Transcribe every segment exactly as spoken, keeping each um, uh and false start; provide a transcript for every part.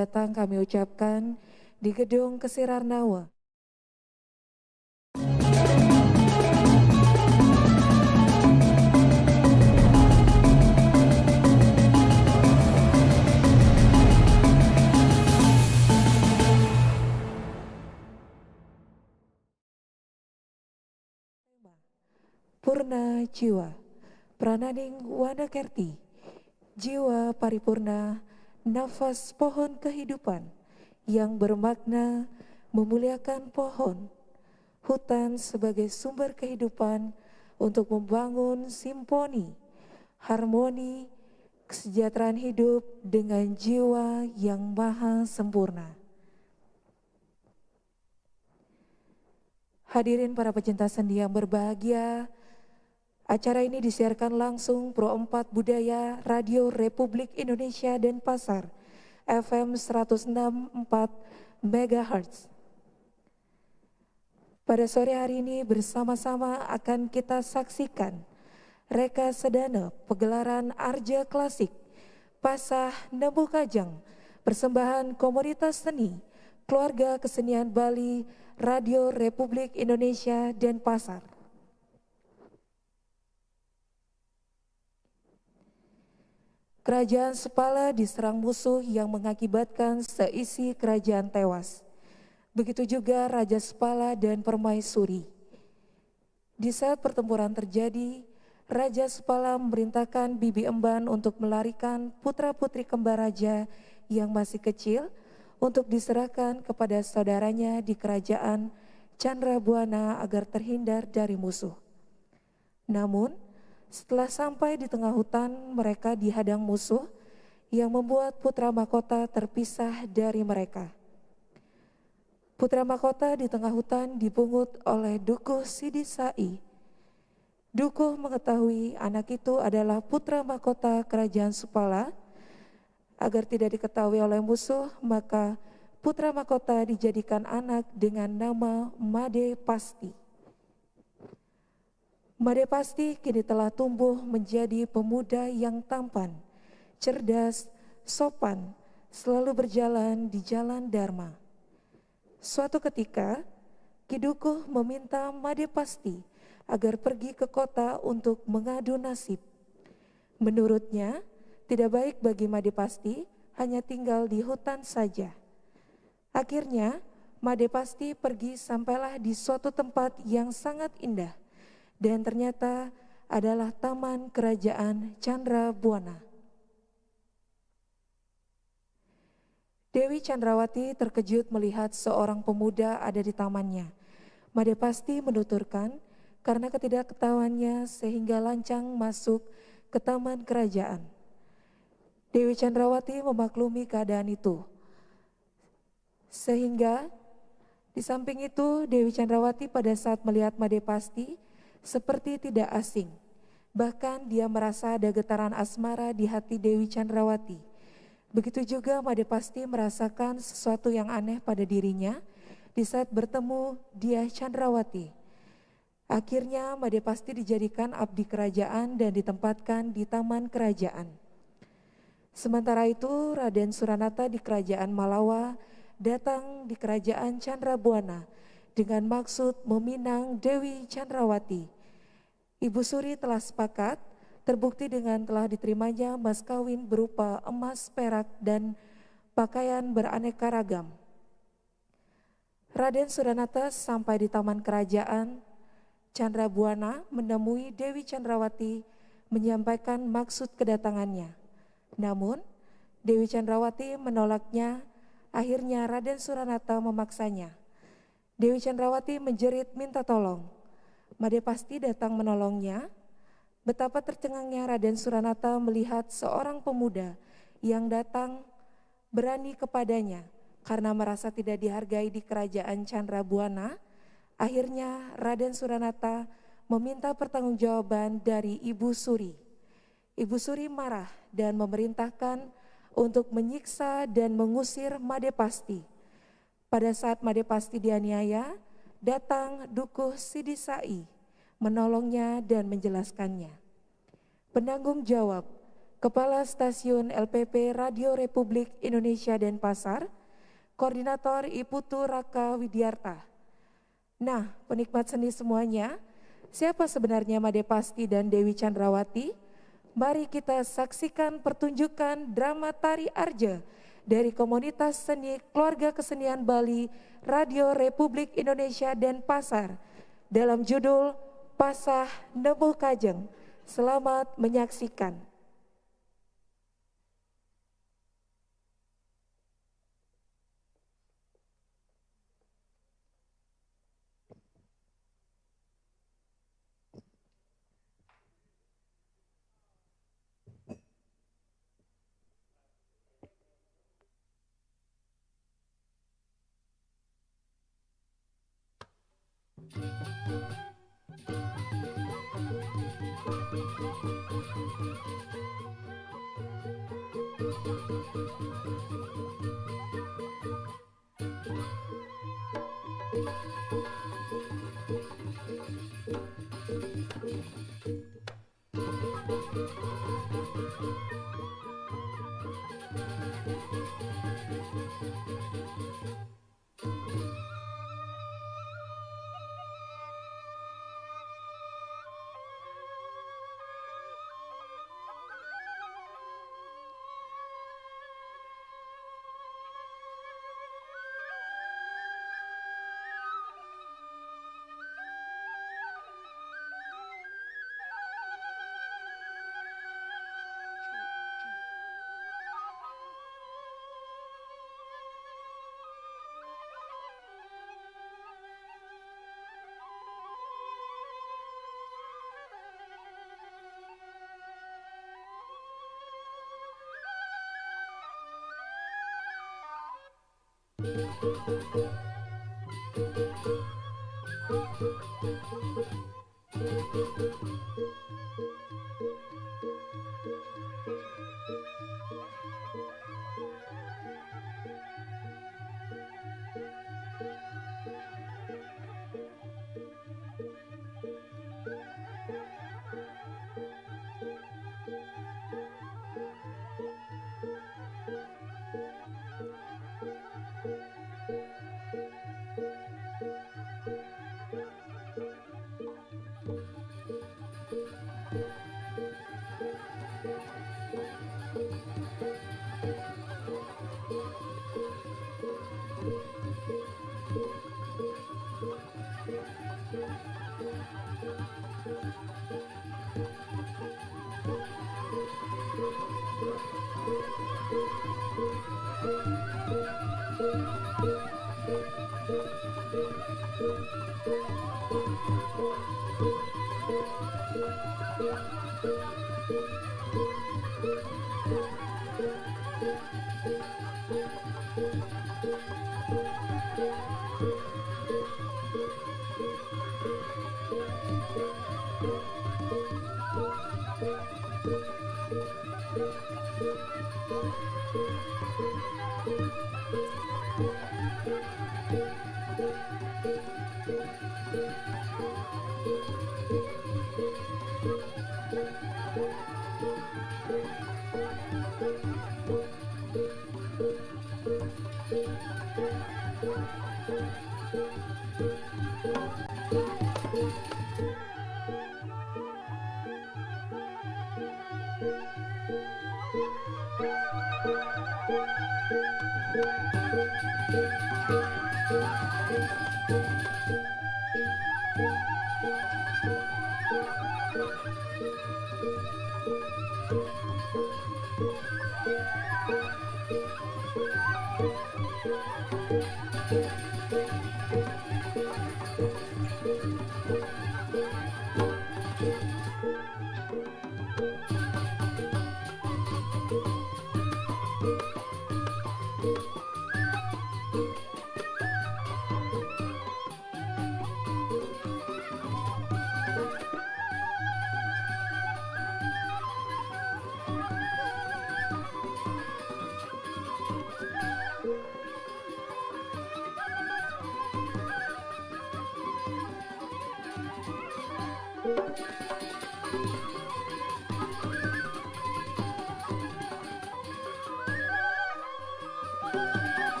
datang kami ucapkan di Gedung Kesirarnawa. Purna Jiwa, Prananing Wana Kerti, Jiwa Paripurna, Nafas Pohon Kehidupan, yang bermakna memuliakan pohon, hutan sebagai sumber kehidupan untuk membangun simponi, harmoni, kesejahteraan hidup dengan jiwa yang maha sempurna. Hadirin para pecinta seni yang berbahagia, acara ini disiarkan langsung Pro empat Budaya Radio Republik Indonesia Denpasar, F M seratus enam empat megahertz. Pada sore hari ini bersama-sama akan kita saksikan Reka Sedana, pegelaran Arja Klasik, Pasah Nembu Kajang, persembahan komunitas seni, keluarga kesenian Bali, Radio Republik Indonesia Denpasar. Kerajaan Supala diserang musuh yang mengakibatkan seisi kerajaan tewas. Begitu juga Raja Supala dan Permaisuri. Di saat pertempuran terjadi, Raja Supala memerintahkan Bibi Emban untuk melarikan putra-putri kembar raja yang masih kecil untuk diserahkan kepada saudaranya di kerajaan Chandra Buana agar terhindar dari musuh. Namun, setelah sampai di tengah hutan, mereka dihadang musuh yang membuat putra mahkota terpisah dari mereka. Putra mahkota di tengah hutan dipungut oleh Dukuh Sidi Sai. Dukuh mengetahui anak itu adalah putra mahkota kerajaan Supala. Agar tidak diketahui oleh musuh, maka putra mahkota dijadikan anak dengan nama Made Pasti. Made Pasti kini telah tumbuh menjadi pemuda yang tampan, cerdas, sopan, selalu berjalan di jalan Dharma. Suatu ketika, Ki Dukuh meminta Made Pasti agar pergi ke kota untuk mengadu nasib. Menurutnya, tidak baik bagi Made Pasti hanya tinggal di hutan saja. Akhirnya, Made Pasti pergi sampailah di suatu tempat yang sangat indah dan ternyata adalah taman kerajaan Chandra Buana. Dewi Chandrawati terkejut melihat seorang pemuda ada di tamannya. Made Pasti menuturkan karena ketidaktahuannya sehingga lancang masuk ke taman kerajaan. Dewi Chandrawati memaklumi keadaan itu. Sehingga di samping itu, Dewi Chandrawati pada saat melihat Made Pasti seperti tidak asing. Bahkan dia merasa ada getaran asmara di hati Dewi Chandrawati. Begitu juga Made Pasti merasakan sesuatu yang aneh pada dirinya di saat bertemu Diah Chandrawati. Akhirnya Made Pasti dijadikan abdi kerajaan dan ditempatkan di taman kerajaan. Sementara itu, Raden Suranata di kerajaan Malawa datang di kerajaan Chandra Buana dengan maksud meminang Dewi Chandrawati. Ibu Suri telah sepakat, terbukti dengan telah diterimanya mas kawin berupa emas, perak, dan pakaian beraneka ragam. Raden Suranata sampai di taman kerajaan Chandra Buana menemui Dewi Chandrawati menyampaikan maksud kedatangannya. Namun, Dewi Chandrawati menolaknya. Akhirnya Raden Suranata memaksanya. Dewi Chandrawati menjerit minta tolong. Made Pasti datang menolongnya. Betapa tercengangnya Raden Suranata melihat seorang pemuda yang datang berani kepadanya karena merasa tidak dihargai di kerajaan Chandra Buana. Akhirnya Raden Suranata meminta pertanggungjawaban dari Ibu Suri. Ibu Suri marah dan memerintahkan untuk menyiksa dan mengusir Made Pasti. Pada saat Made Pasti dianiaya, datang Dukuh Sidi Sai menolongnya dan menjelaskannya. Penanggung jawab Kepala Stasiun L P P Radio Republik Indonesia Denpasar, Koordinator I Putu Raka Widiarta. Nah, penikmat seni semuanya, siapa sebenarnya Made Pasti dan Dewi Chandrawati? Mari kita saksikan pertunjukan drama tari Arja dari komunitas seni Keluarga Kesenian Bali Radio Republik Indonesia Denpasar dalam judul Pasah Nemu Kajeng. Selamat menyaksikan.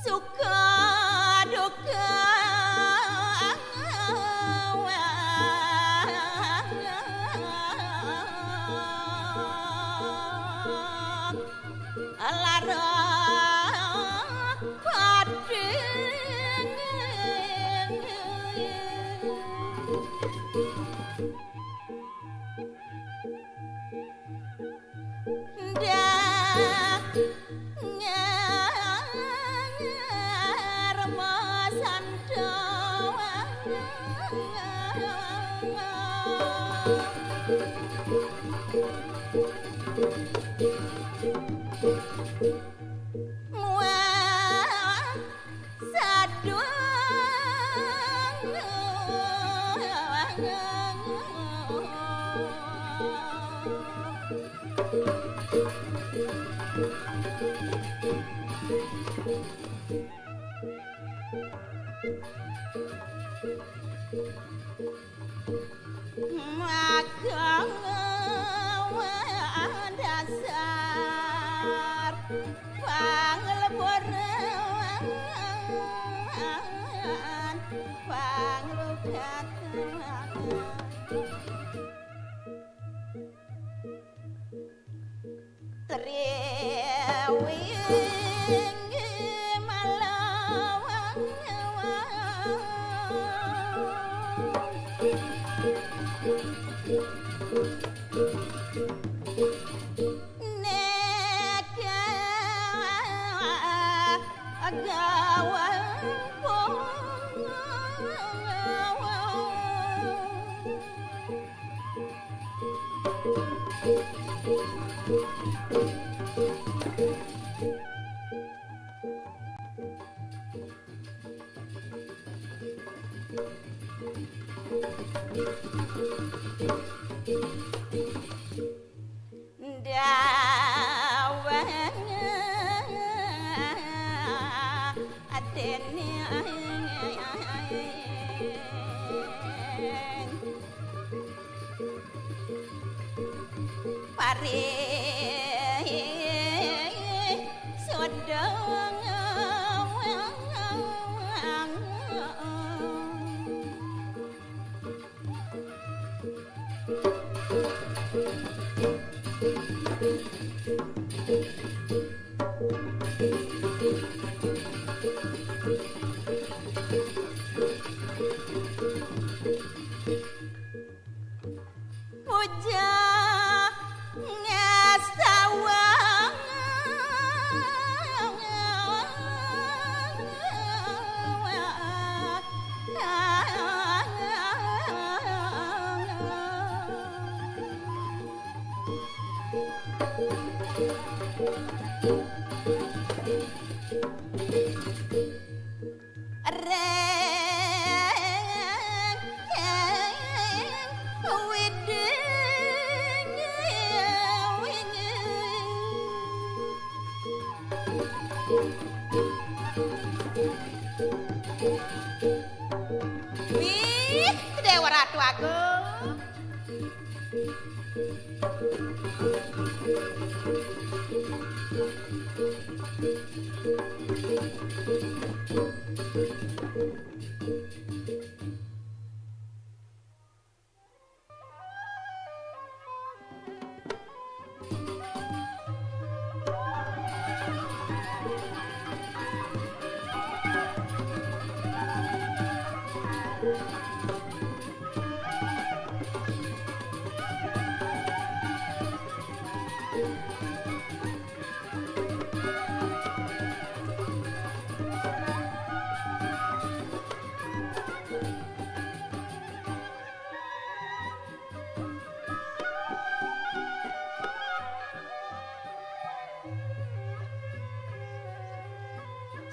Suka duka lara pading. Ndak ngarma santo. Muah. Saduang. Magang dasar pangleburan, panglugatan. Triwing malawang. Neka gawang pong. Ndawang adening. Pari sodong. Puja ngastawang.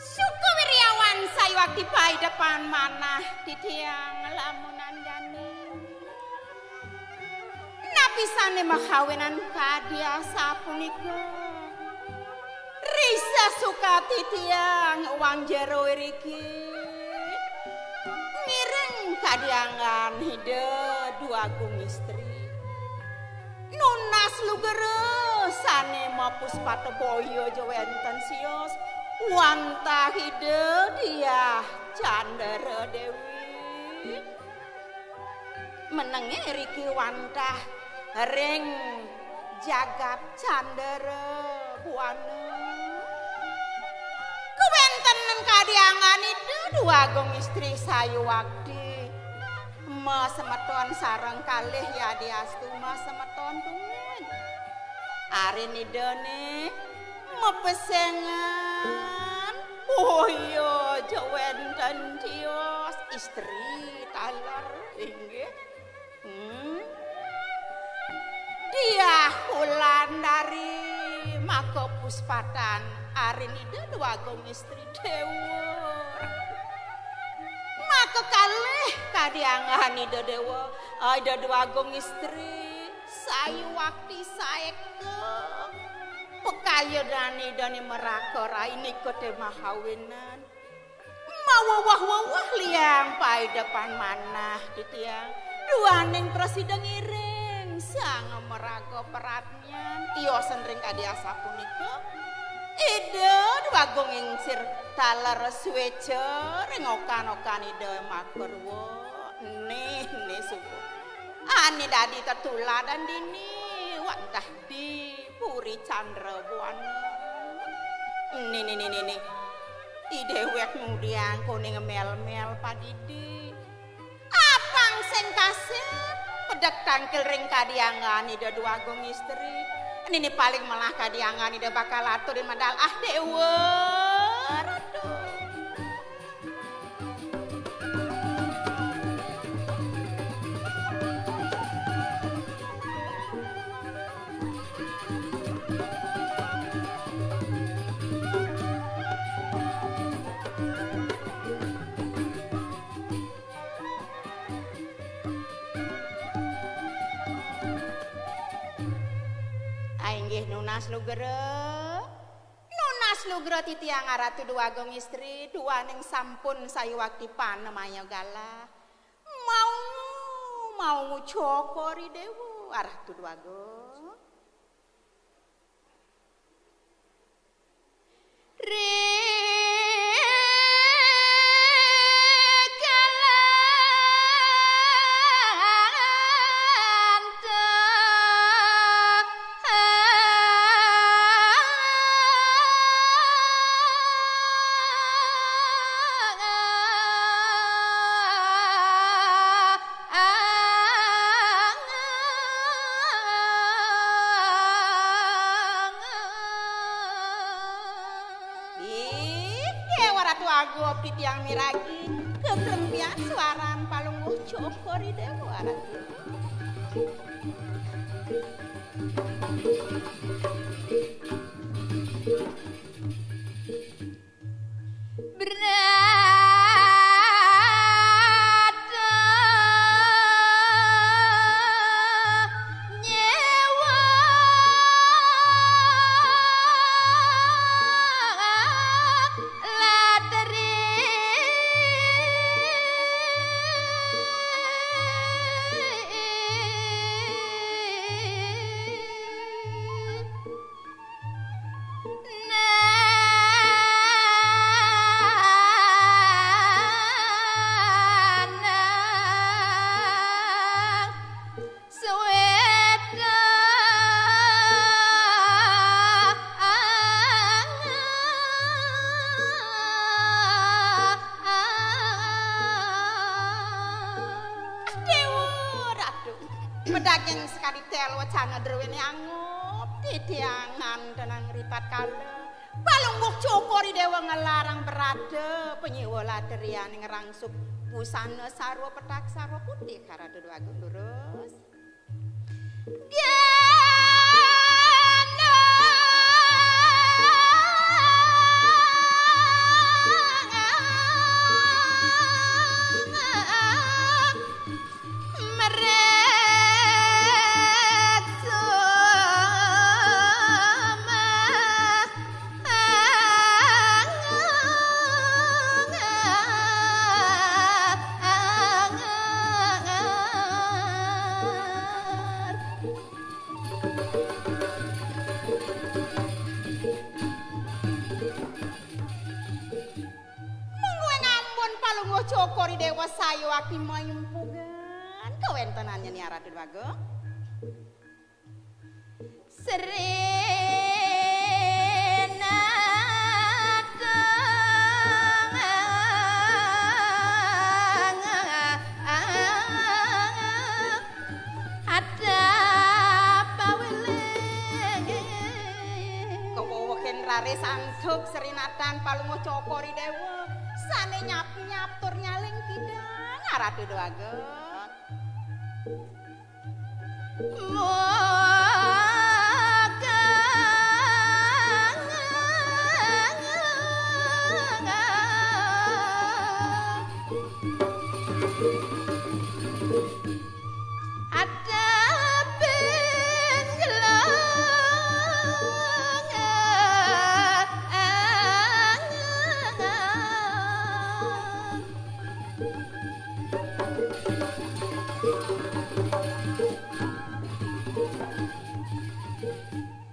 Suku Wiryawan sayuwakti paidepan manah titiang lamunan jani. Napi sané makawénan kadi asapunika? Risa suka titiang wang jero iriki. Ngiring kadi anggan Ida Dwagung Istri. Nunas lugra sané mapuspata boya ja wénten sios wantah Ida Diah Candra Déwi. Menengé riki wantah ring jagat Candra Buana. Kawéntenan kadi anggan Ida Dwagung Istri sayuwakti masemeton sareng kalih yadiastu masemeton tuwin. Arin Idané mapesengan boya ja wénten tios istri taler inggih. Hmm. Diah Wulandari maka puspatan arin Ida Dwagung Istri Déwa. Maka kalih kadi anggan Ida Déwa, Ida Dwagung Istri sayuwakti saéka. Pekayenan Idané maraga rai nika té mahawinan. Maweweh-weweh liang paidepan manah titiang. Duaning prasida ngiring sang maraga pradnyan. Tiosan ring kadi asapunika. Ida Dwagung Istri taler suéca ring okan-okan Ida makarwa. Nih, nih suku. Ané dadi tetuladan dini wantah di Puri Candra Buana. Nih, nih, nih, nih, nih. I déwék ngudiang koné ngemel-mel padidi. Apang sing kasép, pedek tangkil ring kadi anggan Ida Dwagung Istri. Nini paling melah kadi anggan Ida bakal aturin medal, ah, Déwa Ratu. Ah, inggih nunas lugra. Nunas lugra titiang Aratu Dwagung Istri, duaning sampun sayuwakti panemaya galah. Mau, mau cokor i Déwa, Aratu Dwagung. Ih, Déwa Ratu Agung, titiang miragi, kekrempian suaran palungguh cokor i Déwa Ratu. Yen sekadi telo cana druwene angup, didiangan denang ritatkala Palungguh Cokor I Dewa ngelarang berada, penyiwa laterian ngerangsuk busana sarwa petak sarwa putih, Ratu Dewagung, durus. Mungguing ampun Palungguh Cokor I Dewa sayuwakti maimpugan kawentenannya nia, Ratu Dewagung. Sri Natang Ada paweling. Kewewehin raris antuk serinatan Palungguh Cokor I Dewa sane nyap-nyap tur nyaling kidang, Ratu Dewagung. Moga Ada benjelang.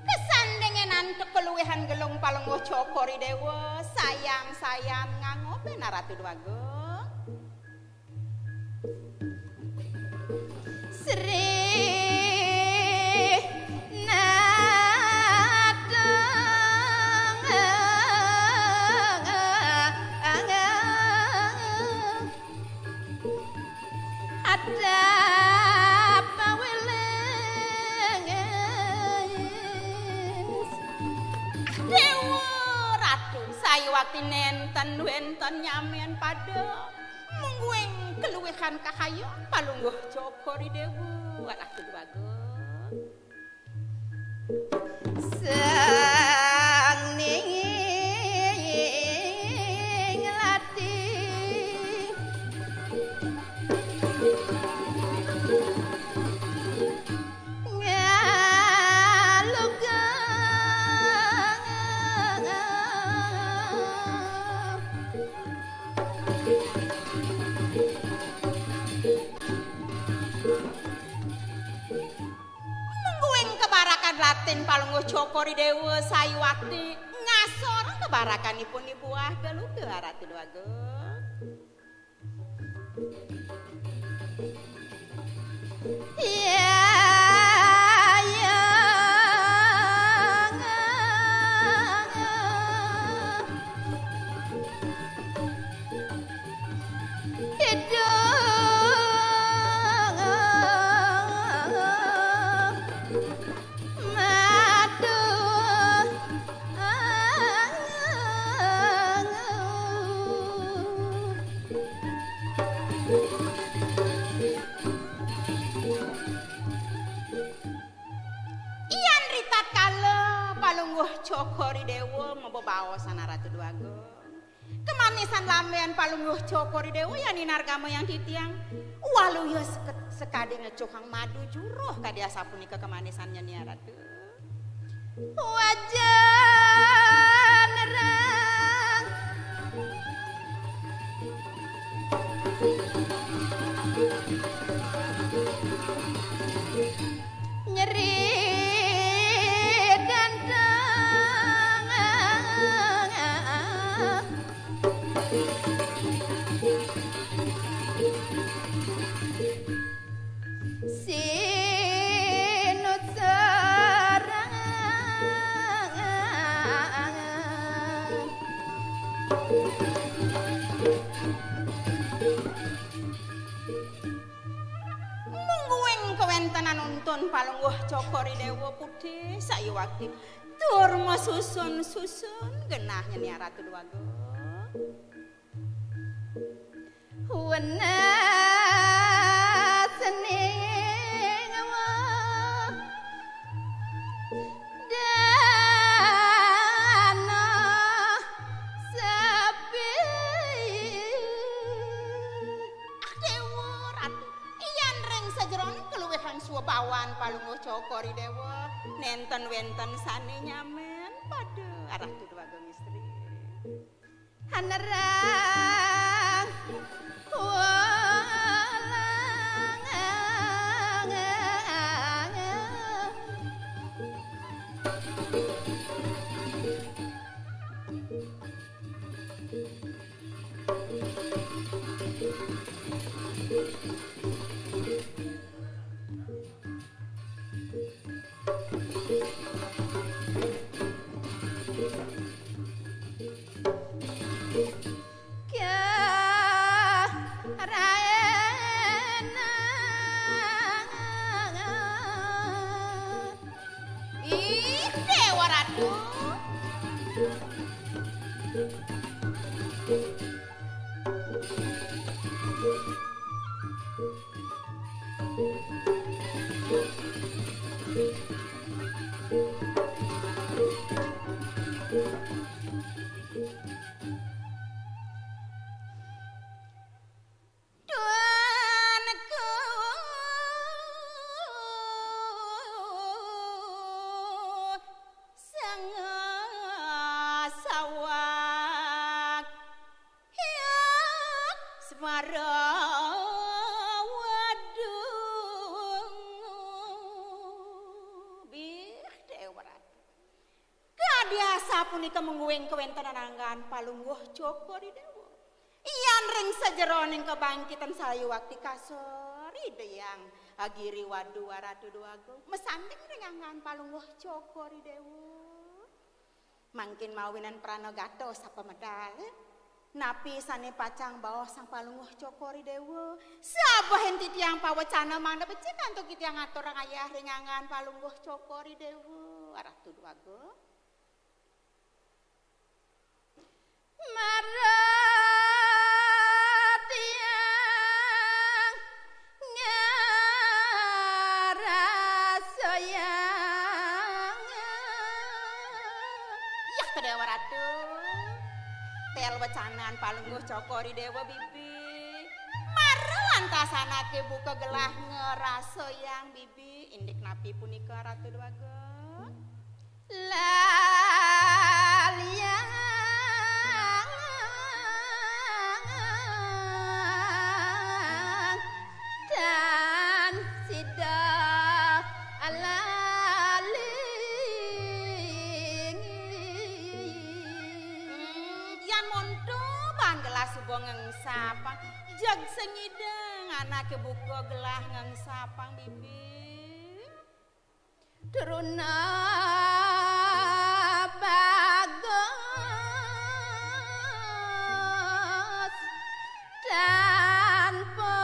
Kesandingan antuk keluwihan gelung Palungguh Cokor I Dewa, sayan-sayan ngangoben Ratu Dewagung. Sri Natang Ada paweling. Dewa Ratu, sayuwakti nenten wenten nyamian pada mungguing keluwihan kahayon Palungguh Cokor I Dewa, Ratu Dewagung. Sang ning lati ngalugang. Mungguing kebarakan ratin Palungguh Cokor I Dewa sayuwakti ngasor kebarakanipun I Buah Galuga, Ratu Dewagung. Iya, iya. Kidung madu. Yan ritatkala Palungguh Cokor I Dewa mabebaosan Ratu Dewagung, kemanisan lambean Palungguh Cokor I Dewa yan inargamayang titiang, waluya seke-, sekadi ngecuhang madu juruh kadi asapunika kemanisannya nia, Ratu. Wajan rang nyeri dantang. Sinut serangan. Mungguing kawentenan untu Cokor I Dewa putih sayuwakti tur masusun-susun genah nyen Ratu Déwagung. Wenas ning wah dana sepi. Ah, Déwa Ratu, yan ring sajeroning kaluwihan swabawan Palungguh Cokor I Déwa, nénten wénten sané nyamén pada Ratu Déwagung Istri. Anerang walang. Ih, Déwa Ratu. Tuanku sang sawak. Hyang Semara. Waduh. Bih, Déwa Ratu. Kadi asapunika mungguing kawéntenan anggan Palungguh Cokor I Déwa. Yan ring sajeroning kabangkitan sayuwakti kasor Ida Hyang Agiri Wadu Waratu Déwagung. Masanding ring anggan Palungguh Cokor I Déwa. Mangkin mawinan pranagata sapamedal. Napi sané pacang baos Sang Palungguh Cokor I Déwa? Sabahin titiang pawecana mangda becik antuk titiang aturang ayah ring anggan Palungguh Cokor I Déwa. Waratu Déwagung. Mara tiang ngarasayang. Yah, Déwa Ratu. Tel wecanan Palungguh Cokor I Déwa, Bibi. Mara lantas anaké buka gelah ngarasayang, Bibi. Indik napi punika, Ratu Déwagung? Laliang tan sida alaling. Hmm, yan monto ban gelah suba ngengsapang. Jeg sengidang anaké buka gelah ngengsapang, Bibi. Truna bagus tanpa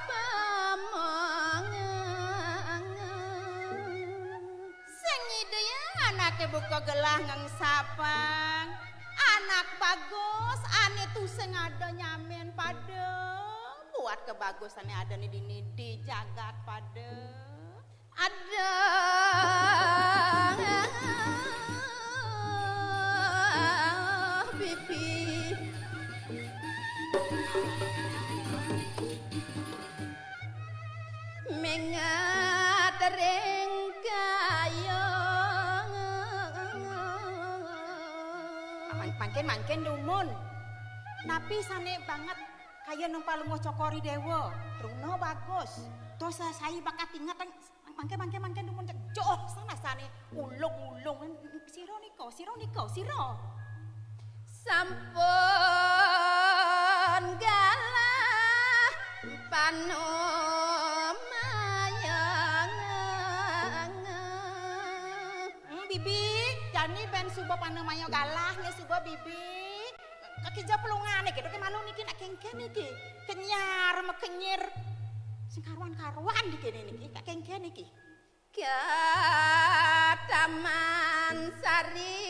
pamangan. Sing nyidayang anaké buka gelah ngengsapang. Anak bagus, ané tusing ada nyamén pada. Buat kabagusané adané dini di jagat pada. Aduh, Bibi. Mengat ring kayung. Mangkin, mangkin dumun. Napi sané banget kayun Palungguh Cokor I Déwa? Truna bagus. Tos sai bakat inget. Mangke, mangke, mangke dumun jeg joh sana sane ulung-ulung. Sira nika, sira nika, sira. Sampun galah panumayang. Hmm, Bibi, jani ben suba panumayang galah, ya suba Bibi. Kaki ja pelungane gitu, ke malu niki nak kengken niki. Kenyar, mekenyir. Sing karuan-karuan di kene niki, nak kengken niki. Ka Taman Sari.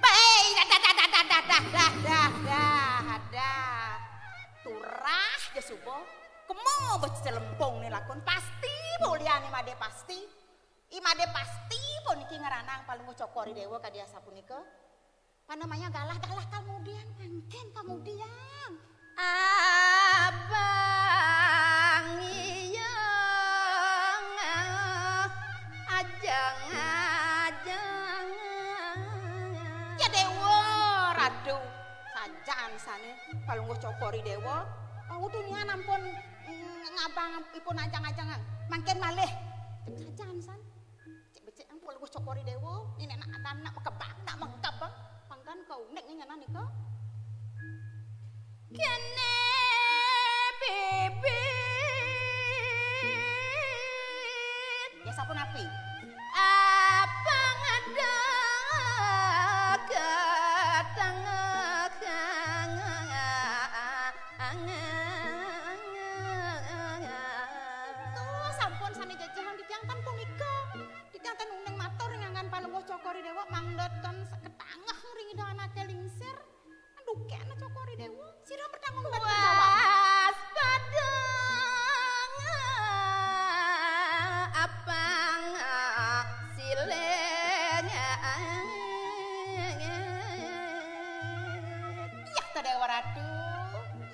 Bae, dah, dah, dah, dah, dah, dah, dah, dah, dah, dah, dah. Turah ja suba. Kema becelempung né lakon, pasti bolian I Madé pasti. I Madé pasti puniki ngranang Palungguh Cokor I Déwa kadi asapunika. Panamaya galah-galah kamudian, mangkin kamudian. Abang iyang ajang-ajang. Ya Déwa Ratu, sajan sané Palungguh Cokor I Déwa, wau tunian ampun, mm, ngabang ipun ajang-ajang. Mangkin malih. Sajan san. Cek becik ampun Palungguh Cokor I Déwa, né nak adan nak makebang, nak mengkebang. Pangkan kaunik né nyanan nika. Kéné bibit. Ya sapunapi? Apa ngadeg tengah. Tuh, sampun sané jajahan titiang tan punika. Titiang ten uning matur ring anggan Palungguh Cokor I Déwa, mangda ten saketangah ring Ida anaké lingsir. Dukéna Cokor I Déwa, sira bertanggung jawab. Waspada apang siling. Iya, Déwa Ratu.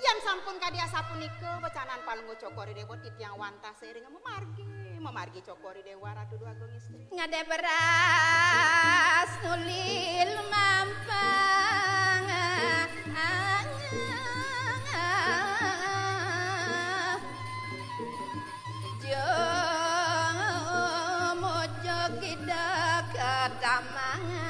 Yén sampun kadi asapunika wecanan Palungguh Cokor I Déwa, titiang wantah sering mamargi, mamargi Cokor I Déwa Ratu Dwagung Istri. Ngadé beras nuli lumampang. Jumujug Ida katamangan.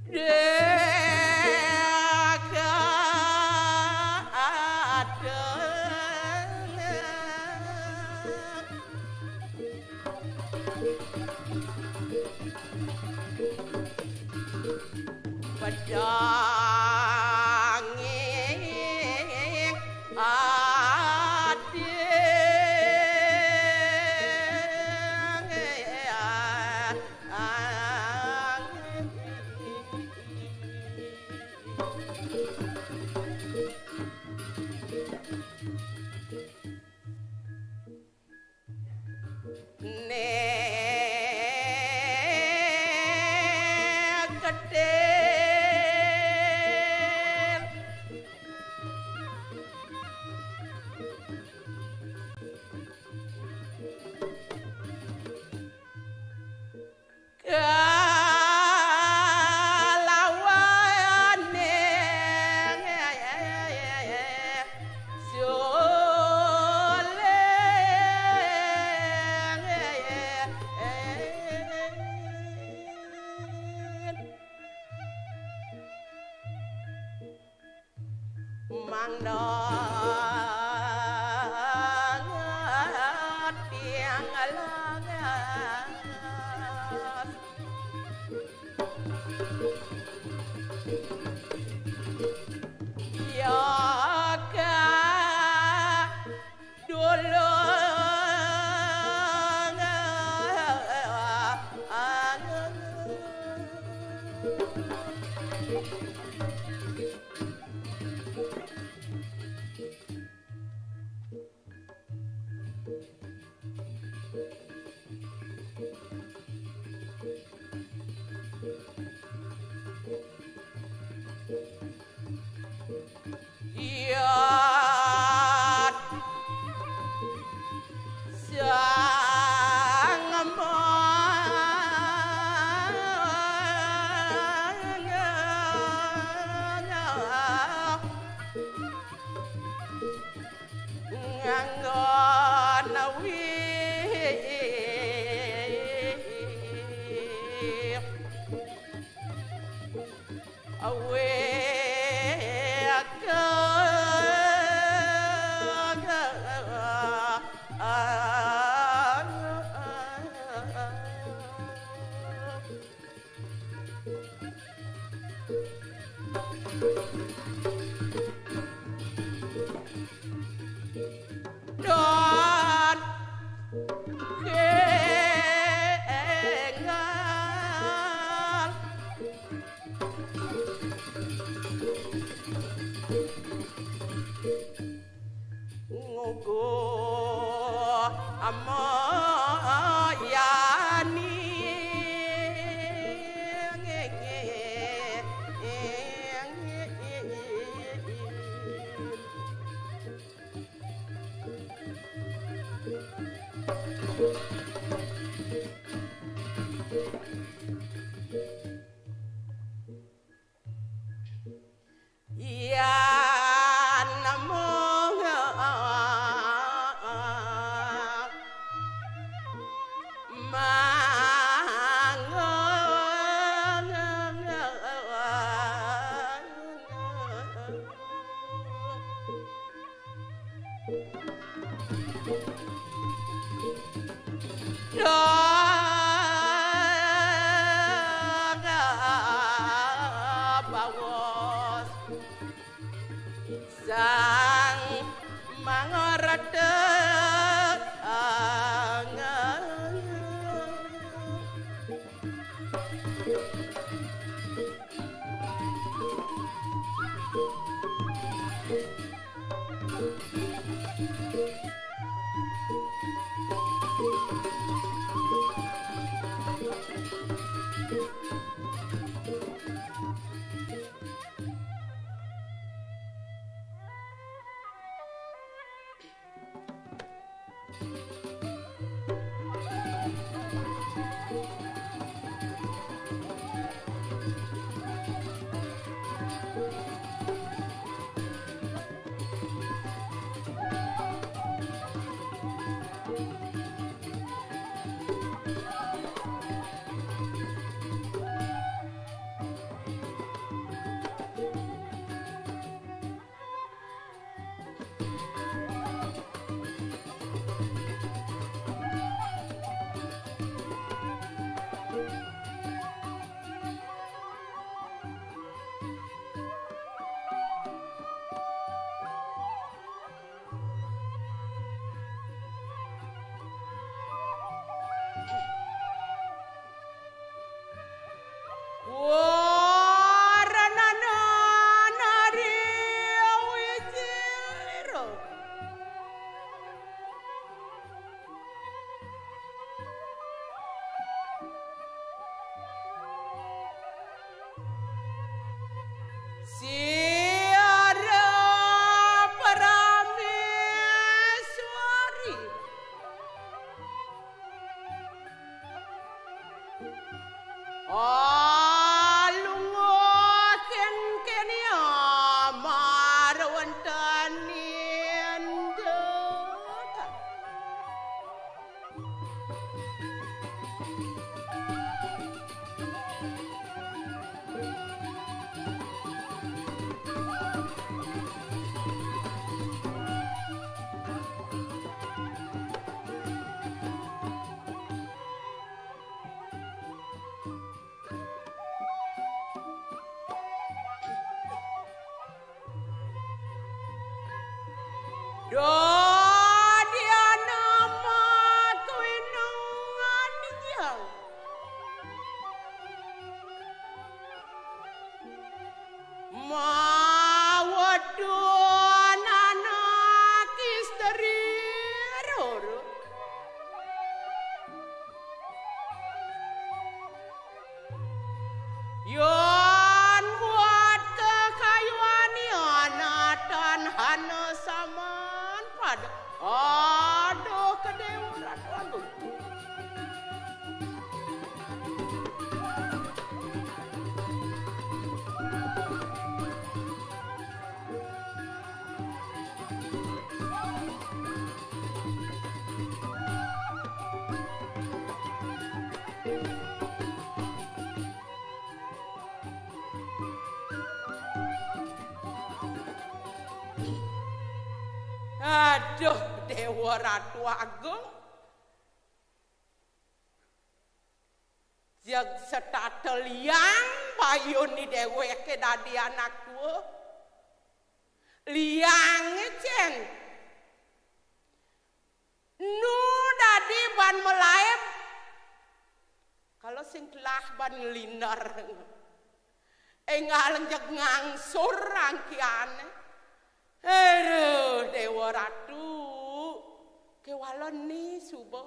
Dek adeng pedanging adeng. Nek ketir kalawane suling. Mangda tiang langas. Ya ka dulung. Iya. Sang nganggo nawi awe. Dan kengal ngugu amoyani. Yan mung mangun. Alunga kengkenia mar wonten indak. Dadi ana makuinungan yang mawadon anak istri roro. Yan buat kekayuan yana tan hana saman pada. Aduh, kedewratuan. Aduh, Dewa Ratu Agung. Jeg setata liang bayune deweke dadi anak tua. Liange cen. Nu dadi ban melaib. Kalau sing telah ban ngelinder. Enggal jeg ngangsur rangkiane. Aduh, Dewa Ratu. Kewala ni suba.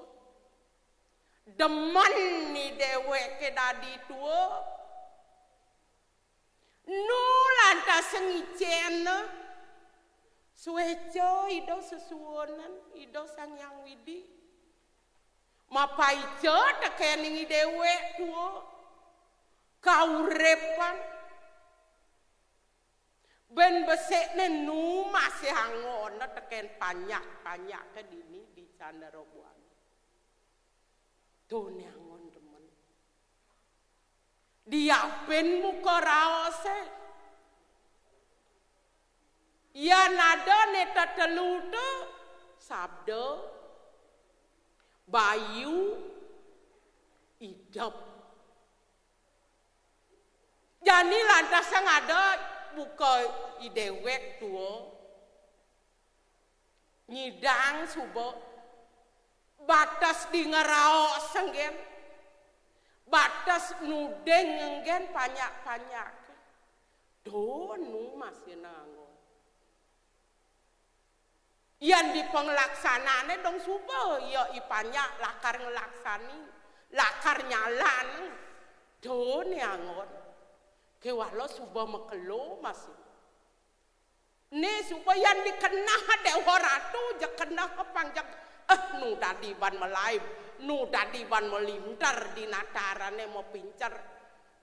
Demen ni deweke dadi tua. Nu lantas ngicen. Sueca Ida sesuunan, Ida Sang Hyang Widi. Mapaica tekening dewek tua. Kauripan. Ben besekne nu masih angona teken panjak-panjake dini di Candara Buana. Tuh ne angon demen. Diapin muka raose. Yan ada ne tetelu tu sabda, bayu, idep. Jani lantas sing ada buka i dewek tua. Nyidang suba batas di ngeraos enggen. Batas nuding enggen panjak-panjak. Donu masih nangon. Yan di panglaksanaane dong suba, ya i panjak lakar nglaksani, lakar nyalan. Done angon. Kewala suba makelo masih. Ne suba yan dikenah Dewa Ratu, jeg kenah pang jeg, eh, nu dadi ban melaib, nu dadi ban melinter di natarane mapincer.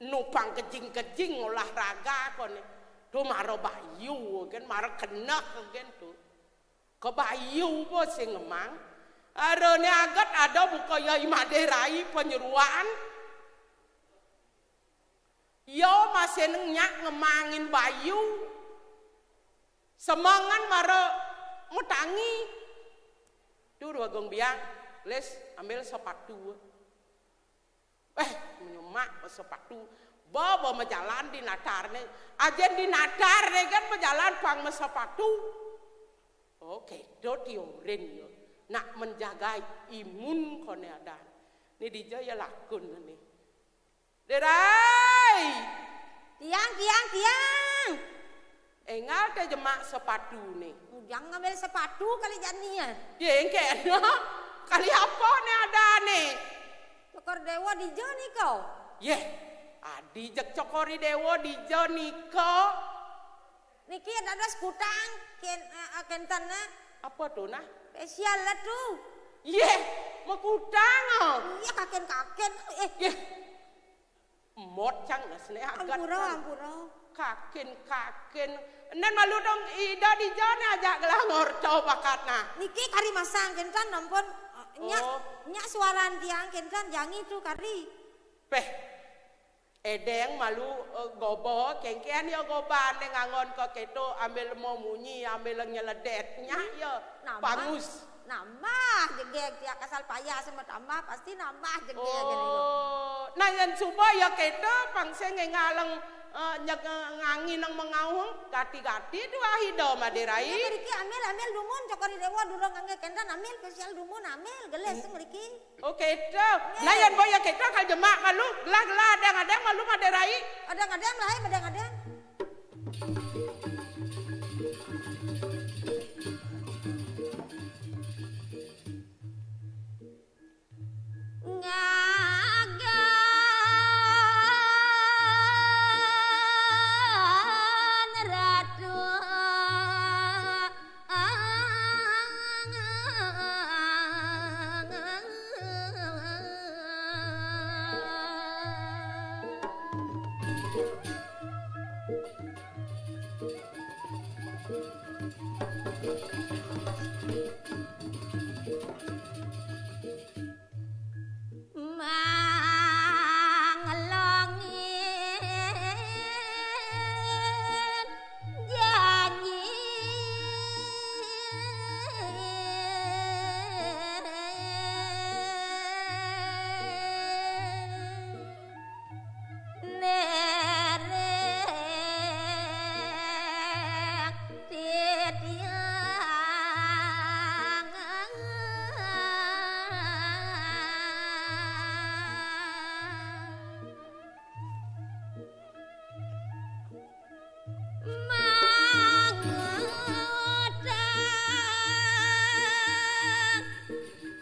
Nu pang kejing-kejing olahraga kone. Tu mara bayu gen, mara keneh gen tu. Ke bayu bo sing ngemang. Arane aget ada buka ya i Madai Rai penyeruan. Ya masih nyak ngemangin bayu. Semangan mara metangi. Tu dua gong biang, les ambil sepatu. Eh, menyemak sepatu. Bawa majalan di natarne. Ajen di natarne kan majalan pang masepatu. Oke, do tiorin yo. Nak menjaga imun kone ada. Ni dija ya lakun ni. Derai. Tiang, tiang, tiang. Engal te jemak sepatu ni. Ujang ngambil sepatu kali jania. Ye, engke no. Kali apa ni ada ni? Cokor Dewa dija ni kau. Ye, adi jek cokori Dewa dija ni kau. Niki ada das kutang, ken, eh, kenten, eh. Apa tu nah? Spesial lah tu. Ye, Mekutang, oh. Iya, kaken-kaken. Eh. Yeh. Mot cang nas ne agat. Ampura, kan. Ampura. Kaken-kaken. Nen malu dong ida dija ne ajak gelah ngorto bakatna. Niki kari masang kentan nampun, nyak, oh, nyak suaran tiang kentan jangi tu kari. Peh. Edeng malu, eh, gobo, kengkean ya goban deng angon ko keto, ambil mo munyi, ambil nyeledet, nya ya. Nambah, pangus. Nambah jegeg tiak asal payah sama tambah, pasti nambah jegeg. Oh, nah, yang suba ya keto, pangse ngaleng, eh, nyeg-, ngangi nang mengaung, gati-gati dua hida maderai. Ya, ngriki ambil, ambil dumun, cokor dewa durung ngangge kendan, ambil spesial dumun, ambil geles ngriki. Oh, keto. Nah, yan boya keto, kal jemak malu, gelah-gelah adang-adang malu maderai. Adang-adang lah, eh, adang-adang. Ngagan ratu. Mangelongin janji. Nerek titiang. Mangudang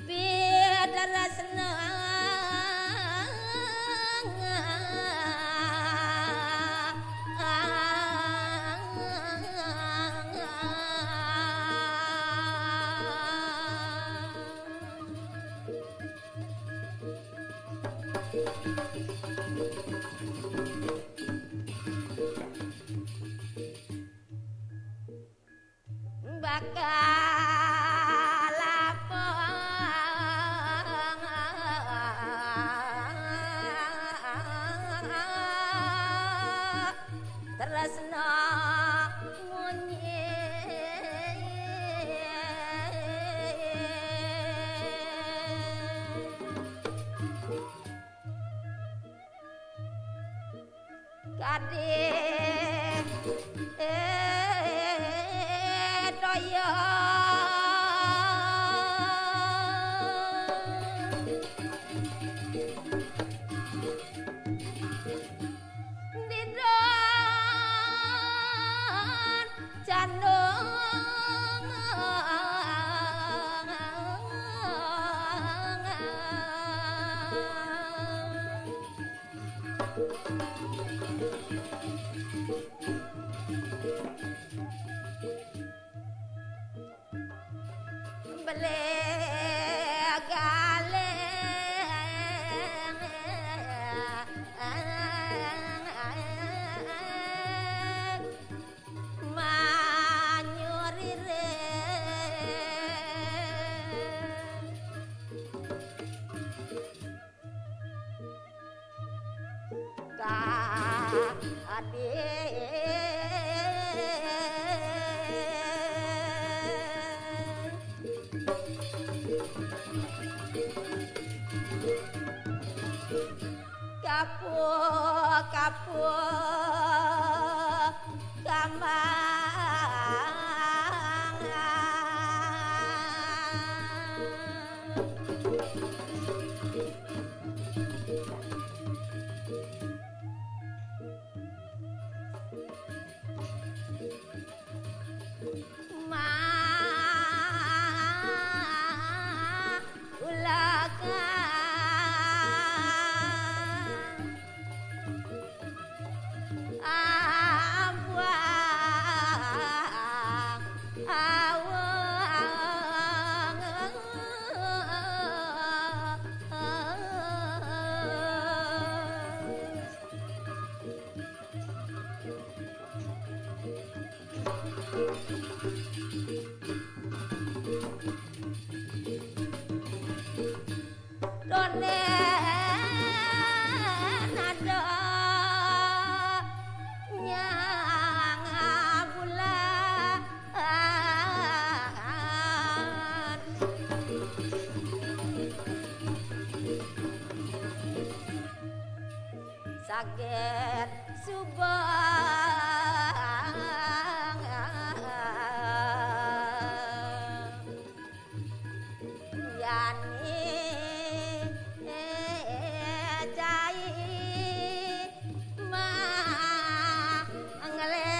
pitresna. Bakal lapang tresna munyi. Kadih, eh, toya. Didon candung. Beli galeng manyurire. Ka ade. Kapu, kapu, kambang. Ma ulaka ampun. Done nado nyang bulan. Saget subang yani cai manglesani.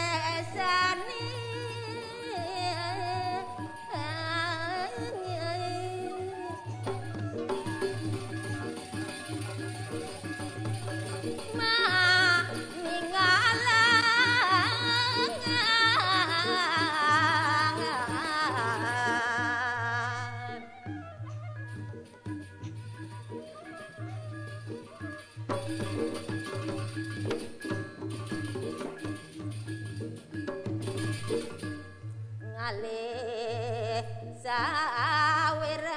Ngalih sawirang.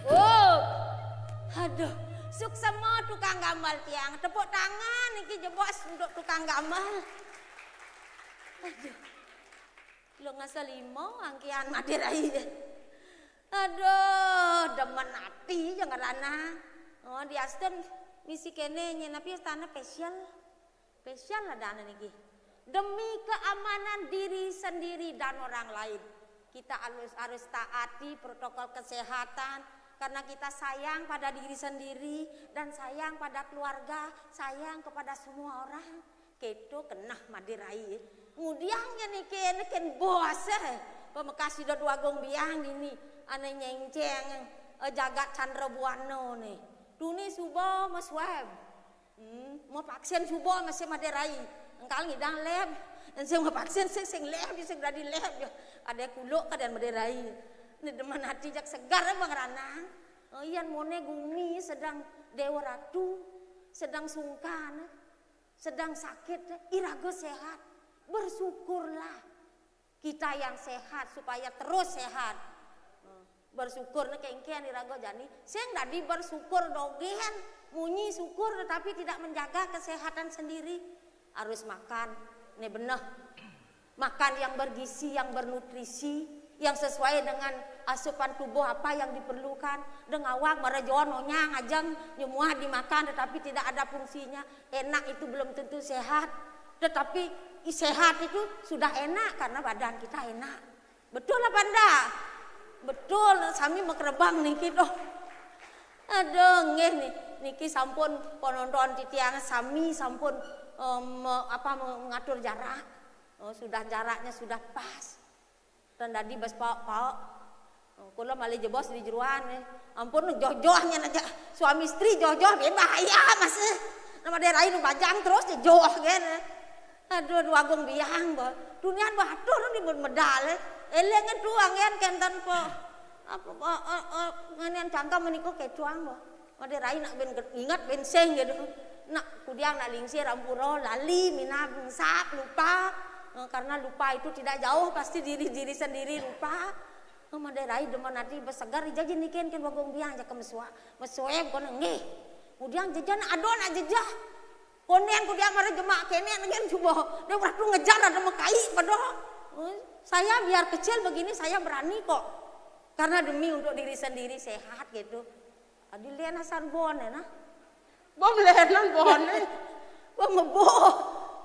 Oh, aduh, suksema tukang gambar tiang. Tepuk tangan niki jebos untuk tukang gambar. Aduh. Lo ngasa limo angkian Made Rai. Aduh, demen ati jeng ngeranang. Oh, diasten misi kene nyen, tapi astana spesial. Spesial adane niki. Demi keamanan diri sendiri dan orang lain. Kita harus, harus taati protokol kesehatan karena kita sayang pada diri sendiri dan sayang pada keluarga, sayang kepada semua orang. Keto keneh Made Rai. Ngudiang nyen niki neken bos, eh. Pamekas Ida Dwagung Biang dini. Ane nyenceng, eh, jagat Chandra Buana ne. Tuni suba maswab. Hmm, mavaksin suba masih Made Rai. Engkal ngidang lab. Sing mavaksin sing, sing lab, sing dadi lab. Ade kuluk kaden Made Rai. Ni demen ati jak segar, eh, Bang Ranang. Oh, yan mone gumi sedang dewa ratu, sedang sungkan, sedang sakit, iraga sehat. Bersyukurlah. Kita yang sehat supaya terus sehat. Bersyukur ne kengken iraga jani. Sing dadi bersyukur dogen, munyi syukur tetapi tidak menjaga kesehatan sendiri. Harus makan, ne beneh. Makan yang bergizi, yang bernutrisi, yang sesuai dengan asupan tubuh apa yang diperlukan. Deng awak mara jono nyang ajeng nyemua dimakan tetapi tidak ada fungsinya. Enak itu belum tentu sehat. Tetapi i-, sehat itu sudah enak karena badan kita enak. Betul apa ndak? Betul, sami makrebang niki doh. Aduh, nggih ni-, niki sampun penonton titiang sami sampun, em, apa, mengatur jarak. Oh, sudah jaraknya sudah pas. Dan dadi bas paok-paok. Oh, kula malih jebos di jeroan, eh. Ampun, joh-joh nyen aja. Suami istri joh-joh, eh, bahaya, Mas, eh. Nama daerah ini bajang terus, joh, kan, eh. Aduh, Dwagung Biang, bah. Dunian batur ni mun medal, eh. Eling tu anggen kenten po. Apa, eh, eh, eh, ngenen cangkem menika kecuang, bah. Made Rai nak ben ingat ben sing gitu. Nak kudiang nak lingsir ampura lali minab ngesap lupa. Eh, karena lupa itu tidak jauh pasti diri diri sendiri lupa. Eh, Made Rai demen ati besegar ija jeniken ken Dwagung Biang jaka mesua. Mesueb kono nggih. Kudiang jejan ado nak jejah. Konen kudiang mara jemak kene ngen cuba. Dia waktu ngejar ada mekai pada. Eh, saya biar kecil begini saya berani kok. Karena demi untuk diri sendiri sehat gitu. Adi len asan bon, eh, nah. Bom lenan bon, eh. Bom mebo.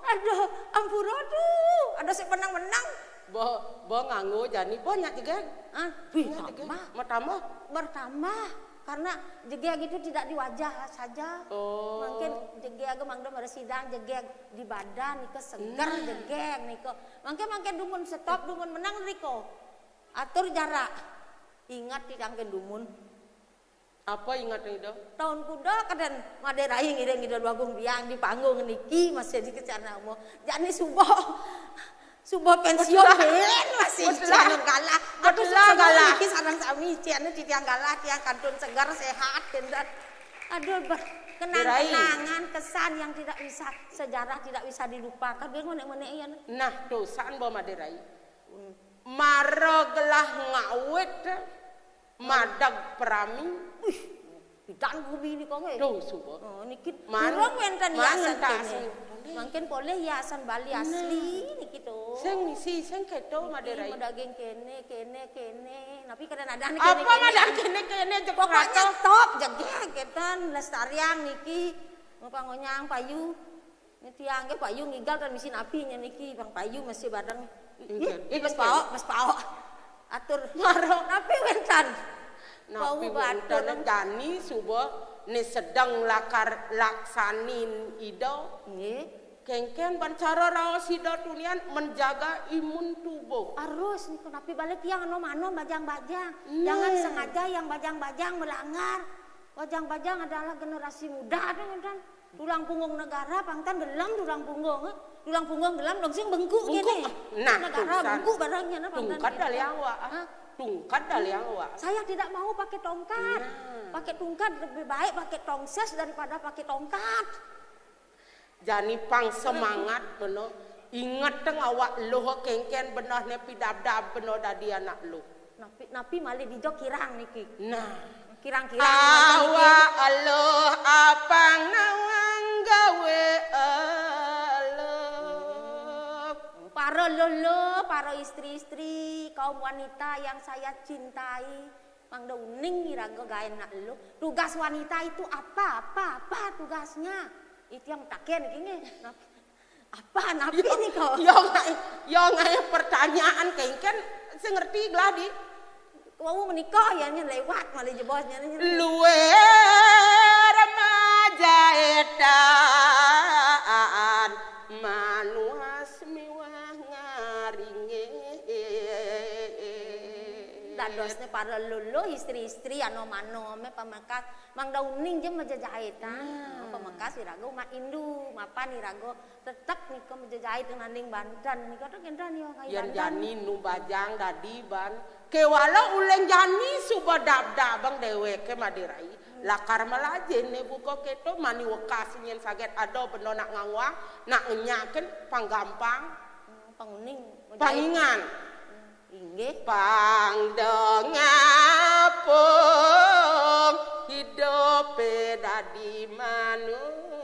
Aduh, ampura tuh. Ada sing menang-menang. Bo, bo nganggo jani banyak juga. Ah, wih, tambah. Mau tambah? Bertambah. Karena jegeg itu tidak di wajah saja. Oh. Mangkin jegeg mangda mresidang jegeg di badan nika seger. Nah. Jegeg nika. Mangkin mangkin dumun stop, dumun menang riko. Atur jarak. Ingat titiang ken dumun. Apa ingat Ida? Taun kuda kaden Madé Rai ngiring Ida Dwagung Biang di panggung niki masih di kecana umur. Jani subuh. Subuh pensiun. Betul. Ben masih. Betul. Cicing galah. Aduh, betul, subuh galah. Niki sareng sami cicing titiang galah, tiang kantun segar sehat, kénten. Aduh, ber-, kenang-kenangan, kesan yang tidak bisa, sejarah tidak bisa dilupakan. Biar menek-menek ya. Nah, dosan bawa Madé Rai. Hmm. Mara gelah ngawit madeg prami. Wih, pidan gubi nika nggih. Duh, suba. Oh, niki durung wénten hiasan kéné. Mangkin polih hiasan Bali asli niki to. Sing misi, sing kéto Madé Rai. Madaging kéné, kéné, kéné. Napi kadang ada kéné, apa kéné, madang kéné, kéné, jek pokoknya pakato. Stop, jegeg, kénten, lestariang niki. Ngapa ngonyang payu. Ini tiang ke payu ngigal kan misi napi nya niki, Bang Payu masih badeng. Inggih. Ih, Mas Paok, Mas Paok. Atur. Mara. Napi wénten? Napi wénten jani suba né sedeng lakar laksanin Ida. Nggih. Kéngkén ban cara raos Ida tunian menjaga imun tubuh. Arus niku napi balik tiang anom-anom bajang-bajang. Nah. Jangan sengaja yang bajang-bajang melanggar. Bajang-bajang adalah generasi muda tuh, kan? Tulang punggung negara, pangtan gelem tulang punggung, eh. Tulang punggung gelem dong sing bengkuk kéné. Bengkuk, ah. Nah, negara tulisan. Bengkuk barangnya, nah, pangtan tungkat gitu. Daliang wa, ah. Hah? Tungkat daliang wa. Saya tidak mau pakai tongkat. Nah. Pakai tungkat lebih baik pakai tongses daripada pakai tongkat. Jani pang semangat beno. Inget teng awak luh kéngkén beno né pidabdab beno dadi anak luh. Napi, napi malih dija kirang niki? Nah. Kirang-kirang niki. Awak eluh apang nawang gawé eluh. Para luh-luh, para istri-istri, kaum wanita yang saya cintai, mangda uning iraga gaén nak eluh. Tugas wanita itu apa? Apa? Apa tugasnya? Itu yang taken niki nggih. Apa napi nika? Yo ngaé, yo ngaé pertanyaan kéngkén sing ngerti gelah di. Wau menika ya nya lewat malih jebosnya nya. Luwé remaja édan manuas miwah ngaringé. Dadosné para luh-luh istri-istri anom-anomé pamekas mangda uning ja majajahitan. Nah. Pamekas iraga umat indu, mapan iraga tetep nika majajahit nanding banten. Nika to kénten ya ngayu banten. Yén jani nu bajang dadi ban. Kéwala uling jani suba dab-dabang déwéké Madé Rai. Hmm. Lakar malajahin né buka kéto mani wekas nyén sagét ada benda nak ngawang, nak ngenyakin panggampang. Hmm, panguning. Pangingan. Hmm. Inggih. Pang dengapung hidupé dadi manusa.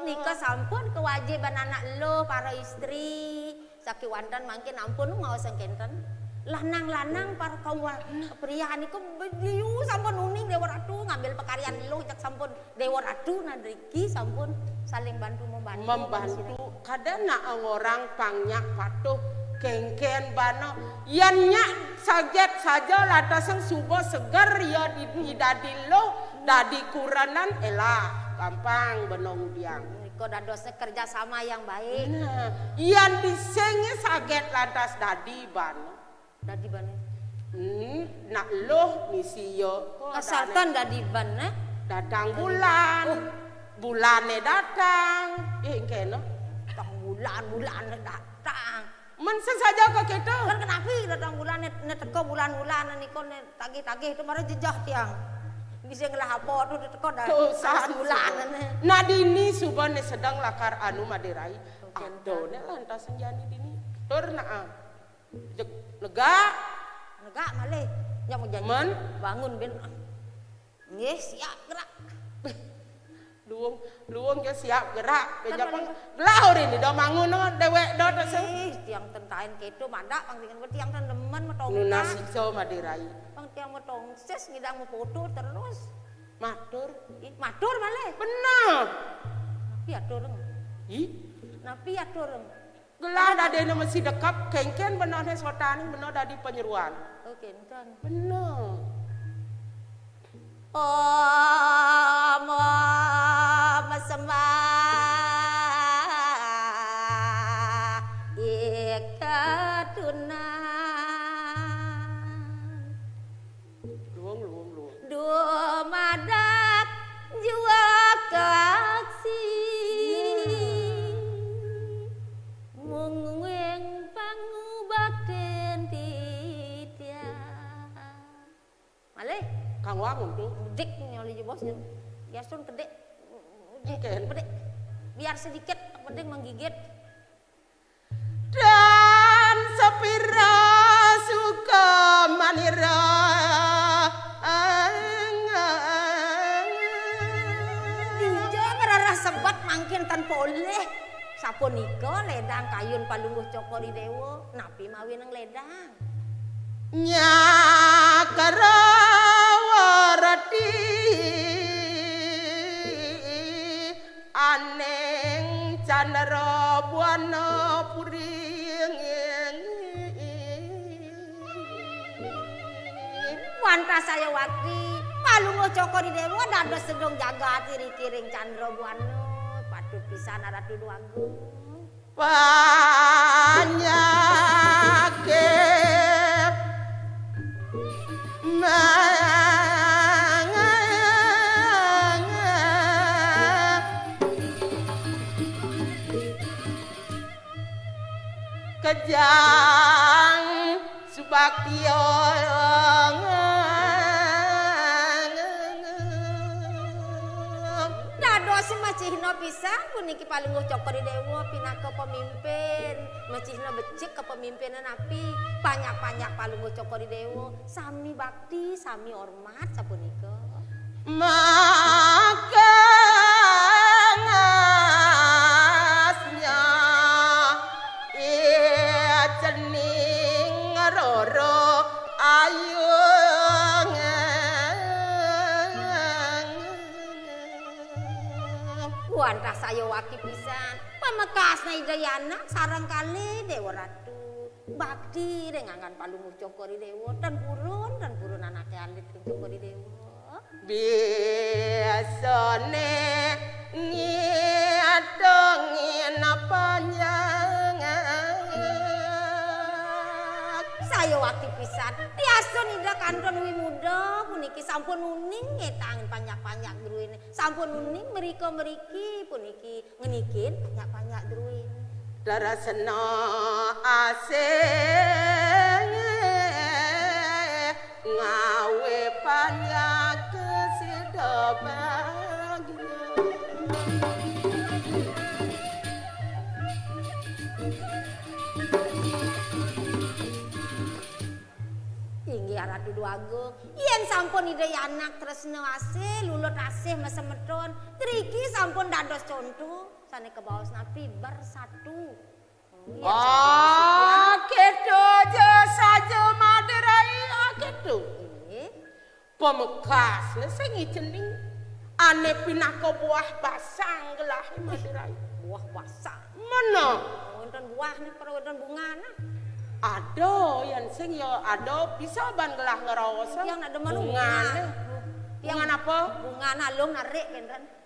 Nika sampun kewajiban anak luh para istri. Sakéwanten mangkin ampun ngaos kénten. Lanang-lanang para kaum wa-, pria niku beliau sampun uning Déwa Ratu ngambil pekaryan luh jak sampun Déwa Ratu nadriki sampun saling bantu membantu. Membantu. Kada nak ngorang pang nyak patuh kéngkén bana. Yén nyak sagét saja lantas sing suba seger ya di, di dadi luh, dadi kurenan, elah gampang bana ngudiang. Nika dadosnya kerjasama yang baik. Nah, yén bising sagét lantas dadi bana. Dadi bana. Hmm, nak luh misi ya. Oh, asalkan dadi bana. Datang bulan. Oh. Bulané datang. Eh, kéno. Datang bulan, bulané datang. Men saja kok kéto. Kan kenapi datang bulané, né teka bulan-bulan nika né tagih-tagih to mara jejeh tiang. Bisa ngelah apa to teka dah. Tuh, sah. Bulan né. Nah, dini suba né sedang lakar anu Madé Rai. Oké, aduh, né lantas jani dini. Tur nah. Jek, negak. Negak malih. Nya mau janji. Men? Bangun ben. Nggih, siap gerak. Luung, luung ke siap gerak. Beja pang gelah urin do mangun déwék do to sing. Ih, tiang ten kain kéto madak pang dengan tiang ten demen metongkat. Nunas ijo Madé Rai. Pang tiang metongsis ngidang mefoto terus. Matur. Ih, matur malih. Bener. Napi atur? Ih. Napi atur? Gelah dadéné mesti dekep, kéngkén benehné sotaning beneh dadi penyeruan. Oh, kénten. Bener. Kang Wangun tuh. Dik nyoli bos. Ya sun gede. Oke. Gede. Biar sedikit, yang penting menggigit. Dan sepira suka manira. Dija ngrereh sebet mangkin tan polih. Sapunika ledang kayun Palungguh Cokor I Dewa, napi mawinan ledang? Nyakra warti aning candra buana puri. Wantah saya wakti, Palungguh Cokor I Dewa dados sedung jagat iri kiring candra buana, patut pisan Ratu Déwagung. Panyakit manganga kejang subakti. Dados macihna pisan puniki Palungguh Cokor I Dewa pinaka pemimpin. Macihna becik kepemimpinan napi? Panjak-panjak Palungguh Cokor I Dewa sami bakti, sami hormat sapunika. Maka ngasnya cening roro ayu. Wantah saya waki pisan. Pamekasna Ida Yana sareng kalih Dewa Ratu. Bakti ring anggan Palungguh Cokor I Dewa, tan purun, tan purun anake alit ring Cokor I Dewa. Biasane ngitungin panjang. Saya wakti pisan, tiasa Ida kantun wimuda puniki sampun uning ngitangin panjak-panjak druene, sampun uning mrika-mriki puniki. Ngenikin panjak-panjak druin. Tresna asih ngawe panjak sida bagia. Inggih Ratu Déwagung, yen sampun Ida Yanak tresna asih, lulut asih masemeton, driki sampun dados conto. Sane kabaos napi? Bersatu. Nggih, ah, sampun. Keto aja saja Madé Rai, ah, keto. Nggih. Pamekasne sing ijening ane pinaka buah basang gelahe Madé Rai. Buah basang. Mena. Wonten buahne, para wonten bungane. Ada yen sing ya ada bisa ban gelah ngraosa. Tiang nak demen bungane. Tiang bungan apa? Bungane alung narik kenten.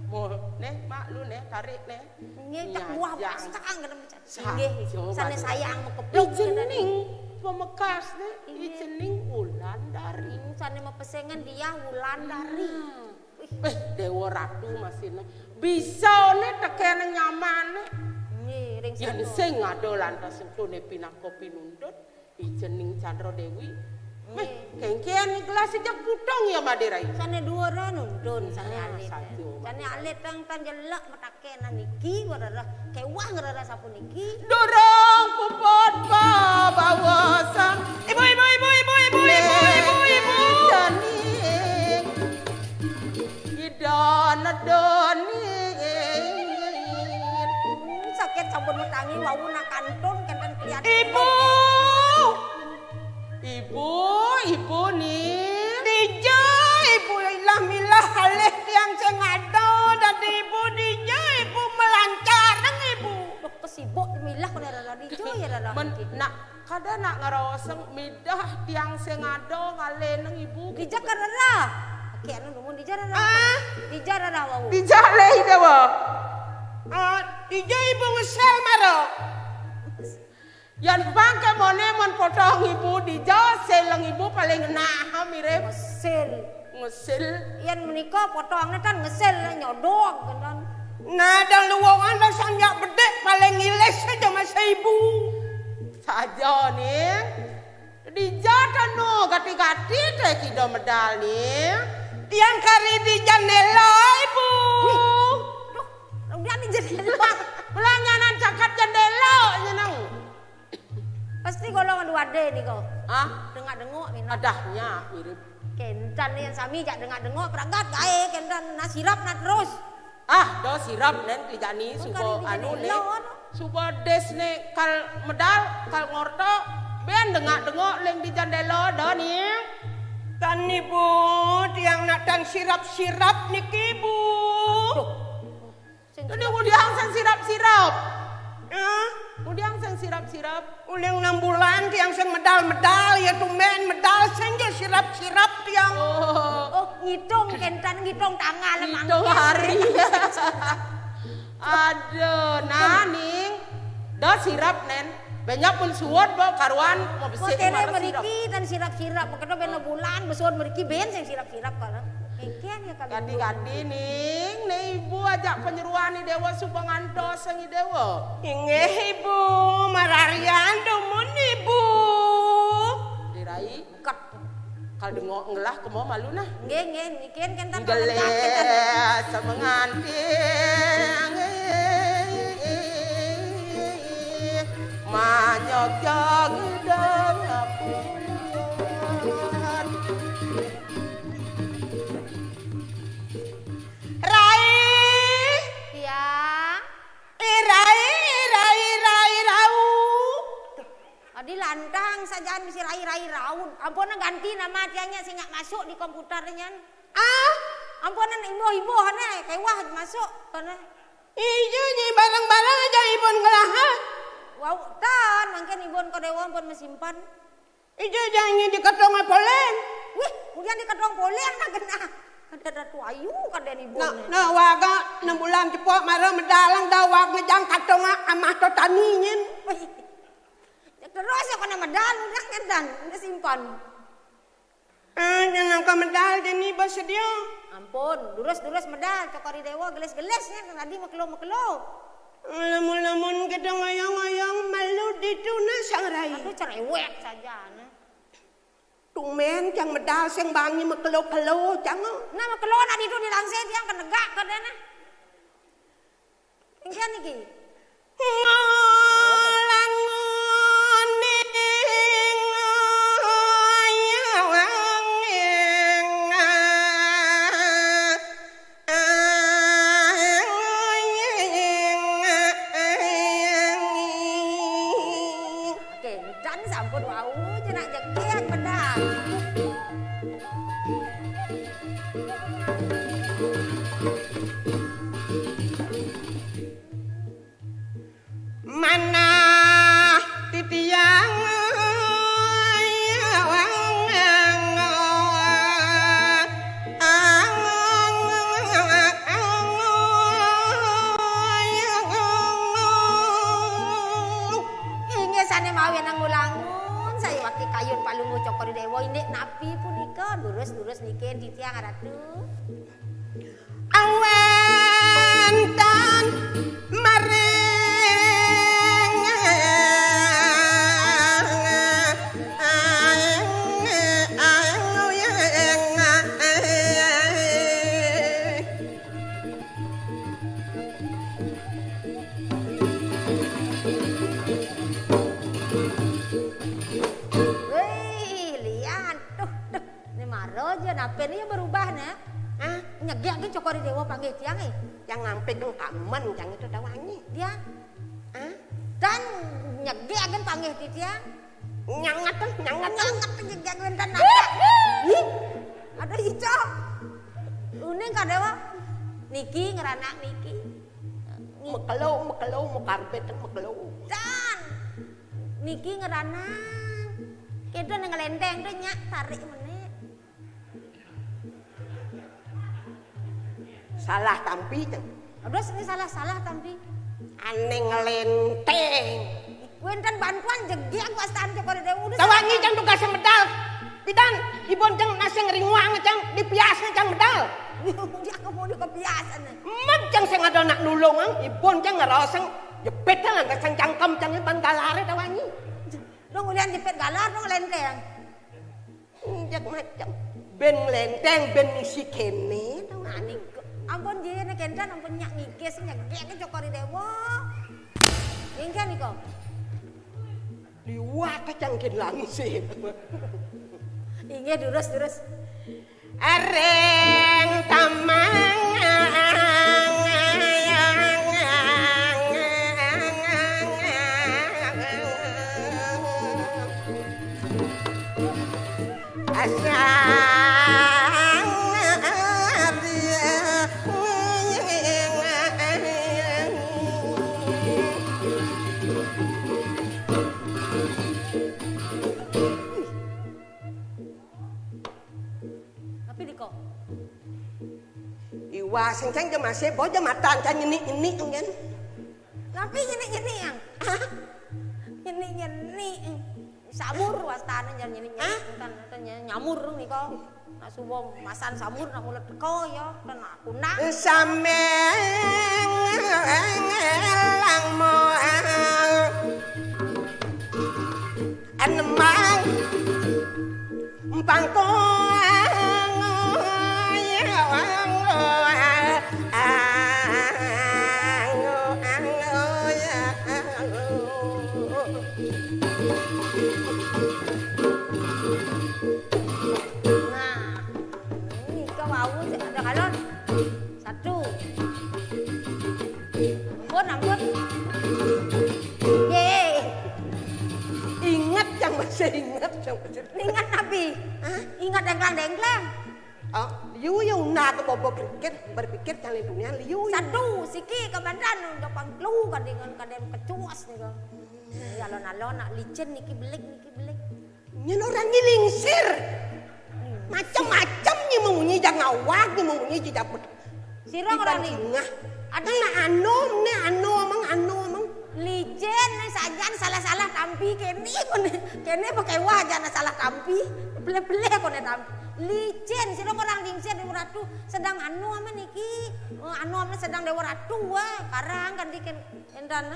Mo, neh, mak lu neh, tarik neh. Nggih, cak buah basang kena pecah. Nggih, sane sayang makepung. Ijening pamekasne, nggih. Ijening Wulandari. Hmm, sane mapesengan Diah Wulandari. Hmm. Wih. Eh, Dewa Ratu masine. Bisane tekene nyamane. Nggih, ring sing ada lantas entune pinaka pinuntut. Ijening Candra Dewi. Meh, nggih. Kengken gelas sejak putong ya, Madé Rai. Sane dhuwura nuntun, sane alit. Sane alit teng tan jelek metakenan niki, ngrereh kewah ngrereh sapuniki. Durung puput babawasan. Ibu, ibu, ibu, ibu, ibu, ibu, ibu, ibu. Ijening. Ida nedoni. Sakit sampun metangi wau nak kantun kenten kliat. Ibu. Ibu, ibu ni. Dija ibu ilah milah alih tiang sing ada dadi ibu dija ibu melancareng ibu. Duh, kesibuk milah kene rara dija ya rara. Men, nak Kada nak ngeroseng midah tiang sing ada ngalih nang ibu. Dija karera. Oke, anu dumun dija rara. Ah. Dija rara wau. Dija leh ida wa. Ah, dija ibu ngesel mara. Yan pangke mone mon potong ibu dija seleng ibu paling nah mirip. Ngesel. Ngesil. Yen menika potongne kan ngesil nyodok kenten. Nah, dan luwungan dan sanjak bedik paling ngilis aja masa ibu. Saja ning. Dija teno gati-gati te kida medal ni. Tiang kari di jendela, Ibu. Wih, duh, udah di jendela. Belanjanan cakat jendela nyeneng. Pasti golongan dua D ni kau. Ah, dengak-dengok ni. Adahnya mirip. Kentan ni yang sami jak dengak-dengok pragat gae kentan na sirap na terus. Ah, do sirap nen ti jani. Oh, suba kali anu ne. Suba des ne kal medal, kal ngorto, ben dengak-dengok leng di jendela do ni. Tan ni, Bu, tiang nak tan sirap-sirap niki, Bu. Aduh. Sing sirap. Ngudiang sing sirap-sirap. Hah? Ngudiang sing sirap-sirap. Uling enam bulan tiang sing medal-medal, ya tumben medal sing je sirap-sirap tiang. Oh. Oh, ngitung kentan, ngitung tanggal, ngitung hari. Aduh, nah, ning. Dah sirap, nen. Banyak pun suwot, bo, karuan, mau besik, mau sirap. Meriki dan sirap-sirap. Makanya beno bulan, besuwot meriki ben sing sirap-sirap, kalau. Engken ya kami. Gadi-gadi, ning, ne ibu ajak penyeruan i dewa suba ngantos sang i dewa. Inggih, Ibu, mararian dumun, Ibu. Dirai. Kat. Kal dengok ngelah kemo malu nah. Nggih, nggih, nikin kan tak. Ngeles semenganting. Manyok jagi dong aku. Rai. Tiang. Eh, Rai, Rai, Rai, Rau. Adi lantang sajaan bisi Rai, Rai, Rau. Ampun ganti nama tiangnya sing nyak masuk di komputer nyan. Ah? Ampun imbuh-imbuh ne, kewah masuk ne. Iya, nyi barang-barang aja ibun ngelah, ha? Wau tan, mangkin ibun ko dewa ampun mesimpan. Ija janji di ketong polen. Wih, kemudian di ketong polen nak kena. Ada Ratu Ayu, kada ni. Nah, nah, waga enam bulan cepok mara medalang dah wag ngejang katong amah to tani nyin. Wih. Ya, terus ya kena medal, udah ngedan, udah simpan. Ah, jangan kau medal, jadi bersedia. Ampun, durus-durus medal, cokori dewa, gelis-gelis ya, tadi mekelo-mekelo. Lamun-lamun kita ngoyong-ngoyong malu di tuna sang rai. Aduh, cerewet saja, nah. Tumen cang medal sing bangi mekelo-kelo cang. Nah, mekelo nak ditu dilangsir tiang kenegak kadene. Engkian niki. Ngolangun ning ngoyong. Kencan sampun wau je nak jegeg pedang. Manah titiang. Inggih sane mawi nang ulangun, saya waki kayun palungguh cokor dewa indik napi punika, durus-durus niki titiang ratu. Awantan maring. Wih, lian. Duh, duh. Ini mara aja, nape ini ya berubah, nak? Hah? Nyegek kan cokor dewa panggil tiang, eh. Yang ngampe dong kamen, yang itu dah wangi. Dia? Hah? Dan nyegek kan panggil tiang. Nyangat tuh, nyangat tuh. Nyangat tuh nyegek kan dan nape? Ih. Ada ijo. Uning kadewa. Niki ngeranak niki. Mekelo, mekelo, mau karpet mekelo. Dan niki ngeranak. Kita nang ngelenteng tuh nyak tarik meneh. Salah tampi tuh. Aduh, sini salah-salah tampi. Aneh ngelenteng. Wenten bantuan jegi aku astaan cokor dewa. Udah. Tawangi cang tugas medal. Pidan, ibon cang naseng ringwang cang dipias cang medal. Dia aku mau dikepiasan. Mat cang sing ada nak nulung, ang. Ibon cang ngeroseng jepit lan sing cangkem cang ban galare tawangi. Dong ulian jepit galah dong lenteng. Injak macem. Ben lenteng, ben misi kene, tau nggak? Aduh, ampun, Ji, ini kendan ampun nyak ngigis, nyak gek, cokori dewo. Inggih niko. Liwat cangkin langsing. Inggih, durus, durus. Areng tamang. Asang. Tapi diko. Iwa sengkeng je masih bo je matan kan nyenik-nyenik kan. Tapi nyenik-nyenik yang. Hah? Nyenik-nyenik. Samur wastane jan nyenik-nyenik. Hah? Kan, kan nyamur niko. Nak subuh masan samur nak mulut teko ya, kan nak kunang. Sameng lang mo. Anemang. Empangko. Nah, ini kau mau ada galon. Satu. Ampun, ampun. Ye. Ingat yang masih ingat, yang masih ingat nabi. Hah? Ingat dengklang-dengklang. Oh, liu ya una ke bobo berpikir, berpikir cang dunia liu ya. Satu, siki kebandan udah pangklu kadingan kadem kecuas nih kok. Alon-alon nak licin niki belik, niki belik. Nyen orang ngiling sir. Macem-macem nyi memunyi jang awak, nyi memunyi jejak. Sira ngerani. Tengah. Ada nak anu, ne anu amang, anu amang. Licin ne sajan salah-salah tampi kene kone. Kene pakai wah jana salah tampi. Peleh-peleh kone tampi. Licin sira orang lingsir Dewa Ratu sedang anu ama niki. Eh, anu ama sedang Dewa Ratu wah. Karang kan diken endan.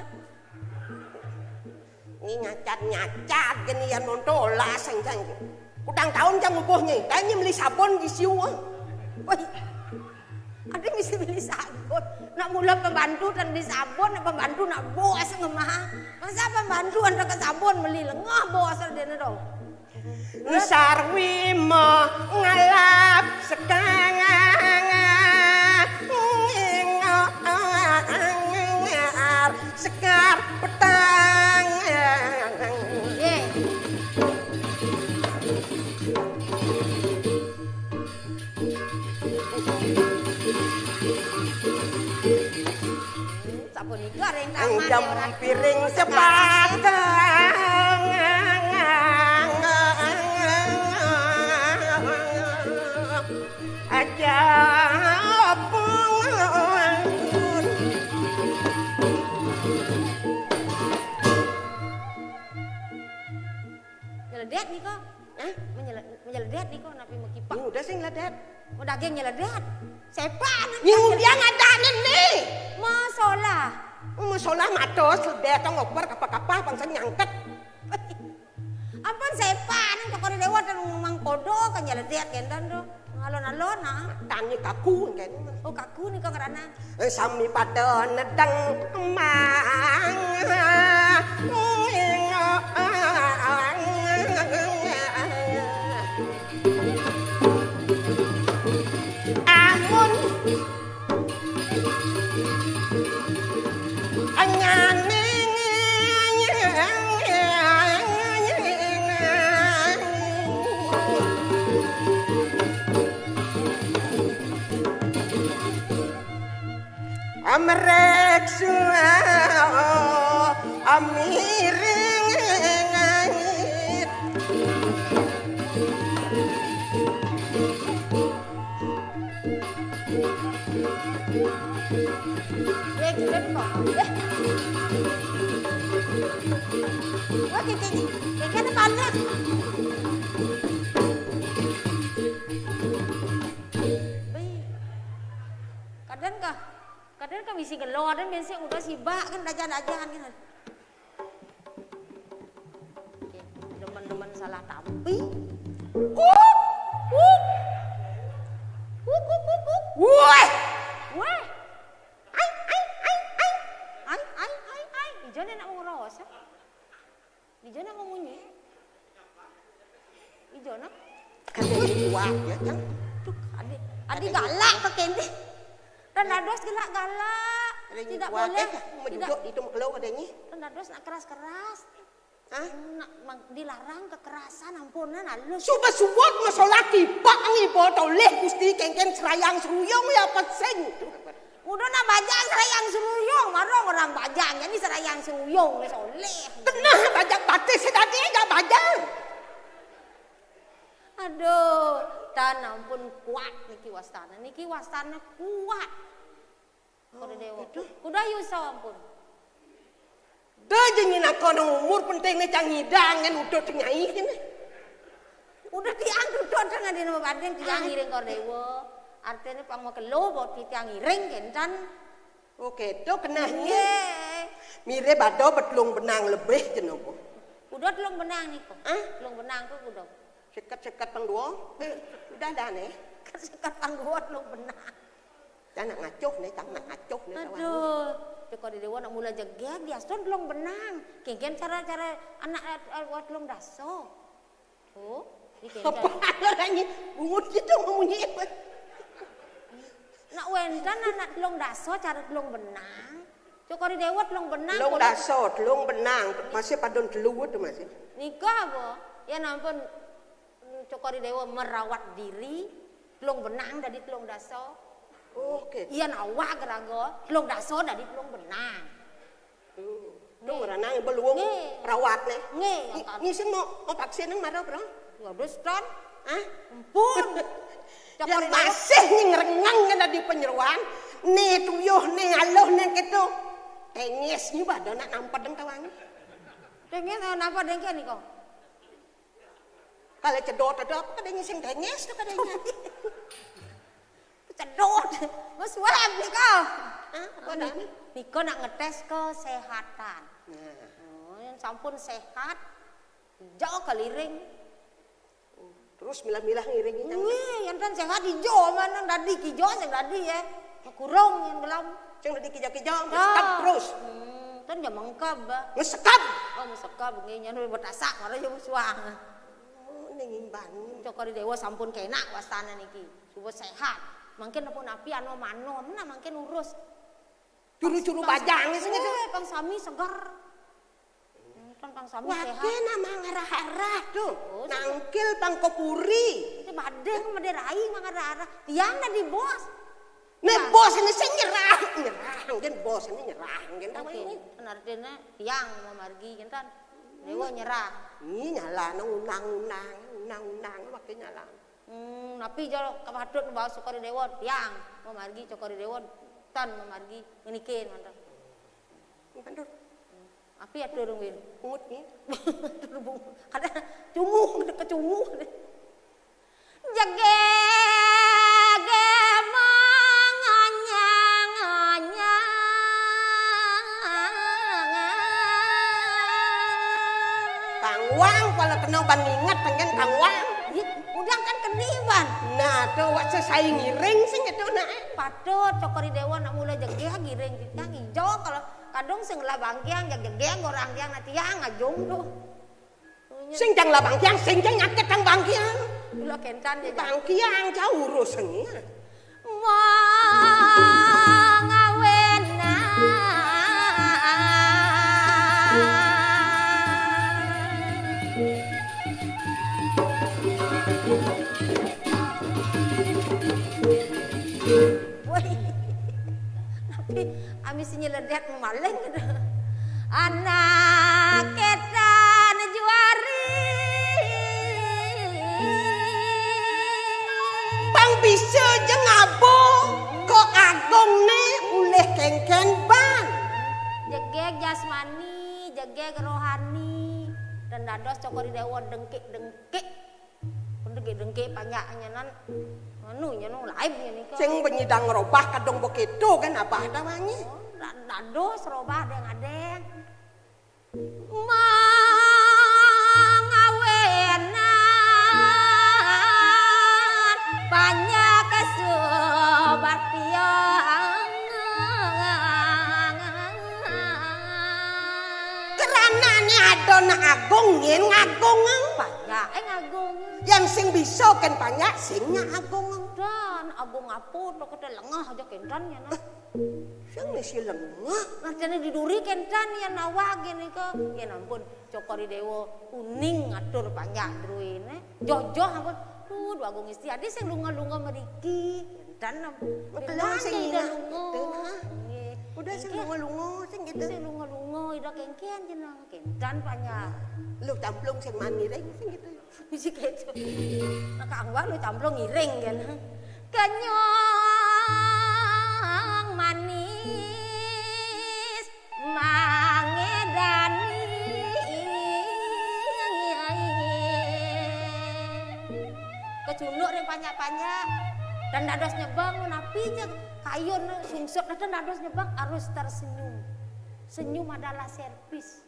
Ni nyacat-nyacat gini ya nontola sengkang. Kudang tahun jang ubuh nyi. Tanya beli sabun di siu. Woi. Ada mesti beli sabun. Nak mula pembantu dan beli sabun, nak pembantu nak bos ngemah. Masa pembantu anda ke sabun beli lengah bos dia dong. Sarwi mo ngalap sekang. Sekar petang. Ye. Sapunika ring taman. Anggem piring sepatang. Aja pun. Nyeledet nika. Hah? Menyele-, menyeledet nika napi mekipak? Ini udah sing ledet. Oh, daging nyeledet. Sepan. Ini udah ngadane nih. Masalah. Masalah matos ledet ngoper kapah-kapah bangsa nyangket. Ampun sepan, cokor dewa dan mangkodo kan nyeledet kendan do. Alon-alon, ah. Tani kaku kan. Oh, kaku nika ngerana. Sami pada nedeng mang. Amun anyane amreksa amiring. Ya, gila nih, Bang. Ya. Wah, titik. Ya, kan panas. Baik. Kadang kah? Kadang kah misi gelo, kadang bensin udah sibak kan dajan-dajan kan. Oke. Salah tampi. Kuk, kuk. Kuk, kuk, kuk, kuk. Woi. Woi. Ai, ai, ai, ai. Ai, ai, ai, ai. Ijo né nak mau ngeros, eh. Ijo nak mau munyi. Ijo nak. Kadé kuat ya, Cang. Duh, adi, adi galak ke kéné. Ran dados galak-galak. Kadé kuat, boleh. Eh, mau tidak duduk di itu, makelo kadé nyi. Ran dados nak keras-keras. Hah? Nak mang-, dilarang kekerasan, ampunan halus. Suba suwot masolah kipak ngiba tolih Gusti, kénkén serayang seruyung ya apa sing. Udah nak bajang serayang seruyung, marong orang bajang, jadi serayang seruyung wis oleh. Keneh bajang batis dadi enggak bajang. Aduh, tan ampun kuat niki wastana, niki wastana kuat. Cokor I Déwa. Kuda yusa ampun. Da jenengan nang umur penting né cang ngidang kan udah nyai kéné. Udah tiang duduk dengan dina bading tiang ngiring Cokor I Déwa. Artiné pang makelo bot tiang ngiring kénten. Oh, kéto kenehné. Nggih. Miré bada betelung benang lebih jeneng apa? Udah telung benang niku. Hah? Telung benang tuh udah. Seket-seket pang dua. Eh, udah dah né. Seket pang dua telung benang. Cang nak ngacuh né, cang nak ngacuh né, kawan. Aduh, Cokor I Déwa nak mula jegég, diastun telung benang. Kénkén cara-cara anak, eh, eh, telung dasa. Oh, iki apa lagi? Bungut gitu mau munyi apa? Nak wénten anak telung dasa cara telung benang. Cokor I Déwa telung benang. Telung dasa, telung benang, masih padon telu to masih. Nika apa? Ya ampun, Cokor I Déwa merawat diri, telung benang dadi telung dasa. Oke. Yén awak raga, telung dasa dadi telung benang. Tuh, tuh ranang beluung rawatné. Nggih, ngi-, ngisin mau, mau vaksin nang mara, Bro? Ya wis, Ton. Hah? Ampun. Cokor I Déwa masih nying rengang kan dadi penyeruan. Né tuyuh, né aluh, né kéto. Tengis nyi bada nak nampet deng tawang. Tengis, eh, napa deng kéné kok? Kalau cedot ada apa kadé nyi sing tengis tuh kadé nyi. Cedot. Wis web nika. Hah? Apa niki? Nika nak ngetes kesehatan. Nah. Oh, yang sampun sehat, jauh keliring. Terus milah-milah ngiring kita. Wih, yang tan sehat ijo mana dadi kijo sing dadi ya. Kurung yang gelam. Sing dadi kijo-kijo, ah, stop terus. Hmm, tan ya mengkab, bah. Ngesekab. Oh, ngesekab, nggih, nyanu betasak, mara ya suang. Oh, ning imban. Cokor I Déwa sampun kénak wastana niki. Suba sehat. Mangkin napa napi ano mano, nah mangkin urus. Juru-juru bajang sing itu. Eh, pang sami seger. Kan pang sami sehat. Waké nama ngarah-arah tuh. Oh, nangkil pang kopuri. Itu badé madé rai mangarah-arah. Tiang dadi bos. Né bos ini sing nyerah, nyerah, kan bos ini nyerah, kan tahu ini. Kan artinya tiang mamargi kan tan. Déwa nyerah. Ini nyala nang undang-undang, undang-undang waké nyala. Hmm, napi jal kapatut baos Cokor I Déwa, tiang mamargi Cokor I Déwa, tan mamargi ngenikin manten. Manten. Api atur win. Bungut ni. Atur bungut. Kada cunguh, kada kecunguh. Jegege manganyang-anyang. Kangwang, kalau kena ban inget, pengen kangwang. Ih, udah kan keniban. Nah, tuh, wak sesai ngiring sing itu, nak. Patut, Cokor I Déwa nak mula jegege ngiring. Yang ijo, kalau kadung sing lah bangkiang, jegege orang tiang, nak tiang, ajung tuh. Sing jang lah bangkiang, sing jang nyaket kang bangkiang. Kula kencan ya, Jang. Bangkiang jauh urus sengnya. Wong awena. Woi. Tapi ami sing nyeledet maling gitu. Anak ketan juari. Bang bisa je ngabo ko agongne ulih kengken bang. Jegeg jasmani, jegeg rohani, dan dados Cokor I Déwa dengkik-dengkik. Dengkik-dengkik panjak nyanan, anu, nyanan laib nyanika. Sing penyidang robah kadung begitu kan abah dah wangi. Oh, da-, dados robah deng-adeng. Baktiang. Keranane ada nak agung yen ngagung. Banyak eh ngagung. Yang sing bisa kan banyak sing nyak agung. Dan agung apa to kete lengah aja kentan ya nah. Sing mesti lengah. Nah, jadi diduri kentan ya nawa gini ke. Ya ampun, Cokor I Dewa uning ngatur panjak druene. Joh-joh ampun. Duh, Dwagung Istiadi sing lunga-lunga mriki. Kentan ampun. Makelang sing Ida ingat. Lunga. Nggih. Udah sing lunga-lunga sing gitu. Sing lunga-lunga Ida kengken jeneng. Kentan panjak. Lu tamplung sing mani ring sing gitu. Bisi keco. Nah, Kang Wah lu camplung ngiring kan. Kenyang manis mangedani. Kecunduk ring panjak-panjak dan dados nyebang napi je kayun sungsut dan dados nyebang harus tersenyum. Senyum adalah servis.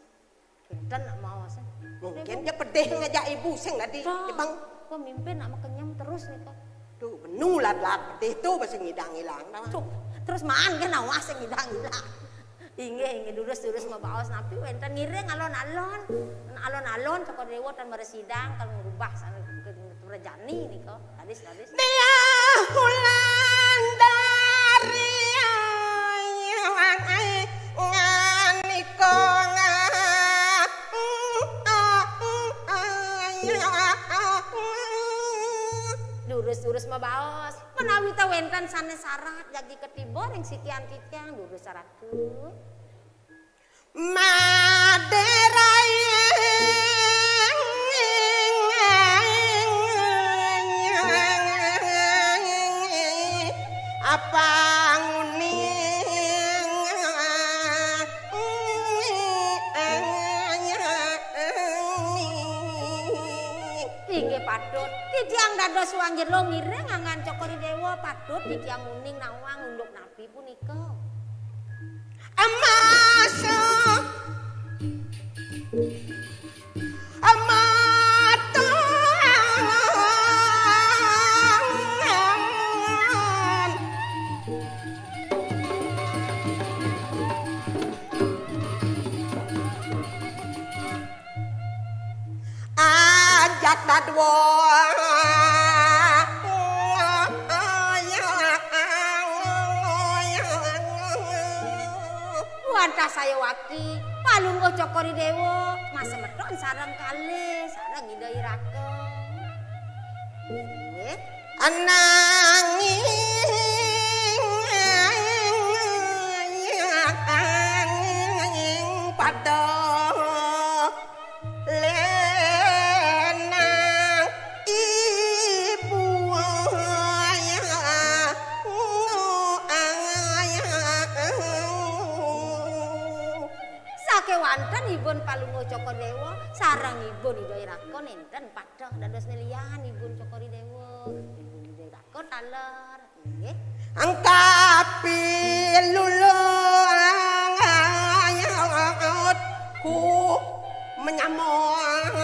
Kinten nak maos. Mungkin dia pedih ngajak ibu sing tadi. Jepang. Pemimpin nak makenyem terus nih kok. Tuh, benu lat-lat pedih tuh basa ngidang ilang. Tuh, terus maan kan awas sing ngidang ilang. Inggih, inggih durus-durus mabaos napi wenten ngiring alon-alon. Alon-alon Cokor Dewa tan meresidang kan ngerubah sana ke merejani nih kok. Ladis, ladis. Dia Wulandari nganika. Durus-durus mabaos. Menawi ta wenten sanes sarat jagi ketiba ring sikian titiang durus sarat. Madera apa nguning. Inggih patut, titiang dados wong jero ngiring angan Cokor I Dewa patut titiang uning nawang unduk napi punika. Emas. Emas. Ajak dadwa. Wantah saya waki, palungguh Cokor I Dewa, masemeton sareng kalih, sareng Ida I Raka. Nggih. Ananging pada lenang ibu. Sakewanten ibun Palungguh Cokor Dewa sareng ibun Ida I Raka nenten padah dados nelian ibun Cokor I Dewa. Ibun Ida I Raka taler. Nggih. Angkapi lulutku menyamang.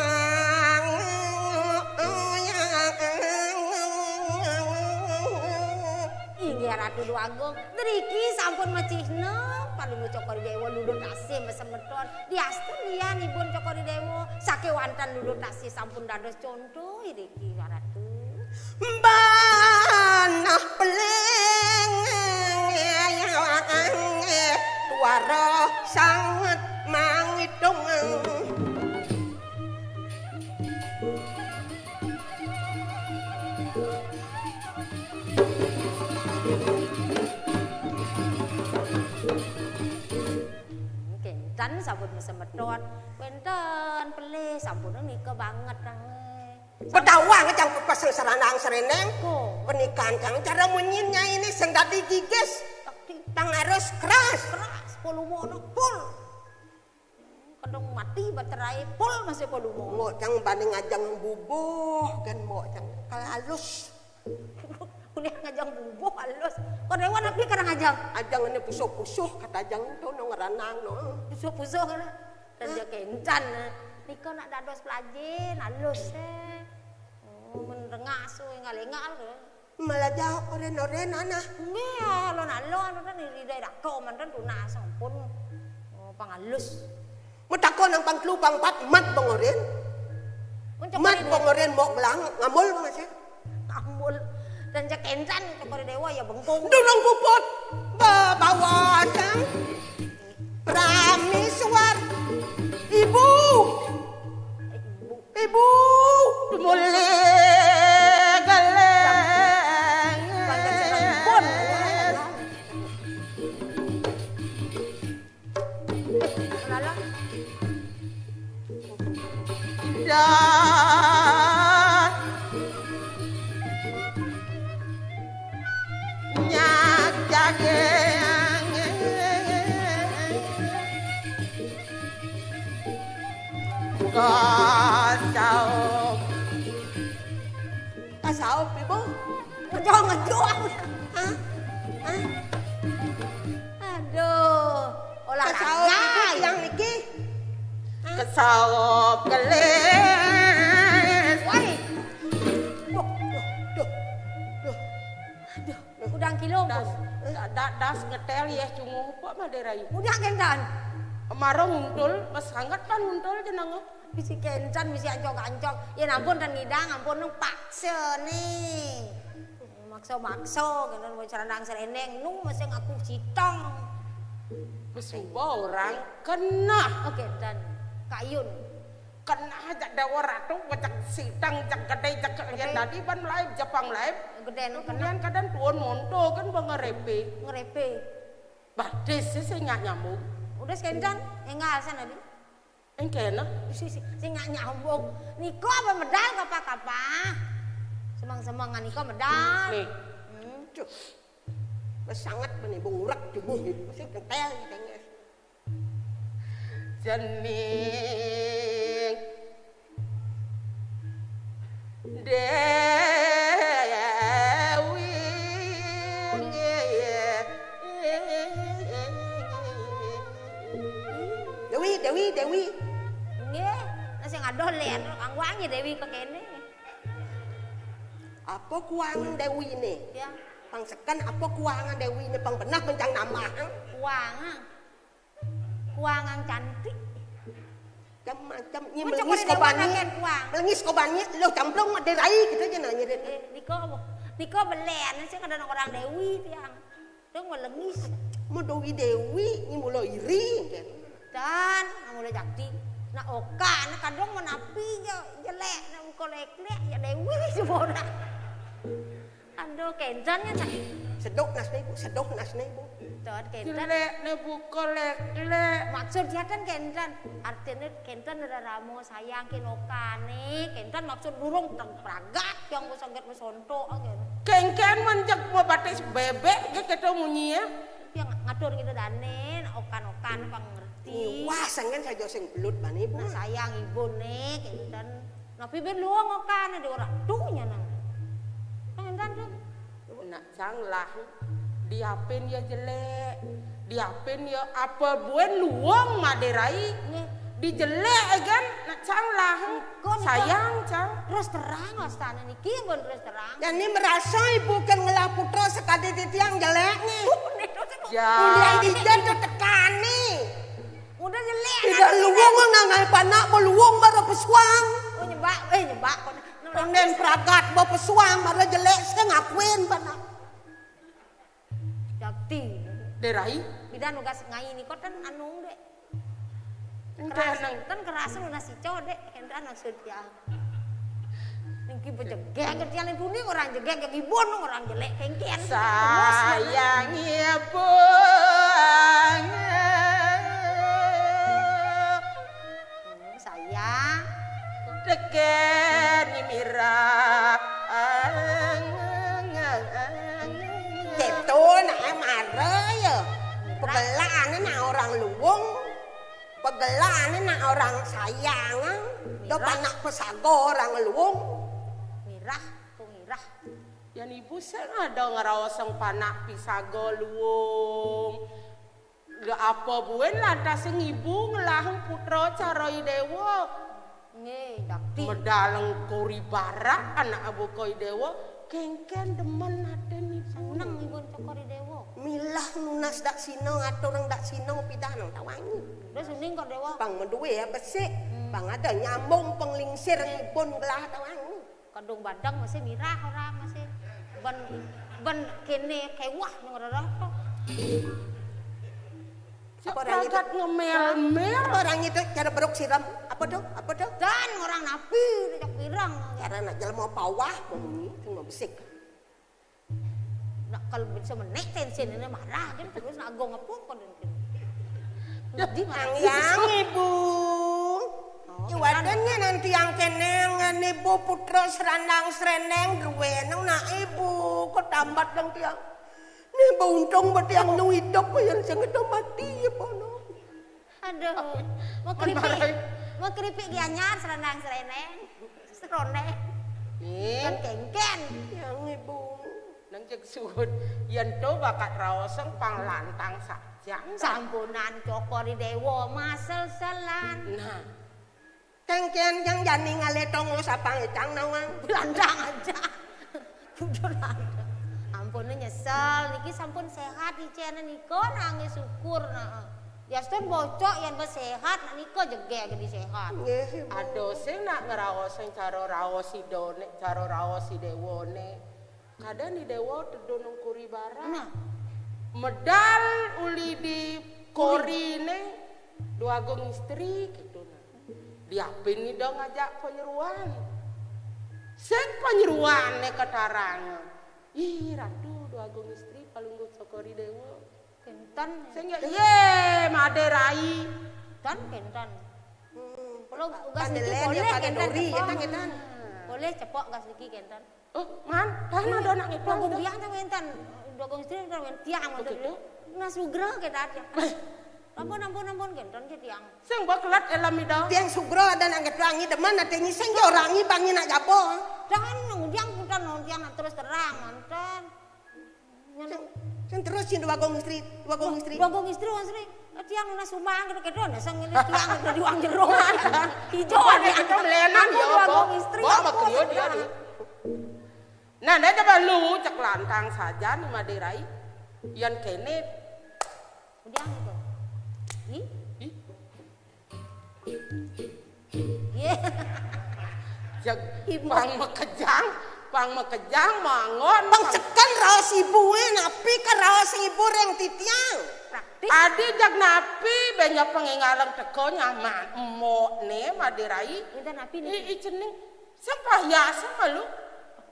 Inggih Ratu Déwa Agung, driki sampun macihna Palungguh Cokor Déwa lulut asih masemeton. Diastun lian ibun Cokor Déwa, sakéwanten lulut asih sampun dados conto. Duh, iriki Ratu. Banah peling tuara sanget mangitung. Kénten sampun masemeton, kénten pelih sampun nika banget nanging. Pedawang cang pepes seranang sereneng. Ko. Pernikahan cang cara munyin nyai ini sing dadi gigis. Tapi cang harus keras. Keras, polumono pul. Kadang mati baterai pul masih polumo. Mbok cang banding ajang bubuh kan mbok cang kalah halus. Udah ngajang bubuh halus. Kok dewan tapi kadang ajang. Ajang ini pusuh-pusuh kata ajang itu nong ranang no. Pusuh-pusuh kan. Dan dia kencan. Nika nak dados pelajin halus eh. Oh, menrengah su engal-engal. Malah jauh oren-oren anak. Nggih, alon-alon kan iri daerah kau mantan tunas ampun. Oh, pangalus. Metakon nang pangklu pangpat mat bang oren. Mat bang oren mok belang ngamul masih. Ngamul. Dan cek encan cek oren dewa ya bengkung. Durung puput. Bawa sang. Prameswar. Ibu. Ibu. Ibu. Mulai galeng. Panjang sekali pun. Lala. Dah. Nyak daging. Kacau. Tasawuf, Ibu? Ngejo-ngejo. Hah? Hah? Aduh, olahraga. Tasawuf, Ibu, tiang niki? Hah? Kesawop kelis. Woi. Duh, duh, duh, duh. Aduh, udang kilo, das, Bos. Da-, da-, das ngetel ya cunguh apa Madera ya? Udah kentan. Maro nguntul, mas sangat pan nguntul jenenge. Bisi kencan, bisi ancok-ancok. Ya ampun, dan ngidang, ampun, nung paksa nih. Maksa-maksa, gitu, mau serendang serendeng, nung masih ngaku citong. Besuba orang kena. Oke, dan Kak Yun. Kena aja dawa ratu, cek sidang, cek gede, cek ya tadi ban laib, Jepang laib. Gede, kemudian kadang tuan monto kan bang ngerepe. Ngerepe. Badis sih, sing nyak nyambung. Udah sekencan, enggak alasan tadi. Engkena. Si, si, sing nyak nyambung. Niko apa medal kapa-kapa? Semang-semangan niko medal. Nih. Hmm. Cuh. Besanget meni bung urak tubuh. Mesti kentel katanya. Jening Dewi. Dewi, Dewi, Dewi. Nggih, sing adoh len, kang wangi Dewi kok kene. Apa kuangan Dewi ini? Ya. Pang seken apa kuangan Dewi ini pang benah mencang nambah. Kuangan. Kuangan cantik. Macam-macam. Ini melengis kobani. Melengis kobani, lo camplung derai gitu aja nanya deh. Eh, niko apa? Niko belen sih kadang orang Dewi tiang. Dong melengis. Mau Dewi Dewi, ini mula iri kan. Dan, mula jakti. Nah, oka, nah kadang menapi ya jelek, nah muka lek-lek ya Dewi semua orang. Aduh, kencan ya, Cak? Sedok nas ne, Bu, sedok nas ne, Bu. Tuh, kencan. Jelek ne buka lek-lek. Maksud dia kan kencan. Artinya kencan ada ramo sayang kinokane. Kencan maksud burung teng pragat yang ku sangget mesonto aja. Kengken menjek mau batis bebek ke kita munyi ya. Yang ngatur gitu dane, okan-okan pang ngerti. Wah, sanggen saja sing belut bani, Bu. Nah, sayang ibu ne, kencan. Napi ben luang okan ada orang tunya nang. Kencan tuh. Nak cang lah, diapin ya jelek, diapin ya apa buen luang maderai, dijelek kan, nak cang lah, sayang cang. Terus terang lah, stana niki pun terus terang. Dan ini merasa ibu kan ngelah putra sekali di tiang jelek nih. Ya. Kuliah di jan tuh tekan nih. Udah jelek. Tidak luwung nang ngai panak mau luwung baru pesuang. Oh, nyebak, eh, nyebak. Konden pragat mau pesuang baru jelek saya ngakuin panak. Jakti. Derai. Bida nugas ngai ini kok kan anu dek. Keras, kan keras lu nasi codek, hendak maksud ya. Ningki bejegek, kerja lain puni orang jegek, yang ibon orang jelek, kengkian. Sayang ibu. Sayang. Deken mirah. Gitu, nah, mara ya. Pegelane nak orang luwung. Pegelane nak orang sayang. Do panak pesago orang luwung. Mirah, tuh mirah. Yan ibu sing ada ngeraosang panak pisago luwung. Lha apa buen lantas sing ibu ngelahang putra cara i dewa? Nggih, dakti. Medaleng kori barak anak abu koi dewa. Kéngkén demen aténé. Seneng Ibu Cokor I Déwa. Milah nunas daksina, aturang daksina pidah nang tawangi. Terus uning kok Déwa. Pang madué ya besik. Hmm. Pang ada nyambung penglingsir Ibun gelah tawangi. Kadung badang masih mirah orang masih. Ben, ben kéné kéwah nang rerah to. Apa orang itu? Pragat ngemel-mel. Apa orang itu cara beruk siram? Apa tuh? Apa tuh? Dan orang napi, cak pirang. Cara nak jelema pawah, bunyi, cuma besik. Nak kalau bisa menek tensin ini marah kan terus nak agong apa kok dan. Jadi marah. Yang Ibu. Oh, iwadannya nanti yang keneng, Ibu putra serandang serendeng, druwe nang nak Ibu, kok tambat dong tiang. Nih, ba untung ba tiang nu idup, ba yang sing itu mati, ya, pono. Aduh, mau keripik, mau keripik Gianyar, serandang, sereneng, serondeng. Nih. Kan kengken. Yang Ibu. Nang jeg suhut, yen to bakat raoseng pang lantang sajang. Sampunan Cokor I Déwa masel-selan. Nah. Kengken yang jani ngalih tongo sapang ecang nawang. Landang aja. Udah landang. Ampun nyesel, niki sampun sehat icén nika nangis syukur nah. Yastun bocok yang sehat, nah nika jegé gedi sehat. Nggih, Ibu. Aduh, sing nak ngeraos sing cara raos I Déwané, cara raos I Déwané. Kadén I Déwa tedun nang kuri barang. Nah. Medal uli di koriné Dwagung Istri gitu nah. Diapin nih dong ngajak penyeruan. Sing penyeruané ketarang. Ih, Ratu Dwagung Istri palungguh Cokor I Déwa. Kénten. Sing ya, yé, Madé Rai. Kénten, kénten. Hmm. Kalau gas niki pandelen ya boleh pada kénten, dori, cepok. Éta kénten. Boleh cepok gas niki kénten. Oh, man, kan ada anak itu. Dwagung tiang ta wénten. Dwagung Istri ta wénten tiang maksudnya. Begitu. Nah, sugra kita aja. Ampun, ampun, ampun, kénten ki tiang. Sing mbok kelat élam ida. Tiang sugra ada nak ketuangi demen ada nyi sing yo orangi bangi nak jabo. Jangan nang tiang putar nang tiang nak terus terang manten. Sing, sing terus sing Dwagung Istri, Dwagung Istri. Dwagung Istri, Dwagung Istri. Tiang nunas sumang gitu gitu nah sing ini tiang gitu di uang jero. Ijo ya. Kita melenan ya, Dwagung Istri. Bawa apa makliyo dia nih. Nah, nek coba lu cek lantang saja nih Madé Rai. Yan kéné. Udah gitu. Ih. Ih. Iya. Cek Ibu. Pang makejang, pang makejang mangon. Pang ceken raos ibu é, napi ka raos ibu ring titiang. Praktis. Adi jag napi bé nyok pangéngalang teka nyaman. Embokné Madé Rai. Minta napi nih? I, i cening. Sing payas sama lu.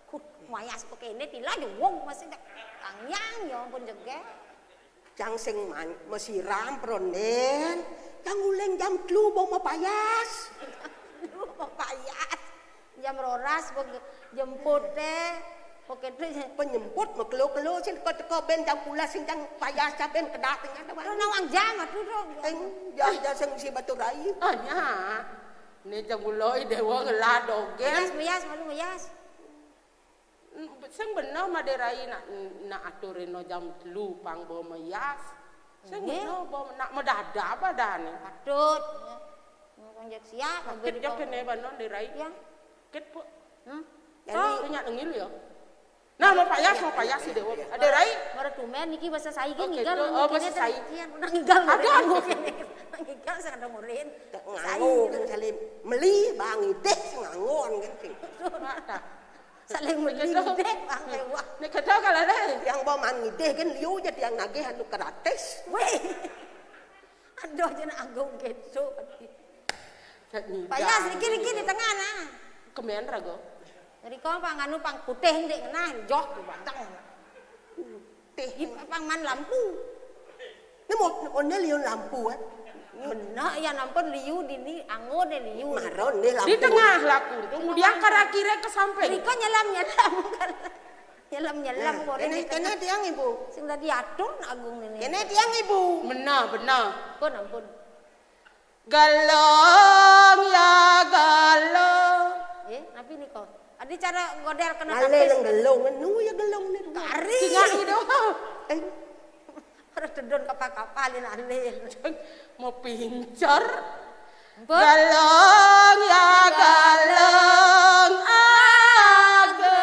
Kut, mayas pakai ini tila jewong masih jak tangyang ya ampun jegé. Jang sing man-, masiram prondén. Jang uling jam telu ba mapayas. Jam telu mapayas. Jam roras ba jemput té. Pakai itu. Penyemput makelo-kelo sing teka-teka bén jam pulas sing jang payas ja bén kedat nya. Nawang jam atuh to. Eng, jam ja sing si Batu Rai. Ah, nya. Né jang ulo I Déwa ngelah dogén. Mayas, mayas, malu mayas. Sing bener Madé Rai nak, nak aturina jam telu pang ba mayas. Sing bener ba nak mendadak badané. Patut. Ngomong jak siap. Kit jak kéné banon Dé Rai. Ya. Kit, Bu. Hmm? Jadi nyak nengil ya. Nah, mapayas, mapayas I Déwa. Adé Rai. Mara tumén niki basa sai gé ngigal. Oh, basa sai. Ngigal. Ada. Ngigal sing ada murid. Sai. Nganggo kan saling meli bang idéh sing nganggon kan sing. Saling meli idéh bang mewah. Nek kada kalah deh. Yang paman idéh kan liu jadi yang nagih anu gratis. Wéh. Aduh, jeneng agung kéto. Payas niki, niki di tengah nah. Kemén raga. Rika pang anu pang putih ndik ngenah, joh di batang. Putih. Di pang man lampu. Né mo, ondé liu lampu, eh. Bener ya ampun liu dini anggo dé liu. Maron dé lampu. Di tengah laku, kemudian kara kira ke samping. Rika nyelam nyelam. Nyelam nyelam. Nah, kene, kene tiang ibu. Sing dadi atur agung ini. Kene tiang ibu. Bener, bener. Pun ampun. Gelung ya gelung. Eh, napi nika? Adi cara godél kena tapis. Ngalih gelung, nu ya gelung né. Kari. Cingak itu. Eh. Ora tedun kapal-kapalin alih. Mau pincer. Ampun. Gelung ya gelung agung.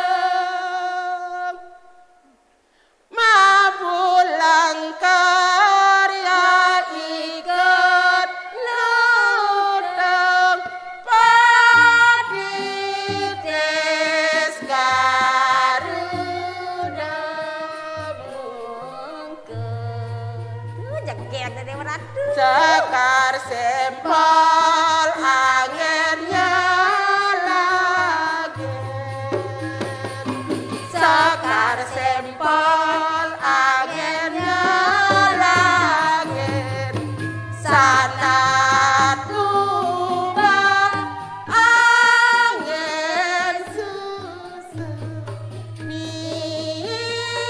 Kaya ada Dewa Ratu. Sekar sempol angin nyelagit. Sekar sempol angin nyelagit. Sanat lubah angin susut. Mingalo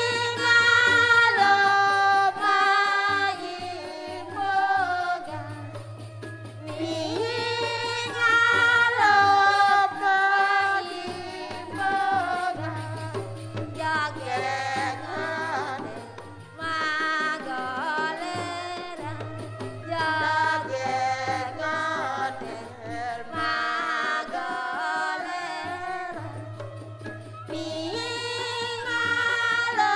maimboga. Mingalo maimboga. Jagad Magoleran, jagad goder magoleran. Mingalo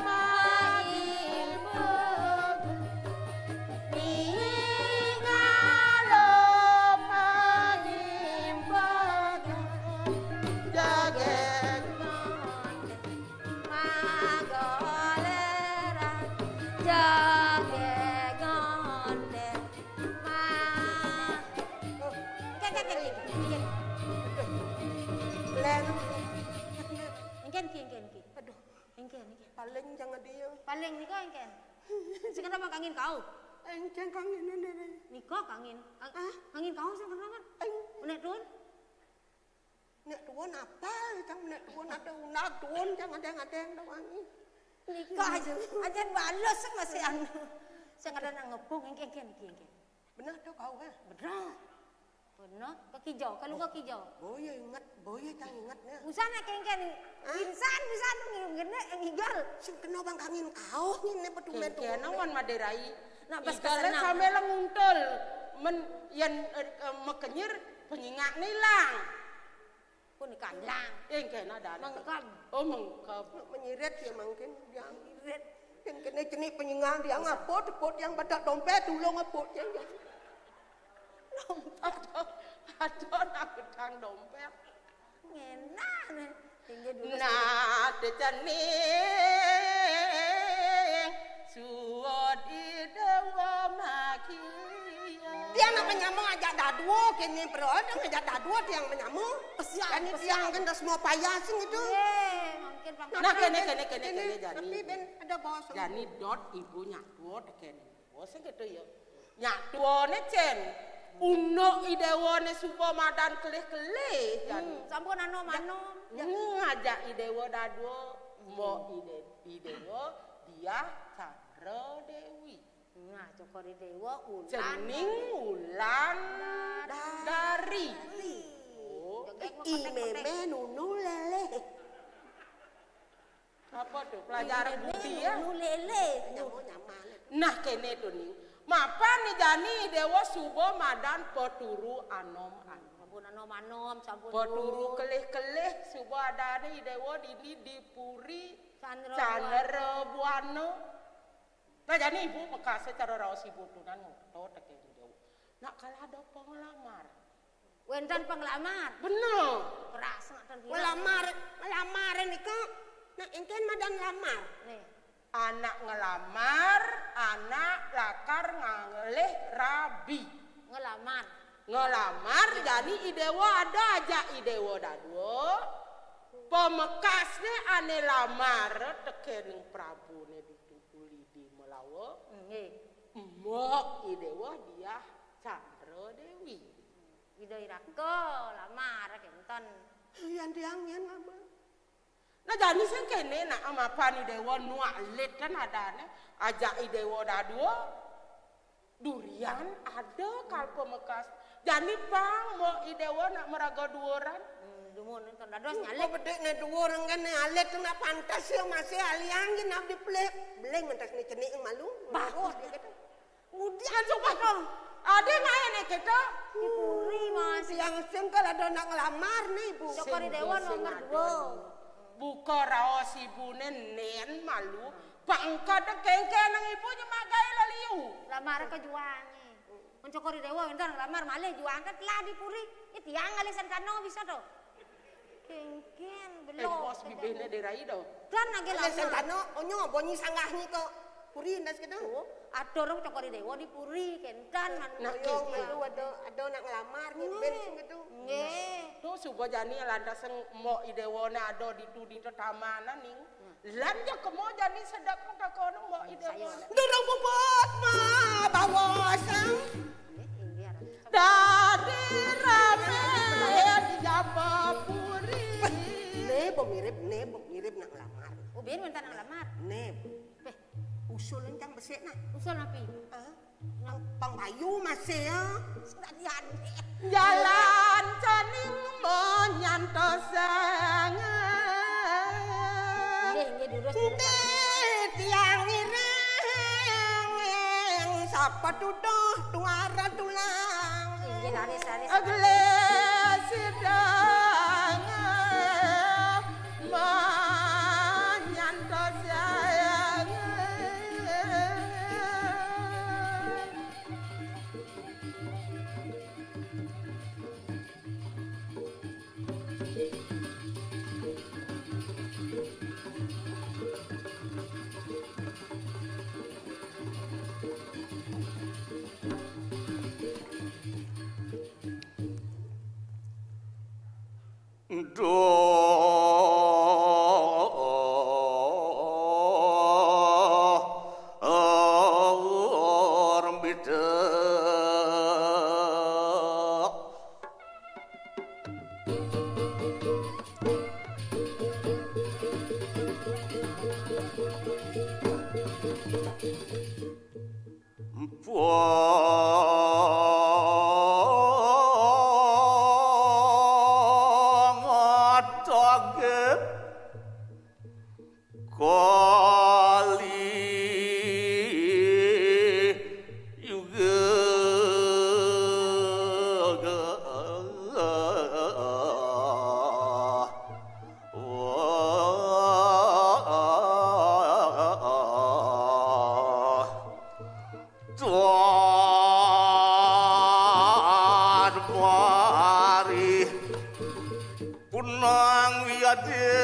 maimboga, mingalo maimboga, jagad goder. Magoleran, jagad goder. Ma-, oh, engken, engken, engken, engken. Len. Engken ki, engken ki. Aduh. Engken, engken. Paling jangan dia. Paling nika engken. Sing kenapa kangin kau? Engken kangin, Nenek. Nika kangin. Ang-, ah? Kangin kau sing kenapa? Eng- Nek Dun? Nek Duon apa? Cang Nek Duon ada unak Duon, cang ada yang ada yang ada wangi. Nika aja, aja balas masih anu. Sing ada nak ngepung, engke, engke, engke, engke. Bener tuh kau, ha? Bener. Bener, ke kijau, kalau ke kijau. Boya ingat, boya cang ingat nih. Usah nak kengken, ah? Insan bisa tuh ngene, ngigal. Sing kena bang kangin kau, ngene petumben tuh. Kengken, nongon maderai. Nak pas igal kesenang. Sambil nguntul, men, yan, eh, eh, mekenyir, penyingak nilang. Pun kandang. Eh, engke ada. Mengkeb. Oh, mengkeb. Menyirit ya mungkin. Yang menyirit. Yang kena jenik penyingan dia ngapot, pot yang pada dompet, tulung ngapot yang. Dompet. Ada, ada nak pedang dompet. Ngenah nih. Tinggi dulu. Nah, ada jening. Suwod idewa magia. Tiang nak menyama ajak dadua, kene perut, ajak dadua tiang menyama. Kesian, kesian. Tiang kan dah semua payah sing itu. Ye, mungkin bang. Nah, kene, kene, kene, kene, jani. Tapi ben ada bos. Jani dot ibu nyak dua, kene. Bos gitu ya. Nyak dua ne cen. Unuk idewa ne suba madan kelih-kelih, jani. Hmm, sampun anom-anom. Ya. Hmm, ajak idewa dadua, mbok ide, idewa, dia Chandra Dewi. Nah, cokor idewa, ulan. Jening ulan dari. Dari. Oh. Jegeg mah i kotek-kotek. Meme nunu lele. Apa tuh? Pelajaran budi ya? Nunu lele. Nyaman, nyaman. Nah, kene tuh nih. Mapan nih jani idewa suba madan peturu anom-anom. Sampun anom-anom, sampun. Peturu kelih-kelih suba adane idewa dini di puri Candra Buana. Nah, jani ibu mekase cara raos ibu tunan ngotot teke idewa. Nak kalah ada penglamar. Wenten penglamar. Bener. Keras nak ten bilang. Ngelamar, ngelamar nika. Nah, engken madan lamar. Nih. Anak ngelamar, anak lakar ngalih rabi. Ngelamar. Ngelamar, jani idewa ada ajak idewa dadua. Pamekasne ane lamar teke ning prabune ditu uli di Melawa. Nggih. Mbok idewa diah Candra Dewi. Ida iraka lamar kenten. Yan tiang yan lamar. Nah, jani sing kene nak mapan idewa nuak lit kan adane. Ajak idewa dadua. Durian ada kal pamekas. Jani pang mbok idewa nak meraga duuran. Hmm, dumun nonton dados nyalek. Kok bedek ne duur engken ne alit tu nak pantes ya masih aliang je nak dipelih. Beling mentas ne cenik malu. Bagus dia kata. Kemudian coba dong. Ada ngae ne kita. Di puri, Mas. Yang sing kal ada nak ngelamar nih, Bu. Cokor idewa nomor dua. Buka raos ibune nen malu. Pangkat kengken nang ibu nyemagai laliu. Lamar ke juange. Mun cokor idewa entar lamar malih juang ke telah di puri. Ih, tiang ngalih sentano bisa to. Kengken belum. Eh, bos bibihne derai do. Dan lagi lama. Sentano, onyo bonyi sanggahnye kok. Puri ndas gitu. Oh, Ada orang cokor Déwa di puri, kénten, man. Nah, yo, iya, malu ada, ada nak ngelamar, ngirim sing itu. Nggih. Tuh, suba jani lantas mbok Déwané ada di tu di tetamanan ning. Lan ya kemo jani sedek mengkakono mbok Déwané. Durung puput ma bawa sang. Nggih, inggih, aran. Dadi rame di Jambapuri. Né, mbok mirip, né, mbok mirip nak ngelamar. Oh, biyen minta nak ngelamar. Né. Usul encang besik nah. Usul napi? Ah, pang, pang payu masih ya. Sudah diadek. Jalan caning menyantosang. Nggih, nggih, durus, durus. Enti tiang ireng, sapa tuduh tuara tulang. Inggih, laris, laris. Agle sidang. Manyantos sayang. Duh, rembidek. Pangatoge kali yuga. Tuan mari punang wiadé.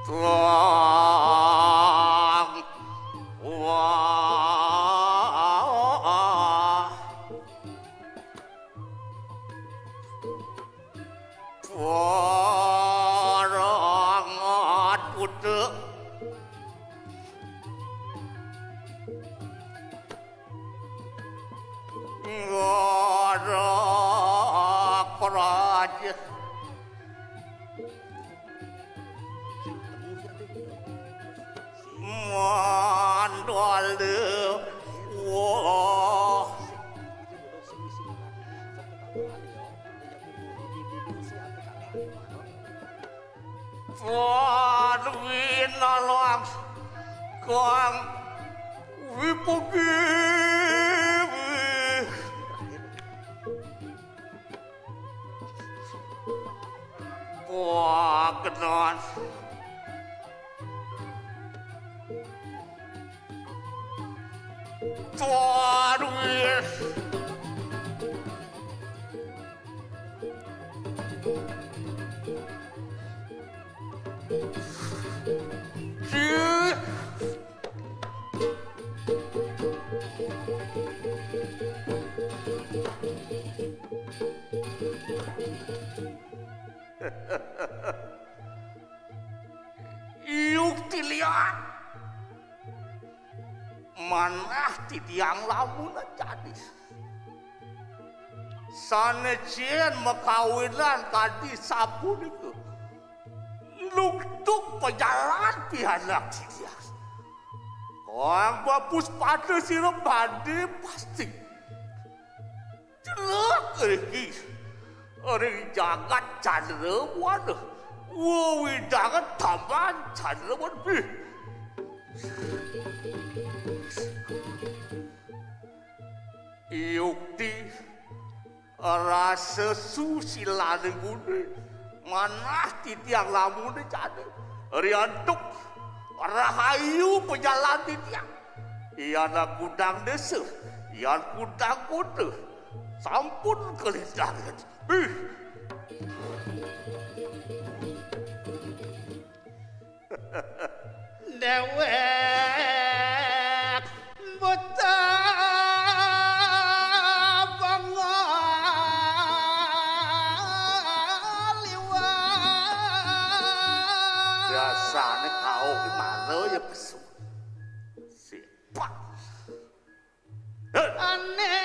Tuang. Wah. Warangat putu. Ngara praja. Mandala. Wah. Padwina lang kang wipugi. Wah, kenan. Tuan wis. Si. Yukti liat. Manah titiang lamun jani. Sané jén makawinan kadi sapunika. Lungtuk pajalan pianak titiang. Kang bapus pada sira badé pasti. Jelek riki. Ring jagat Candra, waduh. Wewidangan taman Candra, waduh. Yukti. Rasa susilané guna, manah titiang lamuné jani. Riantuk rahayu pajalan titiang. Yan kudang désa, yan kudang kota, sampun kalindangan. Bih. Déwék buta pangaliwat. Biasané kauh ki mara ya pesu. Sipak. Ané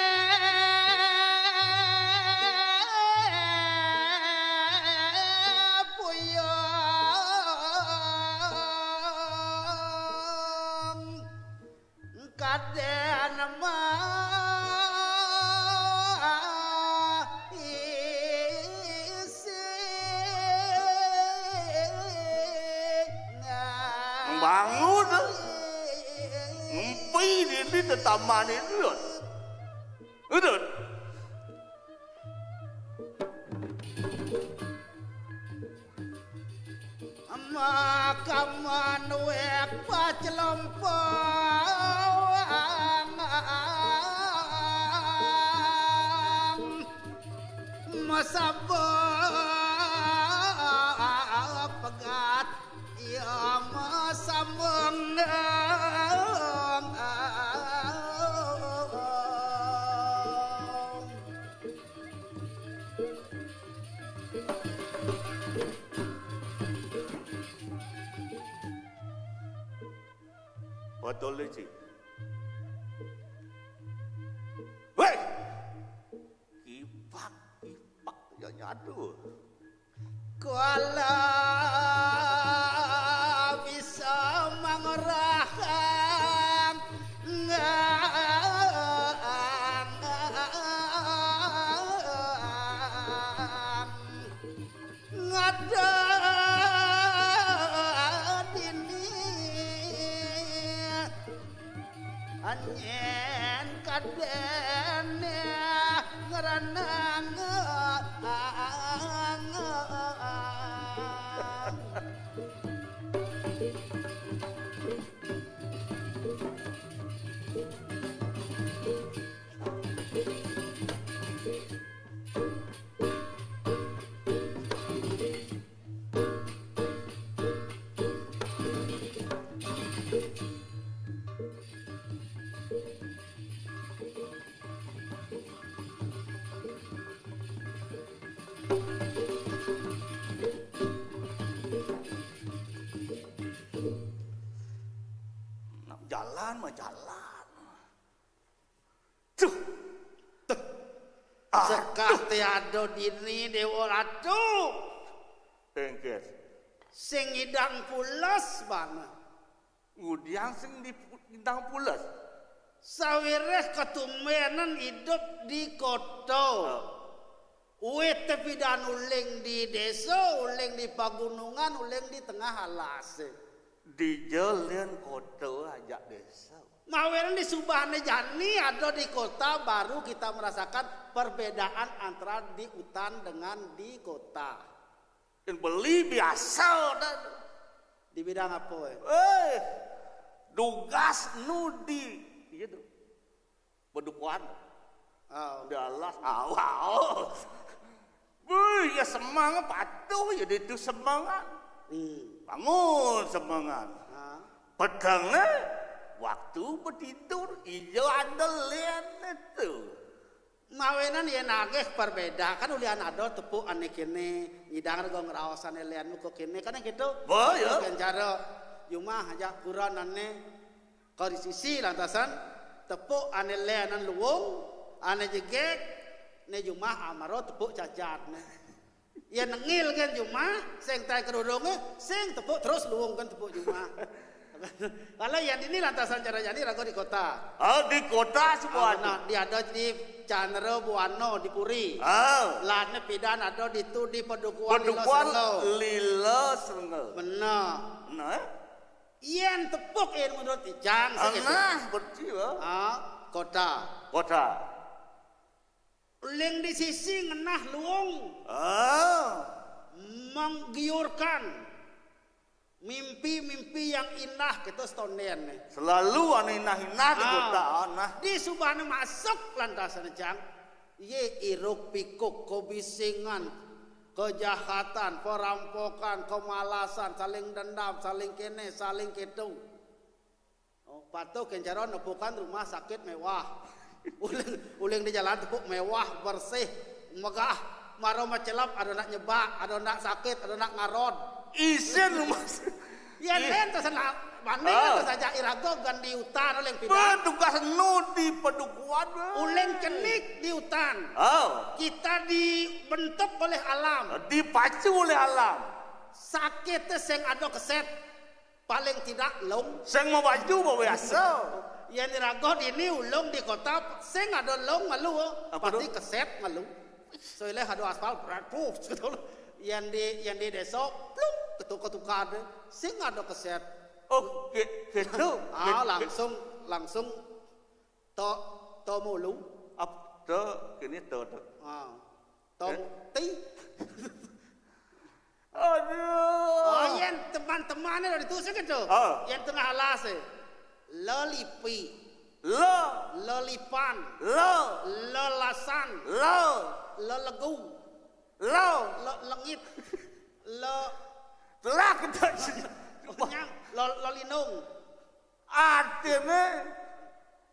puyung kadén mah isi. Bangun. Ngempi dini tetamané dulu. Udut. Makaman wék paclempang masabak pegat. Ia masambung. Betul, Ci. Wéh! Kipak, kipak, ya nyadu. Kuala bisa mangerahang ngada dini. Nyén kadéné ngranang. Nak jalan mah jalan. Tuh. Tuh. Ah, sekah tuh. Té ada dini Déwa Ratu. Éngkén. Sing ngidang pules banget. Ngudiang sing di, ngidang pules. Sawiréh katumbénan idup di kota. Oh. Wit pidan uling di désa, uling di pagunungan, uling di tengah alasé. Dija lén kota ajak désa. Mawinan di subané jani ada di kota, baru kita merasakan perbedaan antara di hutan dengan di kota. Yén beli biasa dah. Di bidang apa, éh? Éh, dugas nu di, iya tuh. Padukuhan. Oh. Di alas, au, au. Wih, ya semang patuh ya ditu semangan. Hmm. Bangun semangan. Ah. Pedangnya waktu betidur, iya ada lén itu. Mawinan yén nagih perbeda, kan ulian ada tepuk ané kéné, nyidang rega ngraos ané lén muka kéné, kan gitu. Oh, ya. Kan cara jumah aja kuran ané. Kari sisi lantasan tepuk ané lénan luwung, ané jegég, né jumah amaro tepuk cacat né. Ya nengil kan jumah, sing tai kerudungé, sing tepuk terus luwung kan tepuk jumah. Kalau yang ini lantasan cara jani raga di kota. Oh, di kota semua. Ah, nah, di ada di Candra Buana di Puri. Oh. Lané pidan ada di tu di Padukuhan Lila Padukuhan Srengel. Lila Srengel. Bener. Nah. Yén tepuk yén menurut ijang sing gitu. Nah, berarti, wah. Ah, kota. Kota. Uling di sisi ngenah luung. Ah. Menggiurkan. Mimpi-mimpi yang indah gitu setonden nih. Selalu anu indah-indah di Ah. Kota, ah, nah. Di subahna masuk lantasan, Cang. Ye, iruk pikuk, kebisingan, kejahatan, perampokan, kemalasan, saling dendam, saling kene, saling ketu. Oh, patuh kencaron nepukan rumah sakit mewah. Uling, uling di jalan tepuk mewah, bersih, megah. Maro macelap, ada nak nyebak, ada nak sakit, ada nak ngarod. Isin rumah sakit. Ya, Ih. Lain terus nak banding Oh. Terus saja irago gan di hutan uling pidan. Tugas nu di pedukuan. Uling cenik di hutan. Oh. Kita dibentuk oleh alam. Dipacu oleh alam. Sakit teh sing ada keset. Paling tidak lung. Sing mau baju mau biasa. Yang dirago dini ulung di kota sing ada lung malu. Apa pasti tuh? Keset malu. Soalnya ada aspal berat tuh gitu. Yang di yang di desa plung ketuk ketukar deh. Sing ada keset. Oh, gitu. Ah, langsung langsung to to mulu. Apa tuh? Kini tuh tuh. Ah. Tom Eh? Ti. Aduh. Oh, yang teman-temannya udah ditusuk itu. Oh. Yang tengah alas eh. Lelipi. Le. Lelipan. Le. Lelasan. Le. Lelegu. Le. Le lengit. Le Telah kita. Nyang. Le lelinung. Artinya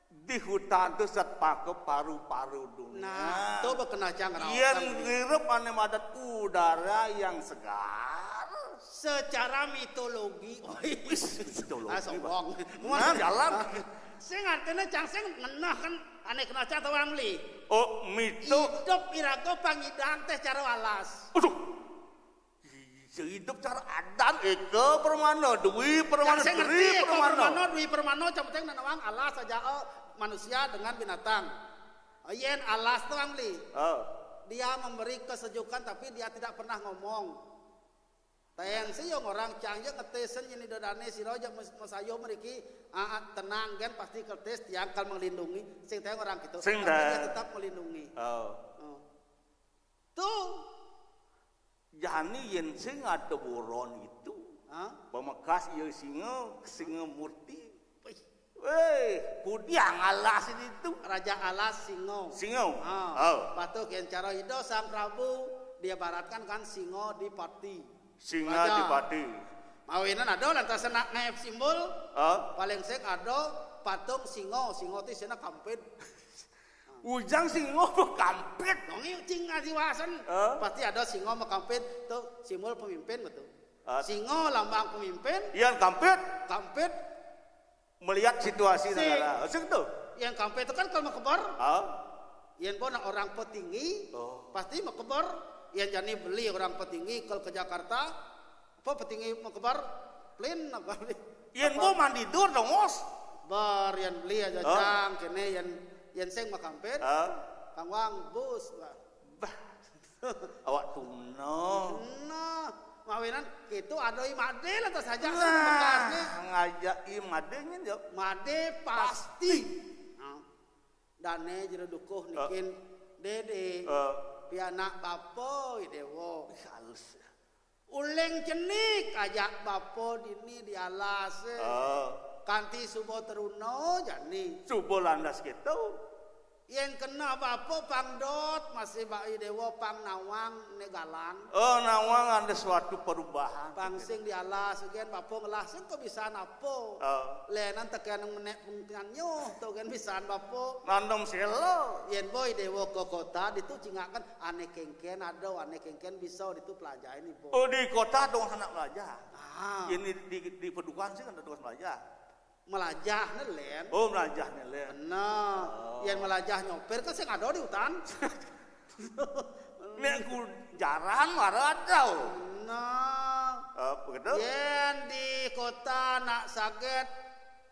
di hutan itu set pake paru-paru dunia. Nah, itu berkena cang rawat. Yang ngirup ane madat udara yang segar. Secara mitologi, oh, mitologi, ah, sombong. Nah, jalan. Sing artinya cang sing ngenah kan ane kena cang tawang li. Oh, mito. Hidup irago pangidang teh cara alas. Aduh. Hidup cara adan, Eka Permana, Dwi Permana, Dwi Permana. Permana, Dwi Permana, cang penting nanawang alas saja, oh, manusia dengan binatang. Yen alas tuh, Amli. Oh. Dia memberi kesejukan, tapi dia tidak pernah ngomong. Tayang sih yang orang cang je ngetesen ini dodane si roja mas- masayo meriki, ah, ah, tenang kan pasti kertes tiang kal melindungi. Sing tayang orang gitu. Sing tapi dia tetap melindungi. Oh. Oh. Tuh. Jani yen sing ada boron itu. Hah? Pamekas iya singa, singa murti. Wih. Weh, kudiang alas itu. Raja alas singa. Singa. Ah, oh. Patuh yen cara Ida Sang Prabu diibaratkan kan singa di pati. Singa di pati. Mawinan ada lantas nak naib simbol. Oh. Paling sing ada patung singa, singa ti sina kampit. Ujang singo makampit. Dong yuk cing adiwasan. Hah? Pasti ada singo makampit tuh simbol pemimpin betul. Ah. Singo lambang pemimpin. Yang kampit. Kampit. Melihat situasi sing negara. Sing tuh. Yang kampit itu kan kalau makebar. Ah. Yang bona orang petinggi, oh, pasti makebar. Yang jani beli orang petinggi kalau ke Jakarta, apa petinggi makebar? Plin apa? Yang bo mandi dur dong, Os. Bar yang beli aja. Hah? Cang, kene yang yang sing makampit. Hah? Kang Wang bus, bah. Bah. Awak tuna. Nah, mawinan itu ada i made lah tas aja. Nah, bekasnya. Ngajak i made nyen yo. Made pasti. Pasti. Nah, dane jero dukuh nikin dede. Eh. Pianak bapa i dewa. Ih, halus. Uling cenik ajak bapa dini di alas, eh. Oh. Kanti suba teruna jani. Suba landas gitu. Yen kena bapa pang dot masih bai dewa pang nawang ne galang. Oh, nawang ada suatu perubahan. Pang sing di alas gen bapa ngelah sing kok bisa napo. Oh. Lenan tekan menek pengtian nyoh to gen bisaan bapa. Nandom selo. Yen boy dewa ke kota ditu cingakan ane kengken ada ane kengken bisa ditu pelajain ibu. Oh, di kota dong anak belajar. Ah. Ini di, di, di pedukuhan sih kan ada tugas belajar. Melajah nelen. Oh, melajah nelen. Benar. Oh. Yang melajah nyopir kan sing ada di hutan. Nek ku jaran marah ada. Nah. Oh, begitu? Yen di kota nak sakit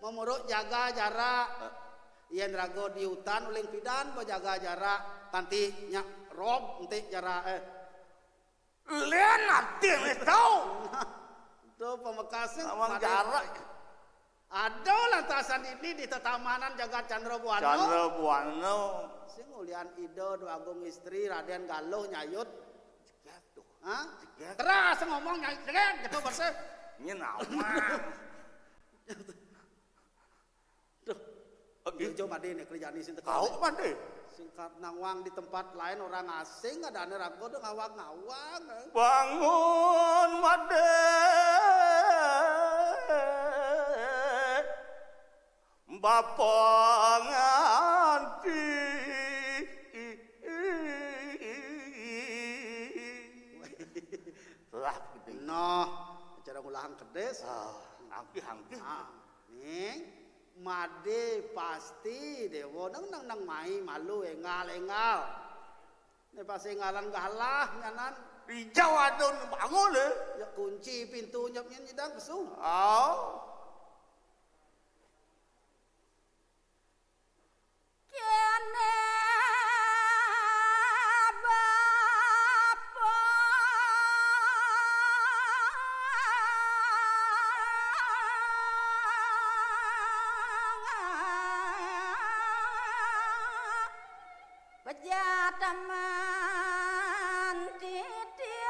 memuruk jaga jarak. Eh. Yen rago di hutan uling pidan bejaga jarak kanti nyak rob enti jarak eh. Lian nanti yang tahu. Tuh pamekasnya awang jarak. Ada lantasan ini di tetamanan jagat Chandra Buana. Chandra Buana. Sing ulian Ida Dwagung Istri Raden Galuh nyayut. Cegek tuh. Hah? Cegek. Keras ngomong nyayut cegek gitu, bersih. Ini nawang. Duh. Oke. Iya, Jo, Madé, né, kerjaan sing teka. Kau, Madé? Singkat nawang di tempat lain, orang asing, ada ane raga udah ngawang-ngawang, eh. Bangun, Madé. Bapa nganti. Lah, gitu. Noh, cara ngulahan kedis. Ah, angkih, angkih. Ah, ning, Madé pasti Déwa nang, nang, nang mai malu énggal-énggal. Né pas énggalan galah nyanan. Rijau adun bangun, eh. Ya kunci pintu nyep nyidang pesu. Oh. Kéné bapa pejateman titiang.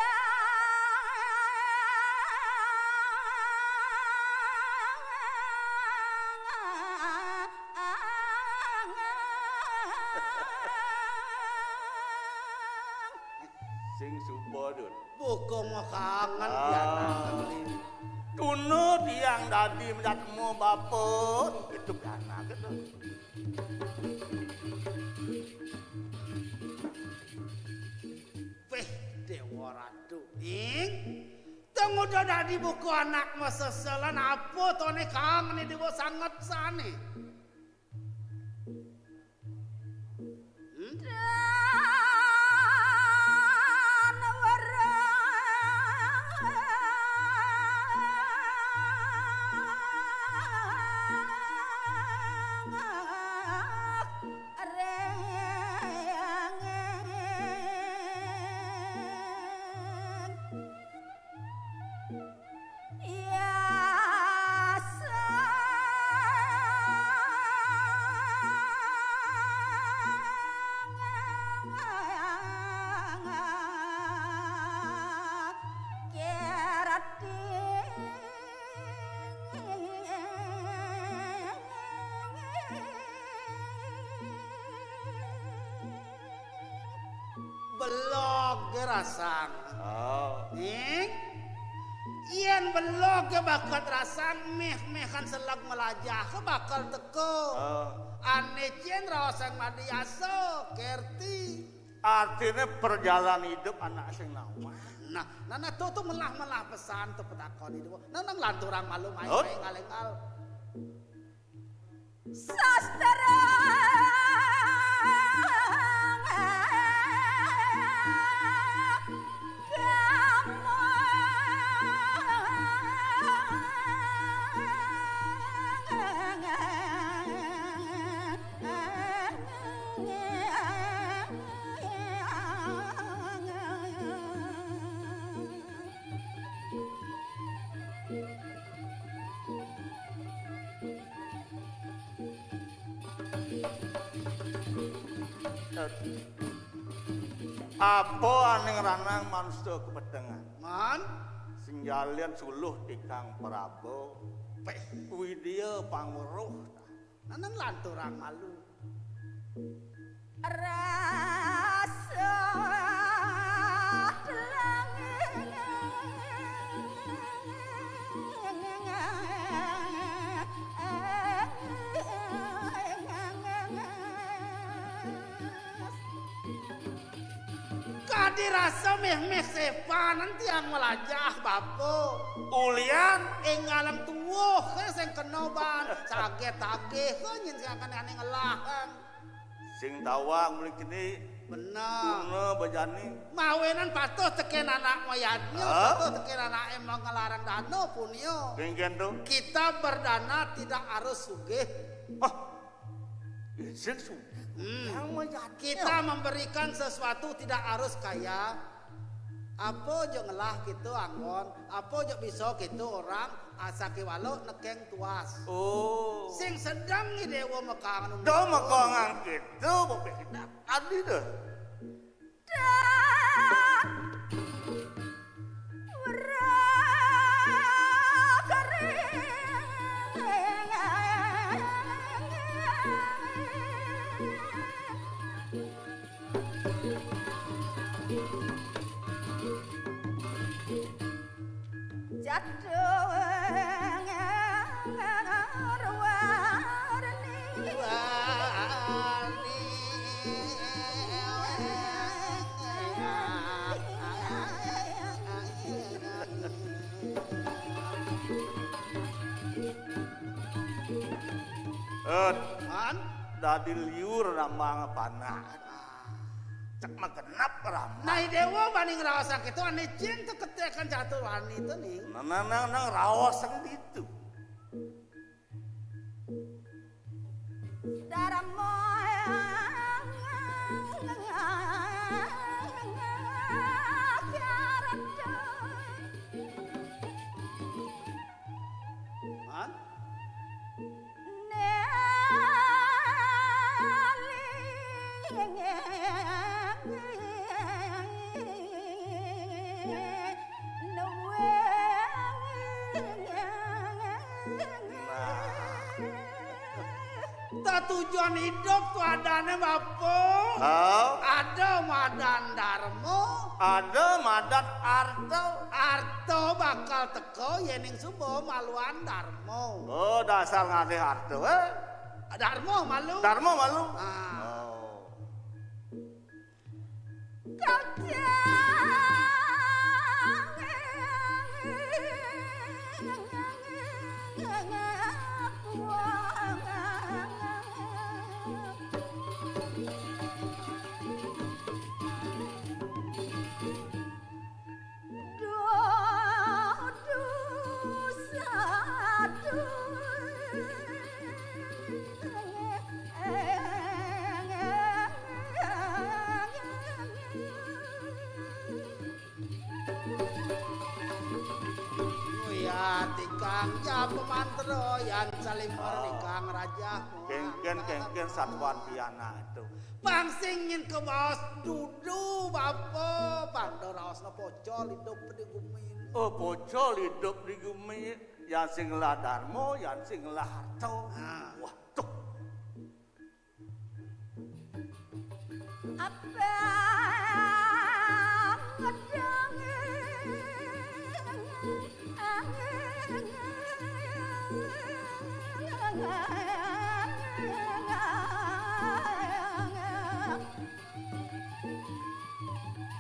Sing suba, Dun. Buka mah kangen. Ah. Pianak. Tuna tiang dadi mendatemu bapa. Itu pianak itu. Wéh, Déwa Ratu, ning. Tong udah dadi buku anak maseselan apa tone kangen Déwa sanget sané. Hmm? Dan warang Belog gé rasang. Oh. Ning, yén belog gé bakat rasang, méh-méhan selag melajah ké bakal teka. Oh. Ané cén raosang madiasa, kerti. Artiné perjalanan hidup anak sing nawang. Nah, nah, nah, tuh, tuh melah-melah pesan tuh petakon itu. Nang, nang lanturang malu main, oh, main ngalengal. Sastra Apa ané ngranang manusa kepetengan? Man? Sing jalin suluh tikang Praba. Péh. Widya pangweruh. Nanang lanturang malu. Rasa telang. Kadi rasa méh-méh sépanan tiang melajah, Bapa. Ulian? Énggalan tuwuh, ké sing kena ban. Sagét tagih, ké nyin sing akan ané ngelah, kan. Sing tawang mriki. Bener. Tuna bejani. Mawinan patuh tekén anak mayadnya, hah? Patuh tekén anak emang ngelarang dana punya. Kéngkén to? Kita berdana tidak harus sugih. Hah? Izin sugih. Hmm. Yang mayadnya. Kita memberikan sesuatu tidak harus kaya. Apa ja ngelah kita anggon, apa ja bisa kita orang, asal kéwala nekeng tuas. Oh. Sing sedeng I Déwa Mekang anu. Dah niku. Mekang angkit tu, bobek kita tadi dah. Jatuh ngarwar. Eh, dadi liur rambang panah. Cek mah genep rambang. Nah, I Déwa bani ngraosang kéto ané cén to ketékan catur wani to, Ning. Nah, nah, nah, nah, raos sing ditu. Darma Hah? Nah. Tah tujuan hidup tu adané, Bapa. Oh. Ada madan darma. Ada madan arta. Arta bakal teka yéning suba maluan darma. Oh, dasar ngalih arta, eh. Darma malu. Darma malu. Ah. Oh. Ya, tikang ja pamantra, yan salimur tikang raja. Kéngkén, kéngkén satuan pianak to. Pang sing nyén kabaos dudu, Bapa, pang da raosna pocol idup di gumi. Oh, pocol idup di gumi, yan sing ngelah darma, yan sing ngelah harta. Nah. Wah, tuh. Apa ngedang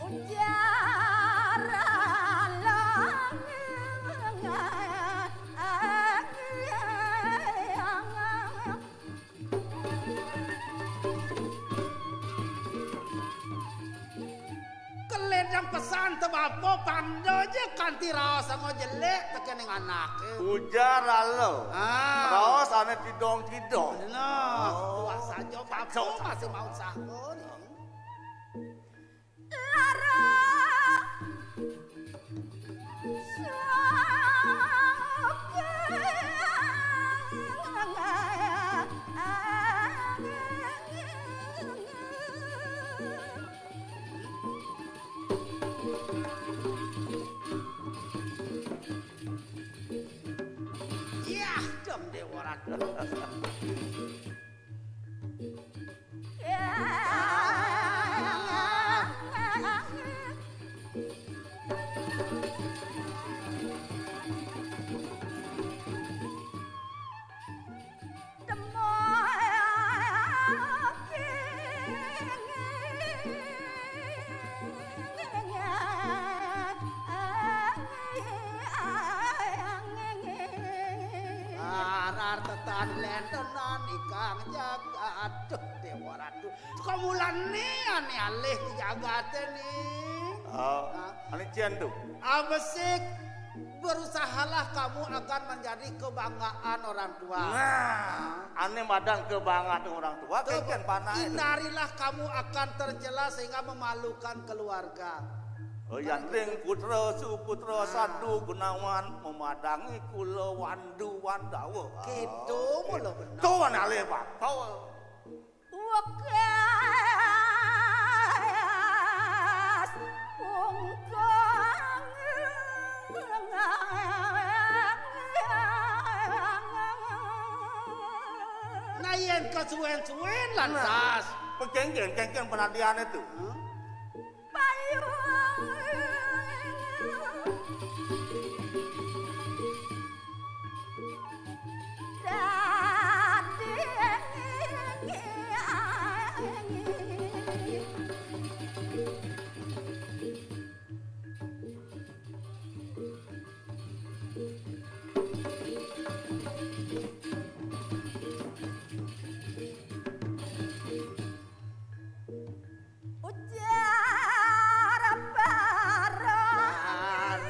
ujar alang. Keledang pesan to Bapa, pang da ja kanti raos anga jelék tekéning anaké. Ujar rala. Ah. Raos ané tidong-tidong. Nah, oh. Tuah saja Bapa masih mau sahur. Lara. Yah, dong Déwa Ratu. Arar tetan lentenan ikang jagat. Aduh, Déwa Ratu. Kok mulane ané alih jagaté, Ning? Oh, hah? Ané cén to. Abesik, berusahalah kamu agar menjadi kebanggaan orang tua. Nah, ané madan kebanggaan orang tua, kéngkén panaké. Hindarilah kamu akan tercela sehingga memalukan keluarga. Oh, Yanting Putra Suputra Sadu Gunawan memadangi kula Wandu Wandawa. Gitu mula bener. Tuan alih bakal. Wekas pungkang. Nah, yen kesuwen-suwen lantas. Nah, pegenggen, genggen penantian itu. Hah? Ujar bareng.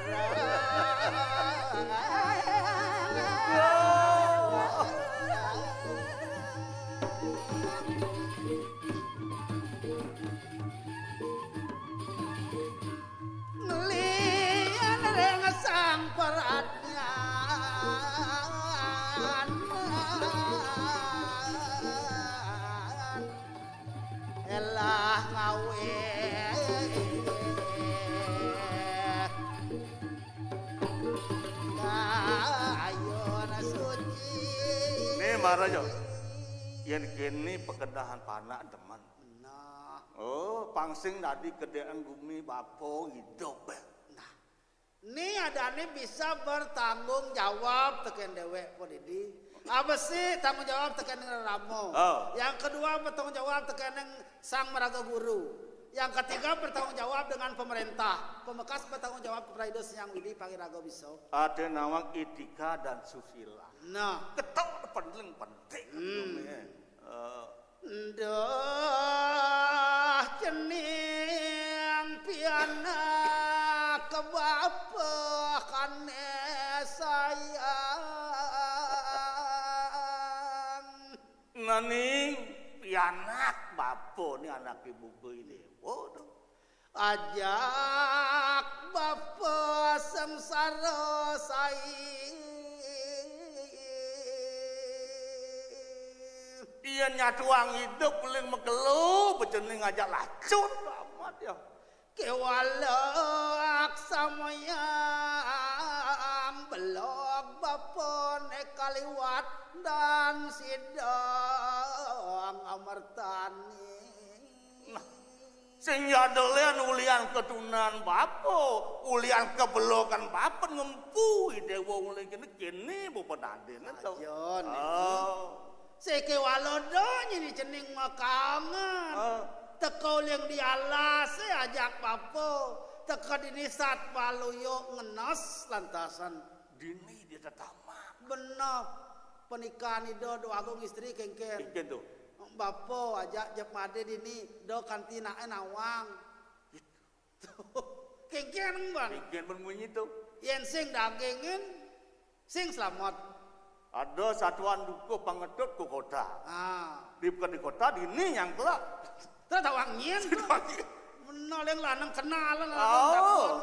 Ngelian ring sang peradnyan. Elah ngawe. Kayun suci. Nih, Maraja. Yen kene pekedahan panak demen. Nah. Oh, pang sing dadi kedeken gumi bapa idup. Nah. Ni adane bisa bertanggung jawab teken dewek, Pak Didi. Apa sih tanggung jawab teken rerama? Oh. Yang kedua, bertanggung jawab teken sang maraga guru. Yang ketiga, bertanggung jawab dengan pemerintah. Pemekas bertanggung jawab kepada Ida Sang Widi Pangiraga Bisa. Ada nawang etika dan susila. Nah. Ketok paling penting. Hmm. Eh, Nduh, cening pianak bapa kane sayang. Naning pianak bapa ni anak ibu ini. Waduh. Ajak bapa sengsara sai. Iya nyatuang idup uling makelo, becening ajak lacut amat ya. Kewala aksamayang belog bapa ne kaliwat dan sidang amertani. Nah, sing yadelen ulian ketunan bapa, ulian kebelokan bapa ngempu dewa uling kene, kene bapa nadene to. Aja, Ning. Oh. Seke walodo nyini cening makangen. Oh. Teka uling di alas, eh, ajak bapa. Teka dini sat paluyuk ngenes lantasan. Dini dia tetamak. Bener. Pernikahan Ida Dua Agung Istri kengken. Kengken tu. Bapa ajak jep made dini, do kanti nae nawang. Kengken, Bang. Kengken bermunyi tu. Yen sing dagingin, sing selamat. Ada satuan dukuh pangetut ke kota. Ah. Di, bukan di kota, dini yang kelak. Terus tawang nyen. Bener yang lanang kenalan. Oh.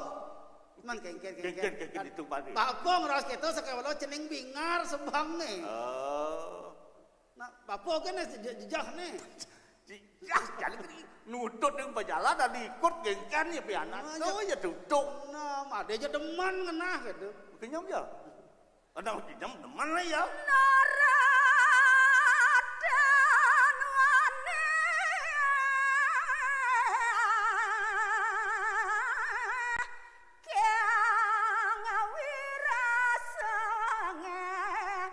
Man kengken, kengken. Kengken, kengken itu, Pak. Bapa ngeras kita sekewala cening bingar sebang nih. Oh. Nah, bapa kene je-, jejah ne. Jejah, jalan kene. Nutut ning pajalan dan ikut gengken ya pianak. Ah, to ya. Ya tutuk. Nah, made aja demen ngenah gitu. Kenyam ya. Ada kenyam demen lah ya. Naradan wane. Kang wirasa nge-,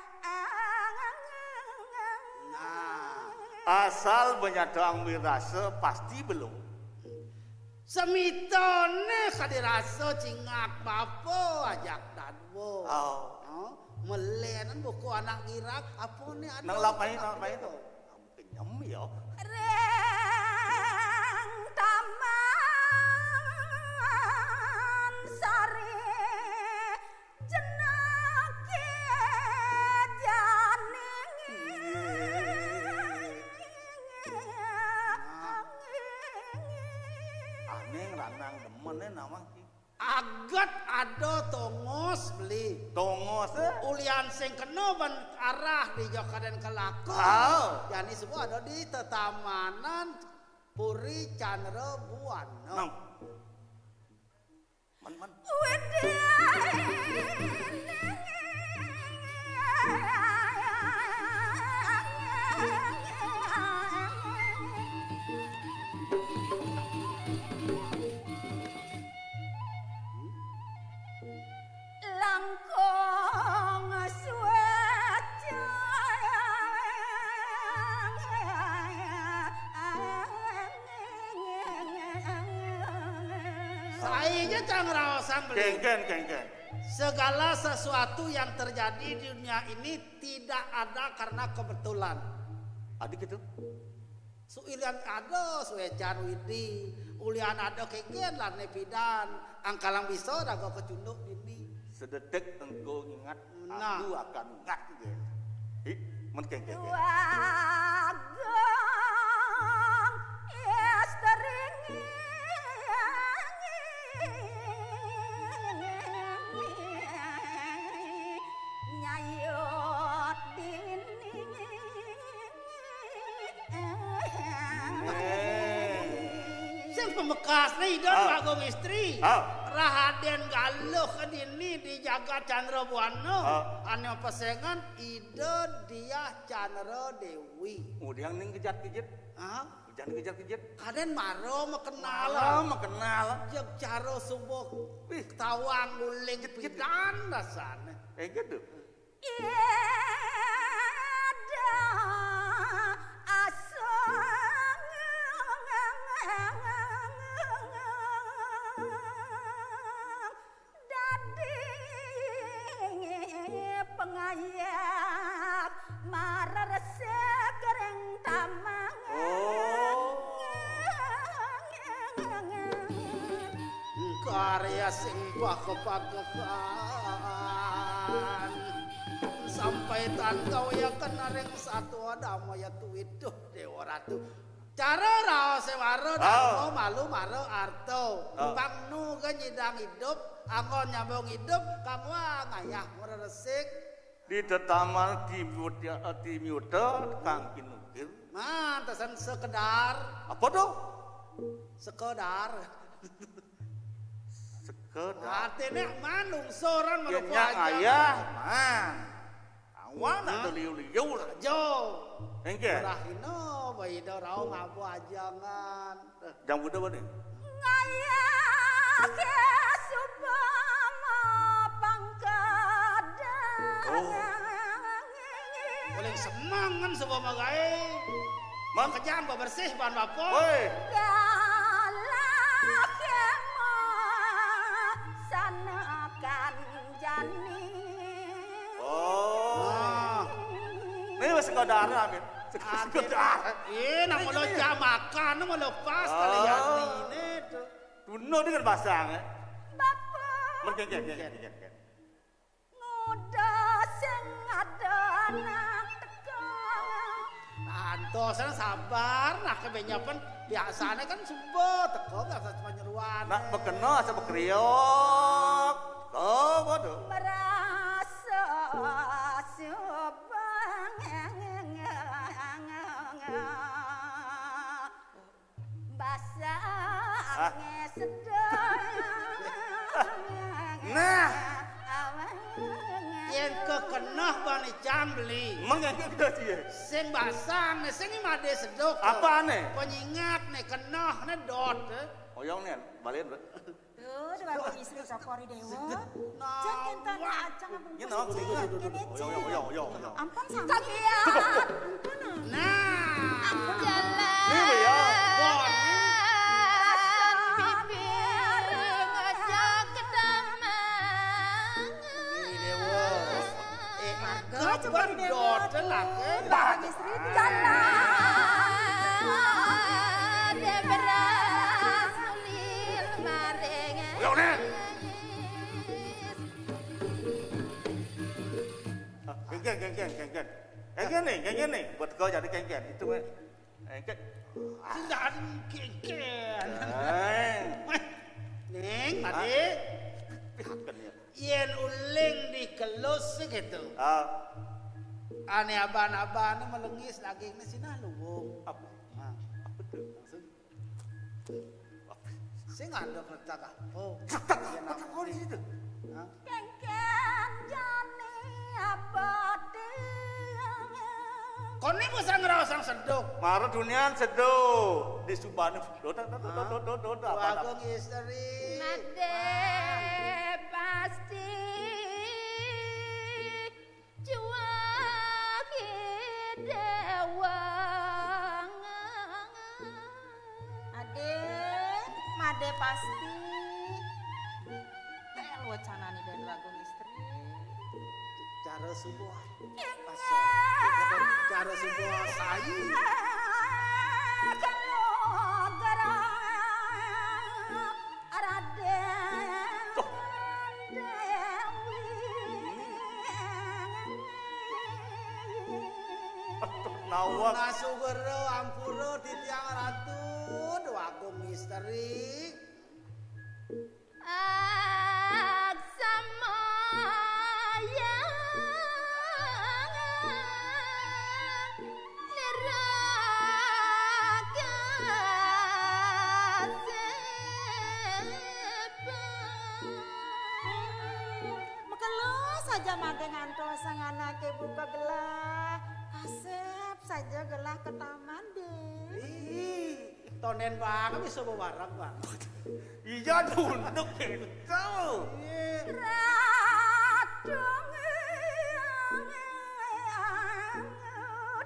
Nah, asal menyadang wirasa pasti belum. Semitone kadirasa cingak bapa ajak dadwa. Oh. Oh, melenan buku anak girak, apa ni ada Nang lapai, anak nang lapai girak? Tu. Kenyem ya. Ring Taman Sari jenake janing. Aneh ngerang Nang demen, eh, nawang ki. Aget ada tongos beli. Tongos, eh? Ulian sing kena ban arah di jokadan kelakon. Oh. Jani semua ada di tetamanan Puri Chandra Buana. Nang. Man, man. Langkung suci. Saija cang raosang beli. Kengken, kengken. Segala sesuatu yang terjadi di dunia ini tidak ada karena kebetulan. Adi gitu. Suilian ada suecan widi, ulian ada kengken lan nepidan, angkalang bisa raga kecunduk dini. Sedetik engkau ingat, nah, aku akan ingat juga. Ih, men kengken. Wagung istri nyayut dinding. Eh. Sing pamekasné Ida, ah, Agung Istri. Ah. Rahadén Galuh kedini di jagat Candra Buana. Ah. Ané pesengan Ida Diah Candra Déwi. Udah ning kejat-kejit. Ah? Jangan kejat-kejit. Kadén mara makenal. Mara makenal. Jeg cara subuh. Wih. Tawang guling pidan rasané. Eh, gitu. Ida asung dadi pengayah mareresik ring tamang. Oh. Karya sing pakepakekan sampai tan kawiyakan ring satua damaya tuwituh Déwa Ratu. Cara raosé mara, oh, dharma malu mara arta. Oh. Pang nu ga nyidang idup, anggon nyambung idup, kang wah ngayah mreresik. Di tetaman timiuta, timiuta kang kinukir. Man, tesan sekedar. Apa tuh? Sekedar. Sekedar. Artiné man lungsuran. Yén mara nya aja. Ngayah, man. Awan. Hah? Ada liu-liu lah. Jo. Engké. Rahina, baida rauh ngaba ajangan. Jam kuda bani? Ngayah ké suba mapangkada. Oh. Paling semangan suba magaé. Man? Kejang bebersih ban bapa. Woi. Galah ké ma sanakan jani. Oh. Nah. Ini masih kau darah, Min. Sekedar. Iya, nak mau lo jam makan, mau lepas kali ya, ini tuh. Tuna dengan basang, eh. Bapak. Mereka, mereka, mereka, mereka. Nguda sing ada anak teka. Antos sabar, nah kebenyapan biasanya kan suba teka, biasa cuma nyeruan. Nak bekena asa bekriok. Oh, bodoh. Merasa suba. Basangé sedeng. Nah. Yén kekeneh bani cang beli. Mengangkat dia. Sing basang, sing madé seduk. Apa né? Penyingat né, keneh né, dot. Oyong né, balen. Tuh, dua biji Sri Tokori Dewa. Nah, cang entan wah. Cang ampun. Ini naon sih? Iya, ini, yo, yo, yo, yo, yo. Ampun, sami. Ampun, ah. Nah. Ampun, jalan. Ini ya. Bon. Bibir ngajak damang. Ini Dewa. Eh, marga coba di Dewa. Dot, tenang, eh. Bibir Sri. Jalan. Ada beras. Yo, Nek. Ah, kengken, kengken, kengken. Kengken nih, kengken nih. Buat kau jadi kengken. Itu, Nek. Kengken. Tidak ada kengken. Eh. Weh, Yén uling dikelus gitu. Ah. Ané aban-aban melengis dagingné sinah luwung. Apa? Ah. Apa tuh? Langsung. Apa? Sing ada kertas apa? Kertas apa tuh di situ? Hah? Kéngkén jani abadi. Koné bisa ngraosang seduk. Mara dunian seduk. Di subane. Dodang, dodang, dodang, dodang, dodang, apa, apa? Agung istri. Madé pasti cuwaki déwang. Adé, madé pasti. Tel wacanane Danu Agung istri. Cara subuh. Pasok. Cara subuh sai. Kalau garang Raden Dewi. Nawak. Nasugera ampura titiang Ratu Déwagung Misteri. Aksamaya nira kasep. Mekelo saja madé ngantos sang anaké buka gelah. Kasep saja gelah ke taman, Dé. Ih, tonden banget bisa bawa barang, Bang. Iya, dunduk gitu. Iya. Radung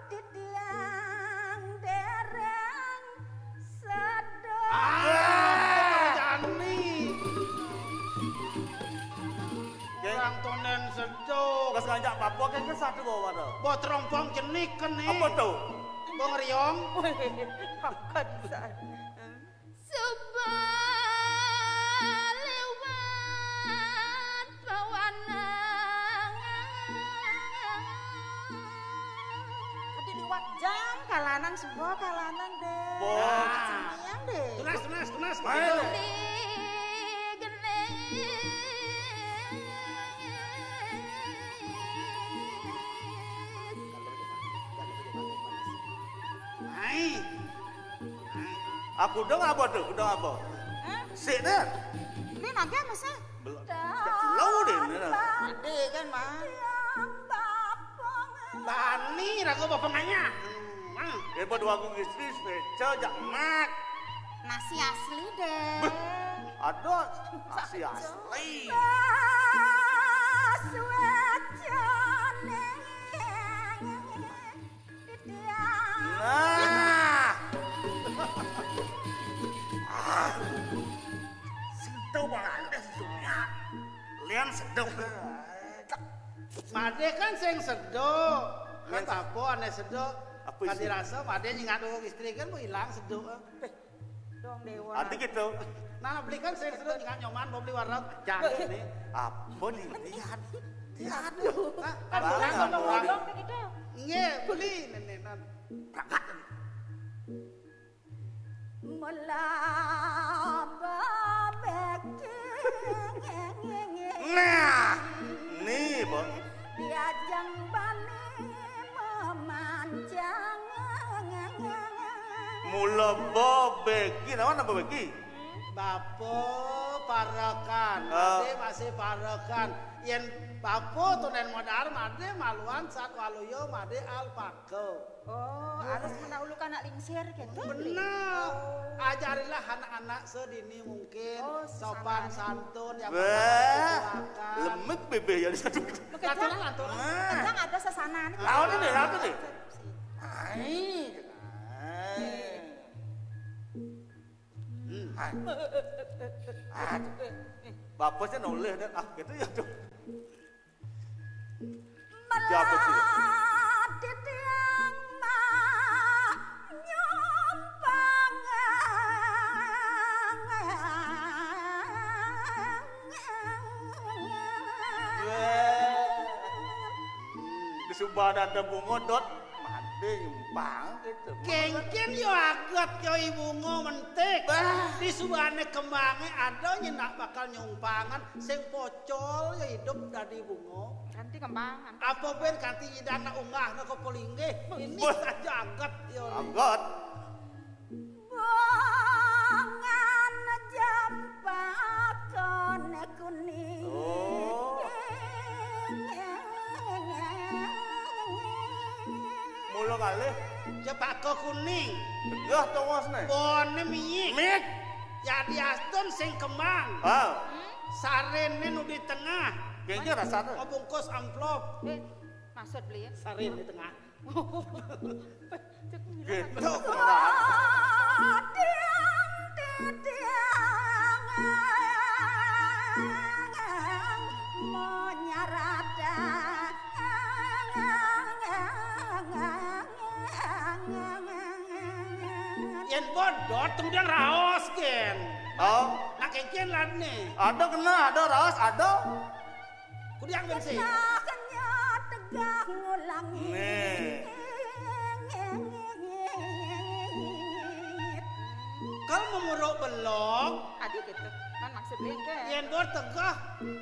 titiang dereng sedok. Ah, jani. Orang tonden sedok. Wis nganjak apa-apa kan, kan satu bawa ada. Bawa terompong jenik kan nih. Apa tuh? Bawa ngeriong. Wih, makan bisa. Suba liwat pawanangan. Adi liwat jam kalanan suba kalanan, Dé. Bo. Nah. Senian, Dé. Tunas, tunas, tunas. Ayo. Begitu. Di geni. Hai. Aku dong apa tuh? Dong apa? Hah? Sik deh. Ini naga masa? Belum. Cek lo deh, ini lah. Ade kan, Mang? Bani raga bapenganya. Mang. Daripada aku istri, sepeca, jak mak. Nasi asli deh. Beh, ada nasi asli. Suwecane. Nah. Ah. Sentuh malah ada sentuhnya. Lian sedok. Made kan sing sedok. Kan apa ane sedok? Apa kan isi? Dirasa made nyengat wong istri kan mau hilang sedok. Dong Dewa. Arti gitu. Nah, beli kan sing sedok nyengat nyoman mau beli warung. Jangan nih. Apa nih? Lihat. Lihat. Nah, kan orang ngomong gitu. Nggih, beli nenenan. Berangkat. Mula bebeki. Nah, nih, Bang. Diajeng bani memancang. Mula bebeki, naon bebeki? Bapa parekan, ah. Masih, masih parekan. Yen bapa tunen modar made maluan satwaluya made alpaka. Oh, harus menaklukkan anak lingsir gitu. Bener. Oh. Ajarilah anak-anak sedini mungkin. Oh, sopan santun yang. Wah, lemek bebeh ya di satu. Lanturan, lanturan. Nah. Kadang ada sasanan. Lawan ini, lawan ini. Hai. Hai. Hmm. Hai. Aduh. Bapak sih noleh dan ah gitu ya tuh. Siapa sih? Meladit yang mah nyompang. Wah. Di Sumbawa ada bungo dot. Dingpang gitu. Kéngkén ya aget ya ibu ngo mentik. Bah. Di subané kembangé ada nyenak bakal nyumpangan sing pocol ya hidup dadi bunga. Kanti kembangan. Apa bén kanti nyidana unggahna ka palinggih. Ini saja aget ya. Aget. Bongan jempaka kuning. Oh. Mula kalih. Jempaka kuning. Tegah tongosné. Boné miyik. Mik. Yadiastun sing kembang. Ah. Sariné nu di tengah. Kayaknya rasanya. Ngebungkus amplop. Eh, maksud beli ya? Sarin di tengah. Gitu. Yén bodot tunggang raos kén. Oh. Nah, kéngkén lan né. Ada kena, ada raos, ada. Kudiang bensin. Kena kenya tegah ngulangi. Nih. Kalau memuruk belok. Tadi gitu. Kan maksud dia kan. Yén bor tegah.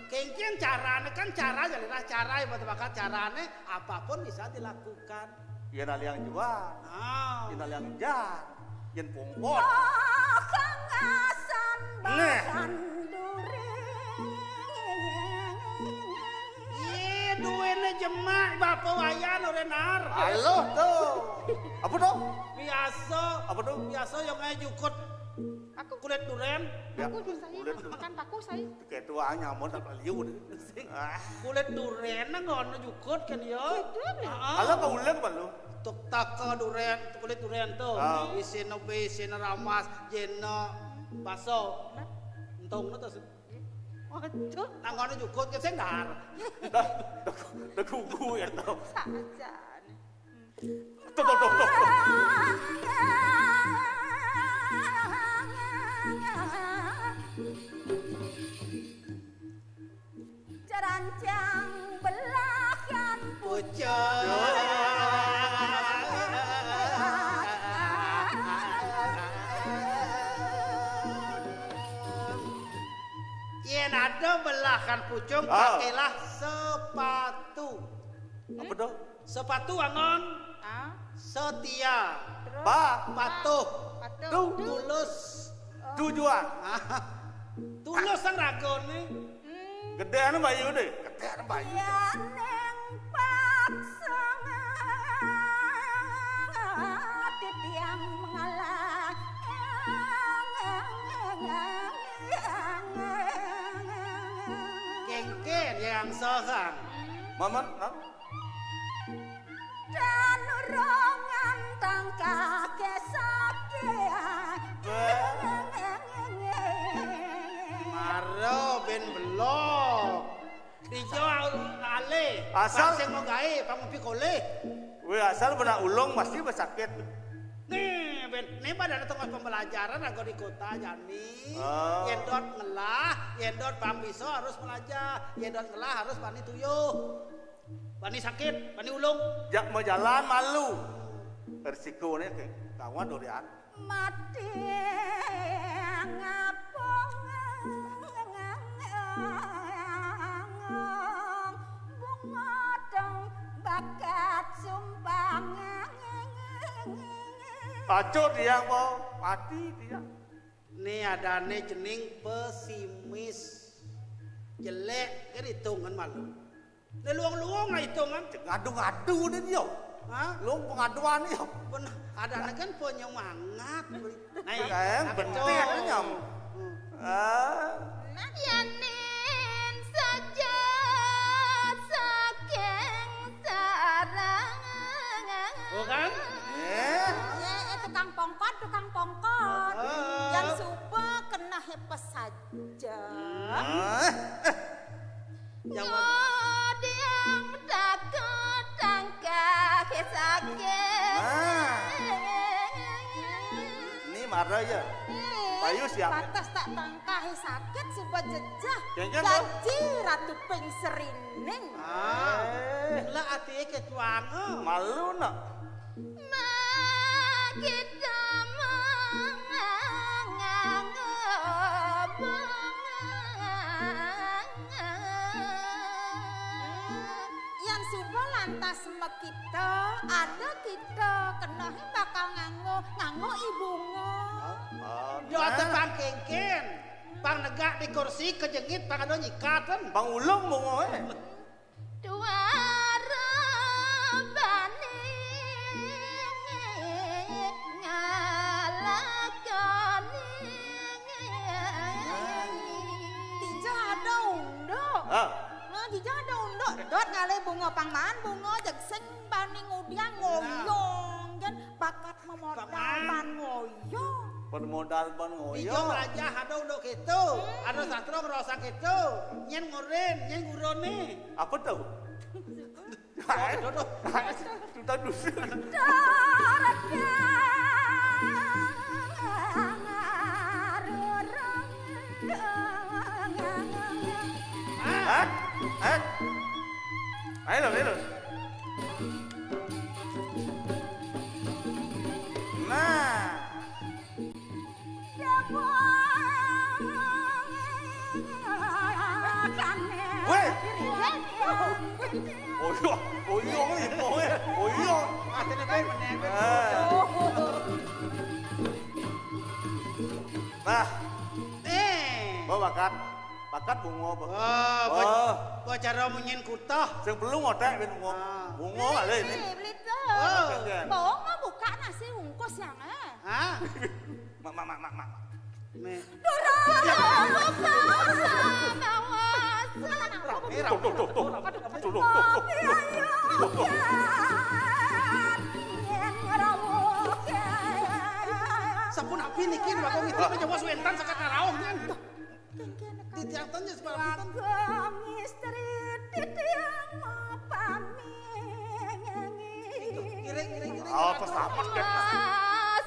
Kéngkén carané kan cara jalirah cara ibarat bakat carané apapun bisa dilakukan. Yén aliang jual. Ah. Yén aliang jan. Yén pongkot. Kangasan. Neh. Bahan duri. Ih, duwéné jemak, bapa wayan, orénar. Halo, tuh. Apa tuh? Biasa. Apa tuh? Biasa yang aja jukut. Aku. Kulit duren. Ya, aku juga saya. Kulit duren. Makan paku saya. Kayak tua nyamun tak liu deh. Ah. Kulit duren nang ngono jukut kan ya. Gitu, ya. Heeh. Halo, kau ulang apa lu? Tuk taka duren, kulit duren tuh. Ah. Isina be, isina ramas, jena, baso. Entong no tuh. Waduh. Nang kono jukut ke sendar. Dah, dah, dah gugu ya tau. Sajane. Tuh, tuh, tuh, tuh. Jarancang belahan pucuk. Yén ada belahan pucung, ah, pakailah sepatu. Apa tuh? Sepatu angon. Ah. Setia. Terus? Pa. Patuh. Patuh. Tu. Tulus. Oh. Tujuan. Tulus sang ragone. Hmm. Gedéan bayu deh. Gedéan bayu. Yén paksa titiang mengalah. Kéngkén yang sohang. Maman, ah? Dan urongan tangkah kesakian. Maro ben belok. Dijo ale. Asal sing mau gawe pang pikolih. Wé asal benak ulung pasti besakit. Nih, ben, nih pada ada tempat pembelajaran aku di kota jani. Oh. Yén dot ngelah, yén dot pang bisa harus belajar, yén dot ngelah harus bani tuyuh. Bani sakit, bani ulung. Jak mau jalan malu. Risikoné kawan durian. Mati ngapung bunga dong bakat sumpang. Aco dia mau mati dia. Né adané jeneng pesimis. Jelek kan hitungan malu. Né luang-luang lah hitungan. Ngadu-ngadu deh dia. Hah? Luang pengaduan dia. Bener, adané kan penyemangat. Nah, kayak bener nyam. Hmm. Ah. Nadianin saja saking sarang. Oh kan? Eh. Ya, eh, tukang pongkot, tukang pongkot. Ah. Yang suba kena hepes saja. Ah. Yang mana? Diang takut tangkah sakit. Nah. Ini marah ya. Payu siap. Pantas tak tangkah sakit suba jejah. Jangan, janji Ratu Ping Serining. Ah. Eh. Lah ati kecuango. Malu nak. Kita manganggo bunga. Yan suba lantas makita, ada kita kena bakal nganggo, nganggo i bunga. Hah? Yo, atuh pang kénkén. Pang negak di kursi, kejengit, pang ada nyikaten. Pang ulung bunga, eh. Tuara bani ngalakoni. Dijah ada unduk. Ah. Nah, dijah ada unduk. Dot ngalih bunga pang maan, bunga jeg sing bani ngudiang ngoyong. Jan bakat memodal ban ngoyong. Pemodal ban ngoyong. Ijo merajah ada unduk kéto. Ada sastra ngerasa kéto. Nyén ngurin, nyén gurune. Apa tuh? Hai, dodo. Hai, tuh tadi. Hah? Hah? Ayo, ayo. Nah. Weh. Oyong, oyong ni, oyong. Atene ben meneh, ben. Ah. Nah. Eh. Bawa bakat. Bakat bunga, Bang. Wah, ba-, ba cara munyin kutah. Sing perlu ngotek ben bunga. Ah. Bunga kali ini. Eh, beli tuh. Oh. Bawa mau buka nasi bungkus yang, eh. Hah? Mak, mak, mak, mak, mak. Nih. Durung buka sama wasa. Rame, rame. Tuh, tuh, tuh, tuh. Tuh, tuh, tuh, tuh. Ayo, ya. Yen ngerawuk, ya. Sapunapi niki, Bagong Istri, nyawa suwentan sakat naraoh, nyen. Titiang tanya separapitan. Bagong Istri titiang mapamit. Ngiring, ngiring, ngiring. Oh, pesamet, kan.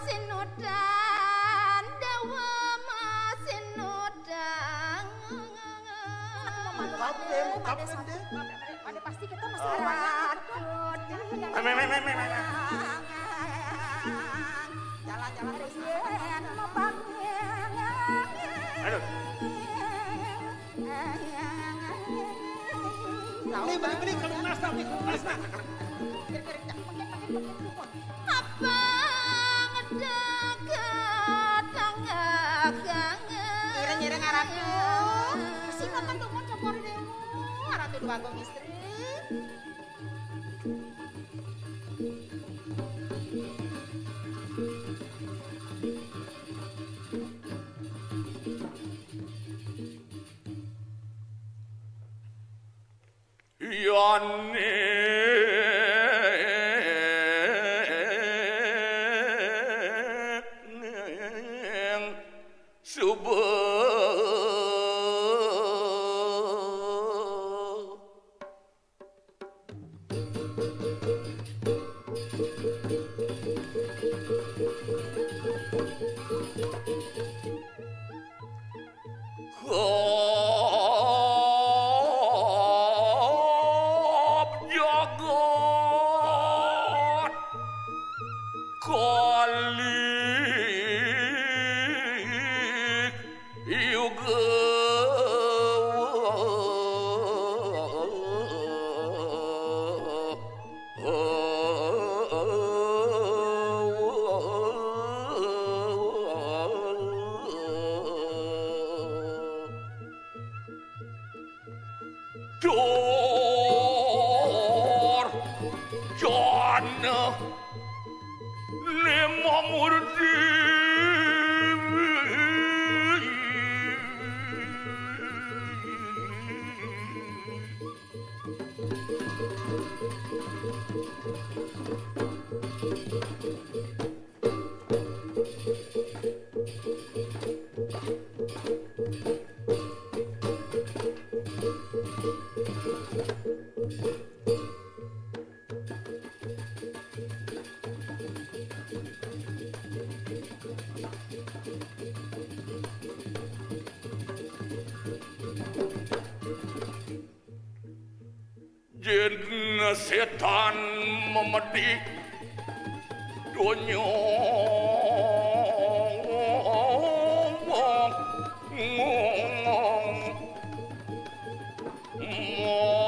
Masinudan, Dewa Masinudan. Kapten, kapten deh. Ada pasti kita masih ada. Meh, meh, meh, meh, meh, meh. Jalan-jalan terus. Aduh. Beli, beli, beli, kalau nasta, beli, kalau nasta. Abang dekat tangga-tangga. Ireng-ireng aratu. Sing nonton tuh mau cokor demo. Aratu dua gong istri. Yaning suba. Khap jagat kalih yuga. Dur jana lima murti. Jin setan memedi Donya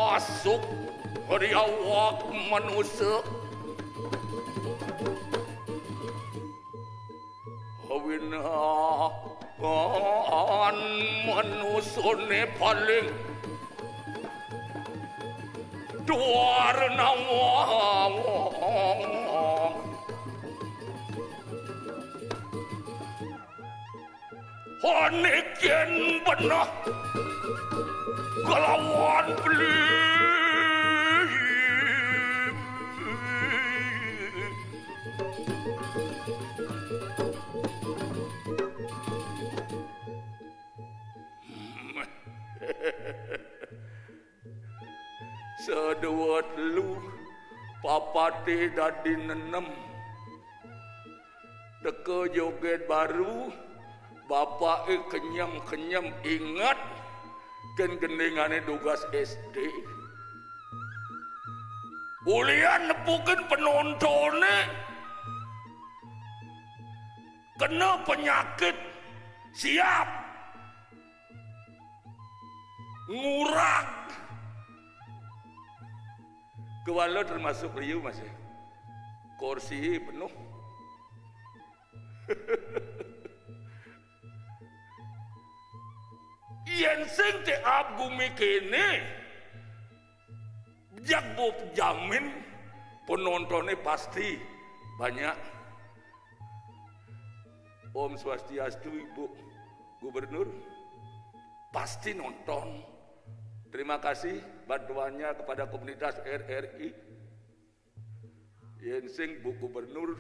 masuk ri awak manusa. Awinah kan manusane paling duar nawang. Anikin benah kelawan beli. Sadua telu papate dadi nenem. Teka joget baru, bapake kenyem-kenyem inget, ken gendingane dugas S D. Ulian nepukin penontone kena penyakit siap ngurag. Kewala termasuk liu masih. Kursi penuh. Yen sing teap gumi kene, jak bu jamin penontonnya pasti banyak. Om Swastiastu, Ibu Gubernur. Pasti nonton. Terima kasih bantuannya kepada komunitas R R I. Yen sing Bu Gubernur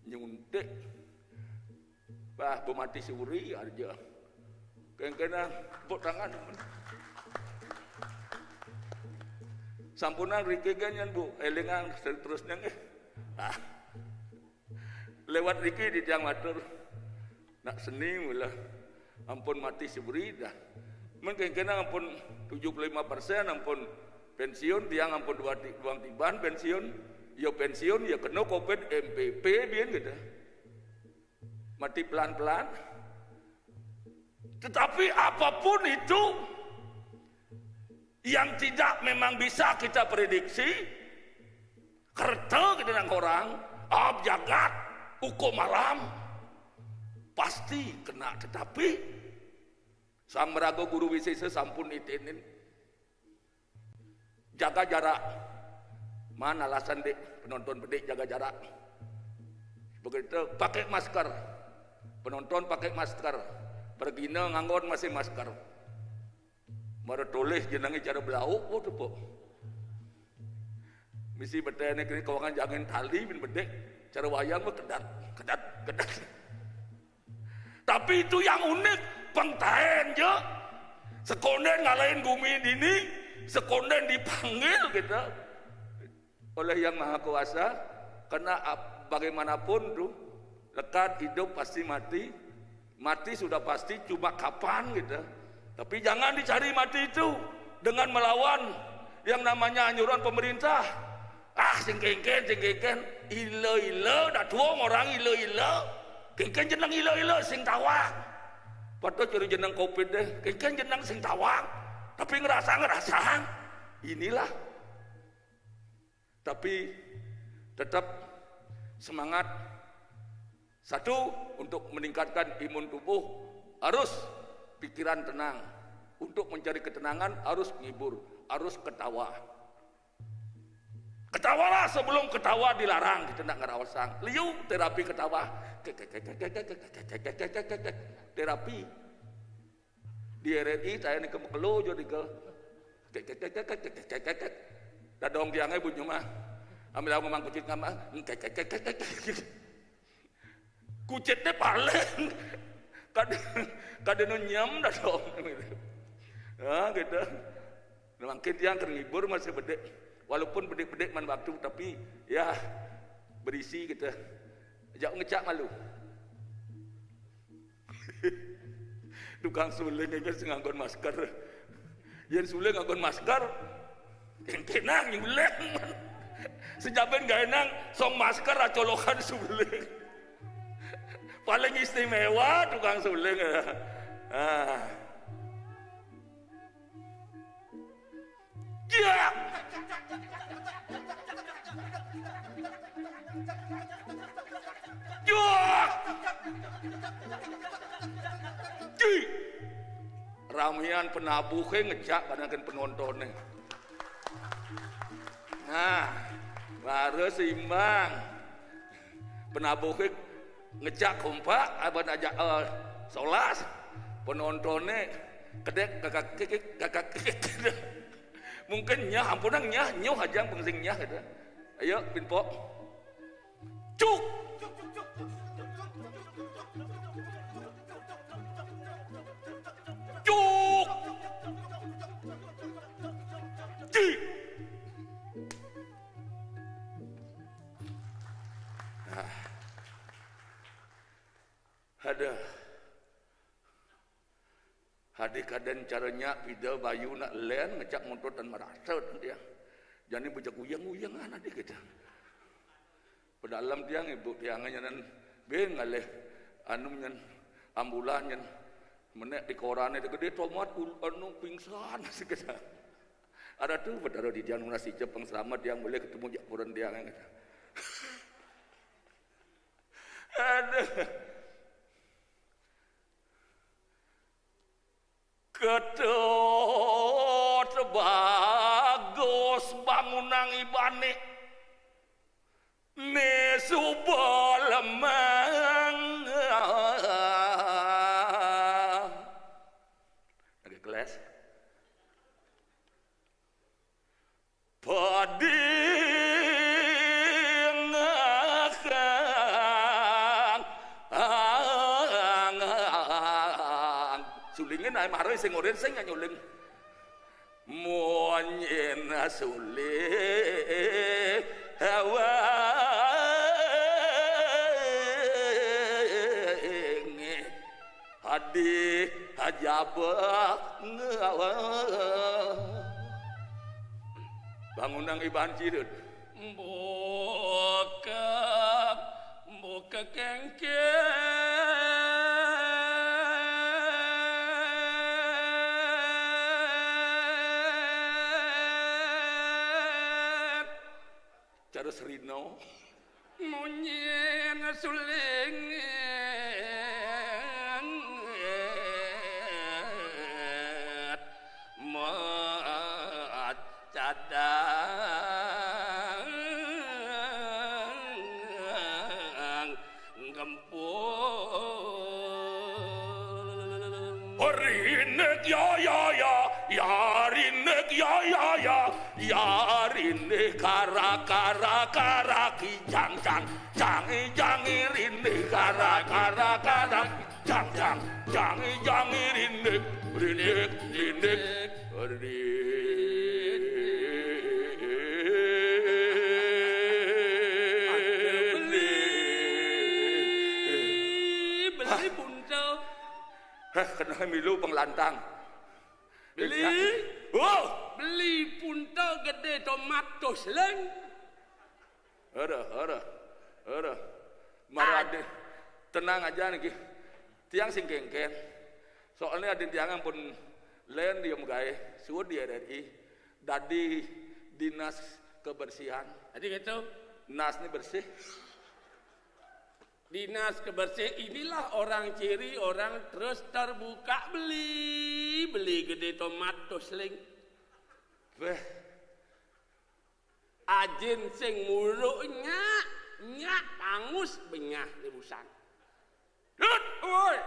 nyuntik. Bah, Bu Mati Suri aja. Kengkena tepuk tangan. Sampunang riki ganyan, Bu. Elingan terusnya nggih. Ah. Lewat riki di tiang matur. Nak seni mula. Ampun mati seberi dah. Men kengkena ampun tujuh puluh lima persen ampun pensiun, tiang ampun dua ti-, duang tiban pensiun. Ya pensiun, ya kena covid M P P biyen gitu. Mati pelan-pelan. Tetapi apapun itu yang tidak memang bisa kita prediksi, kerta kita nak orang, ab jagat, ukum alam, pasti kena. Tetapi Sang Meraga Guru Wisesa sampun nitinin, jaga jarak. Man alasan dik penonton bedik jaga jarak? Begitu pakai masker. Penonton pakai masker. Pergina nganggon masih masker. Mara tulis jenenge cara belauk, oh, tepuk. Misi betene kene kawangan jangin tali bin bedik. Cara wayang mah kedat, kedat, kedat. Tapi itu yang unik, pengtaen je. Sekonden ngalahin gumi dini, sekonden dipanggil gitu oleh Yang Maha Kuasa, karena ap-, bagaimanapun tuh, lekat hidup pasti mati, mati sudah pasti, cuma kapan gitu. Tapi jangan dicari mati itu dengan melawan yang namanya anjuran pemerintah. Ah, sing kengken, sing kengken, ila-ila, dah tuong orang ila-ila. Kengken jeneng ila-ila, sing tawang. Patut cari jeneng covid deh, kengken jeneng sing tawang. Tapi ngerasa-ngerasa, inilah. Tapi tetap semangat. Satu, untuk meningkatkan imun tubuh, harus pikiran tenang. Untuk mencari ketenangan, harus ngibur, harus ketawa. Ketawalah sebelum ketawa dilarang, kita nak ngerawasang. Liu terapi ketawa. Terapi. Di R R I saya ni kemekelo jo dike. Dadong tiange bunyi mah. Ambil aku mang kucit ngama. Kucitnya paling kada, kada nu nyem dadong. Ya gitu. Mungkin tiang keur ngibur masih bedik. Walaupun bedik-bedik man waktu, tapi ya berisi gitu. Jauh ngecak malu. Tukang suling ini sing nganggon masker. Yen suling nganggon masker, kengkenang nyuling. Sejabin gaénang song masker acolokan suling. Paling istimewa tukang suling. Ah. Jak. Jak. Ji. Ramian penabuhé ngejak bandingkeun penontoné. Nah, baru seimbang. Penabuhé ngejak kompak, aban aja, eh, solas. Penontoné kedék kakak kikik, kakak kikik. Mungkin nyah, ampunang nyah, nyuh aja pengsin nyah gitu. Ayo, pinpok. Cuk. Cuk. Ji. Ah. Aduh. Hadé kadén caranya pida bayu nak lén ngecak motor tan merasa dia. Jani bejak uyang-uyangan hadé kita. Pedalem tiang ibu tiang nyanan bin ngalih anu nyan ambulan nyan menek di koran itu gedé tomat ul-, anu pingsan kita. Ada tuh betara di tiang nasi jepang selamat tiang boleh ketemu jak puran tiang kita. Aduh. Ketut bagus bangunang ibané. Né suba lemang. Lagi kelas. Padingakang. Sulingin ae mara sing oren sing nyuling. Munyin suling hawang. Hadih hajaba ngawa. Bangunang iban cirut. Mbokak, mbokak kengkeng. Cara serino. Munyin suling mat cadang gempur. Rindik ya ya ya, ya rindik ya ya ya, ya rindik kara kara kara kijang jang, jang jang rindik kara kara kara jang jang, jang jang rindik, rindik rindik rindik. Beli, beli punto. Heh, kena milu pengelantang. Beli. Oh. Beli punto gedé tomat tos leng. Ada, ada, ada. Mara adé. Tenang aja niki. Tiang sing kengken. Soalnya adin tiang pun lain dia megai, suud di R R I. Dadi dinas kebersihan. Jadi gitu. Nas ini bersih. Dinas kebersihan inilah orang ciri orang terus terbuka beli, beli gedé tomat tos leng. Beh. Ajin sing muruk nyak, nyak pangus benyah ni busan. Dut, woi.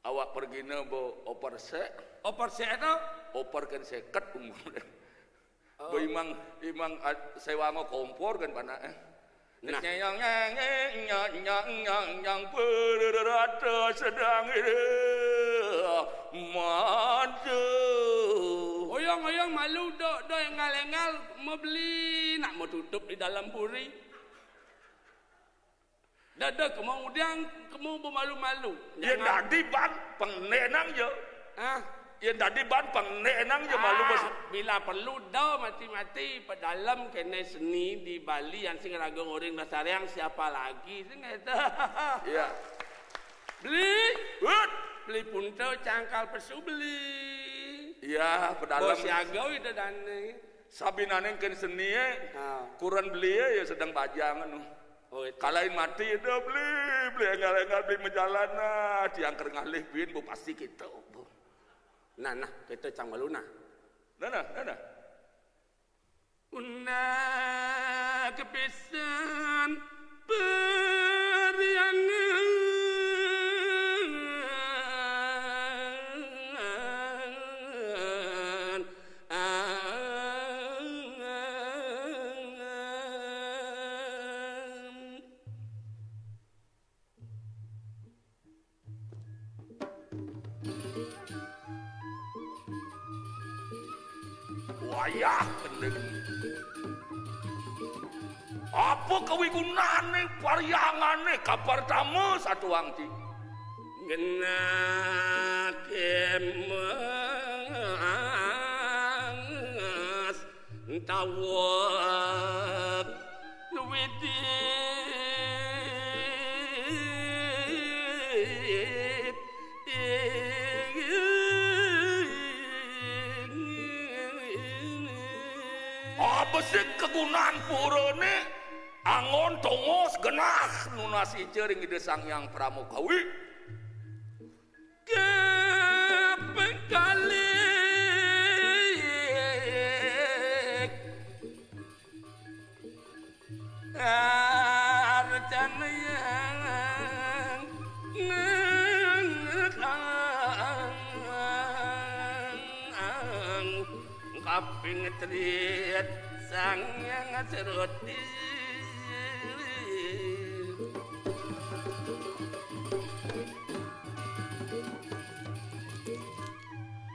Awak pergina bo oper sek. Oper sek tu? Oper kan seket umur. Oh. Bo imang, imang ad-, sewa ngo kompor kan panak, eh. Nah. Nyang, nyang, nyang, nyang, nyang, nyang, berata sedang ini. Maju. Oyong-oyong malu dok, dok engal-engal mau beli, nak mau tutup di dalam puri. Dada kemau ngudiang, kemau bemalu-malu. Ya. Jangan. Dadi bang, pengenang ya. Ah. Yén dadi ban pangéné énang ya malu. Ah, bos. Bila perlu do mati-mati, padalem kéné seni di Bali, yén sing raga ngoréng lestariang, siapa lagi sing éta. Iya. Beli. Hut. Beli punto cangkal pesu beli. Iya, padalem. Bos siaga itu dané. Sabinané kén senié, ah, kurenan belié ya sedeng bajang anu. Oh, itu. Kalain mati itu beli, beli énggal-énggal beli majalan, nah, tiang ker ngalih buin, bu, pasti kéto, bu. Nah, nah, kéto cang malu, nah. Nah, nah, nah, nah. Una kepisan periangan. Wayah gending. Apa kawigunané, pariangané, kapertama satuang ti? Genah kemas taweg nuwiti. Abesik kagunan purané anggon tongos genah nunas ica ring Ida Sang Hyang Parama Kawi. Kaping kalih arcanayang kaping trit Sang Hyang Sruti.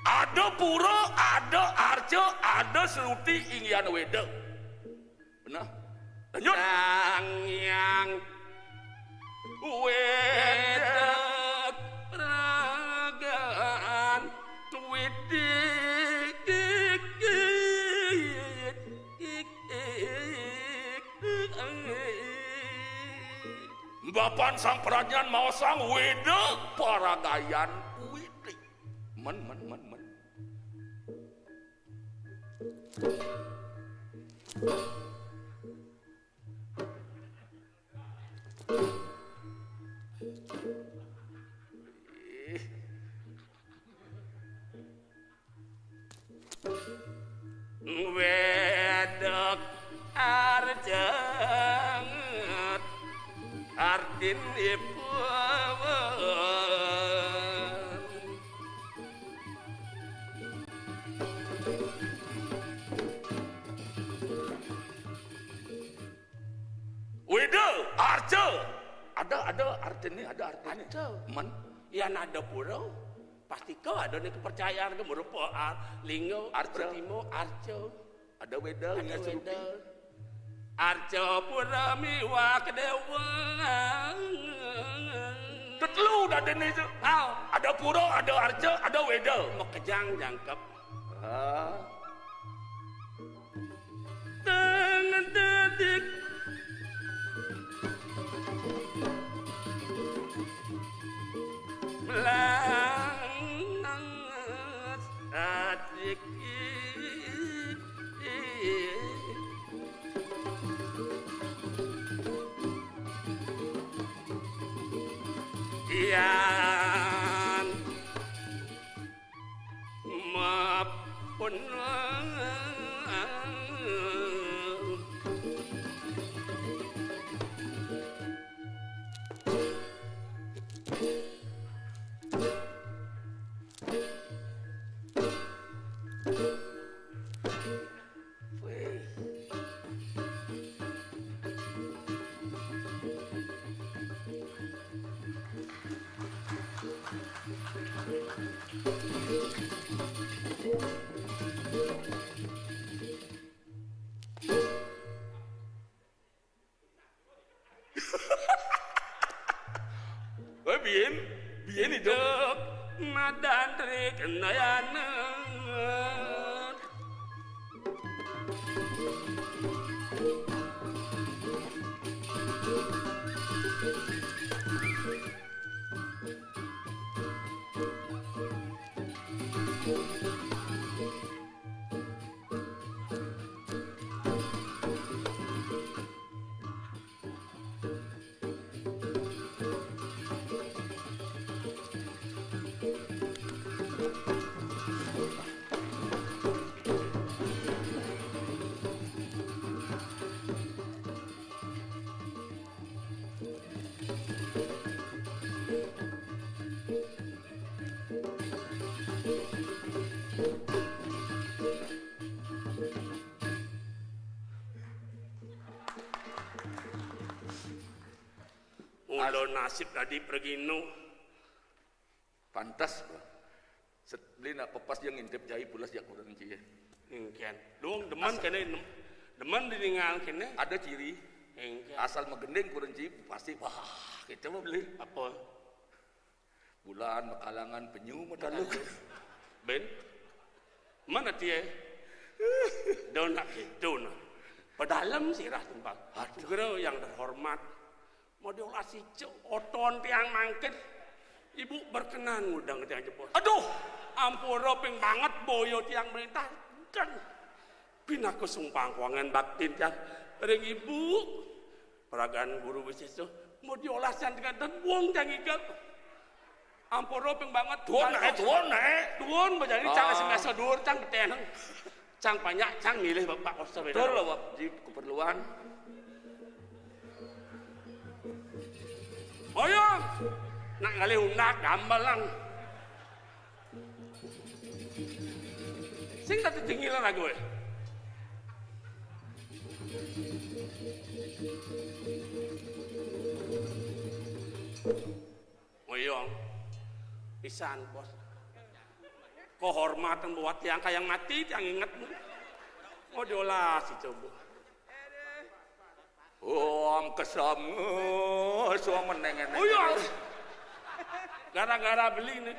Ada pura, ada arca, ada sruti, inggihan Weda. Beneh. Lanjut. Sang Hyang Weda Pragan Widi. Bapan Sang Pradnyan maosang Weda Paragayan Widi. Men, men, men, men. Wedok arjanget artinipun. Weda, arca. Ada, ada artiné, ada artiné. Ada. Men. Yén ada pura, pasti ka ada né kepercayaan ka marupa ar-, lingga, arca. Pertima, arca. Ada Weda, ada Weda. Arca pura miwah déwa. Tetelu dadiné itu. Au. Ada pura, ada arca, ada Weda. Makejang jangkep. Ah. Tang dedik. Melang adik. Iyan. Maaf pun. Wéh, biyen, biyen itu. Madan Tri Kendayanan. Mula nasib dadi pragina. Pantes, Bang. Set-, beli nak pepas dia ngintip cai pulas jak kurang ci. Engken. Dong demen Asal. Kene, dem-, demen diningal kene. Ada ciri. Engken. Asal magending kurang ci, pasti, wah, kita mah beli. Apa? Bulan, makalangan, penyu, matalu. Ben? Mana tie? Dona itu nah. Padalem sirah tumpang. Aduh. Segera yang terhormat. Mau diolah sicu, oton tiang mangkin. Ibu berkenan ngudang tiang jebos. Aduh, ampura ping banget boyo tiang merintah. Dan pinaka sumpang kuangan baktin tiang ring ibu. Peragan guru wis sisuh, mau diolah sian dengan dan buang tiang igel. Ampura ping banget. Tuan, eh, tuan, eh. Tuan, bajani cang Ah. Sing biasa dur, cang beten. Cang banyak, cang milih Bapak Oster beda. Betul lah, Wak, di keperluan. Ayo, nak ngalih undak gambalang. Sing tadi tinggilan aku, eh. Ngoyong. Pisan, Bos. Kehormatan buat tiang kayang mati, tiang inget. Mau diolah si coba. Om kesama, suam menengen. Oh iya. Gara-gara beli nih.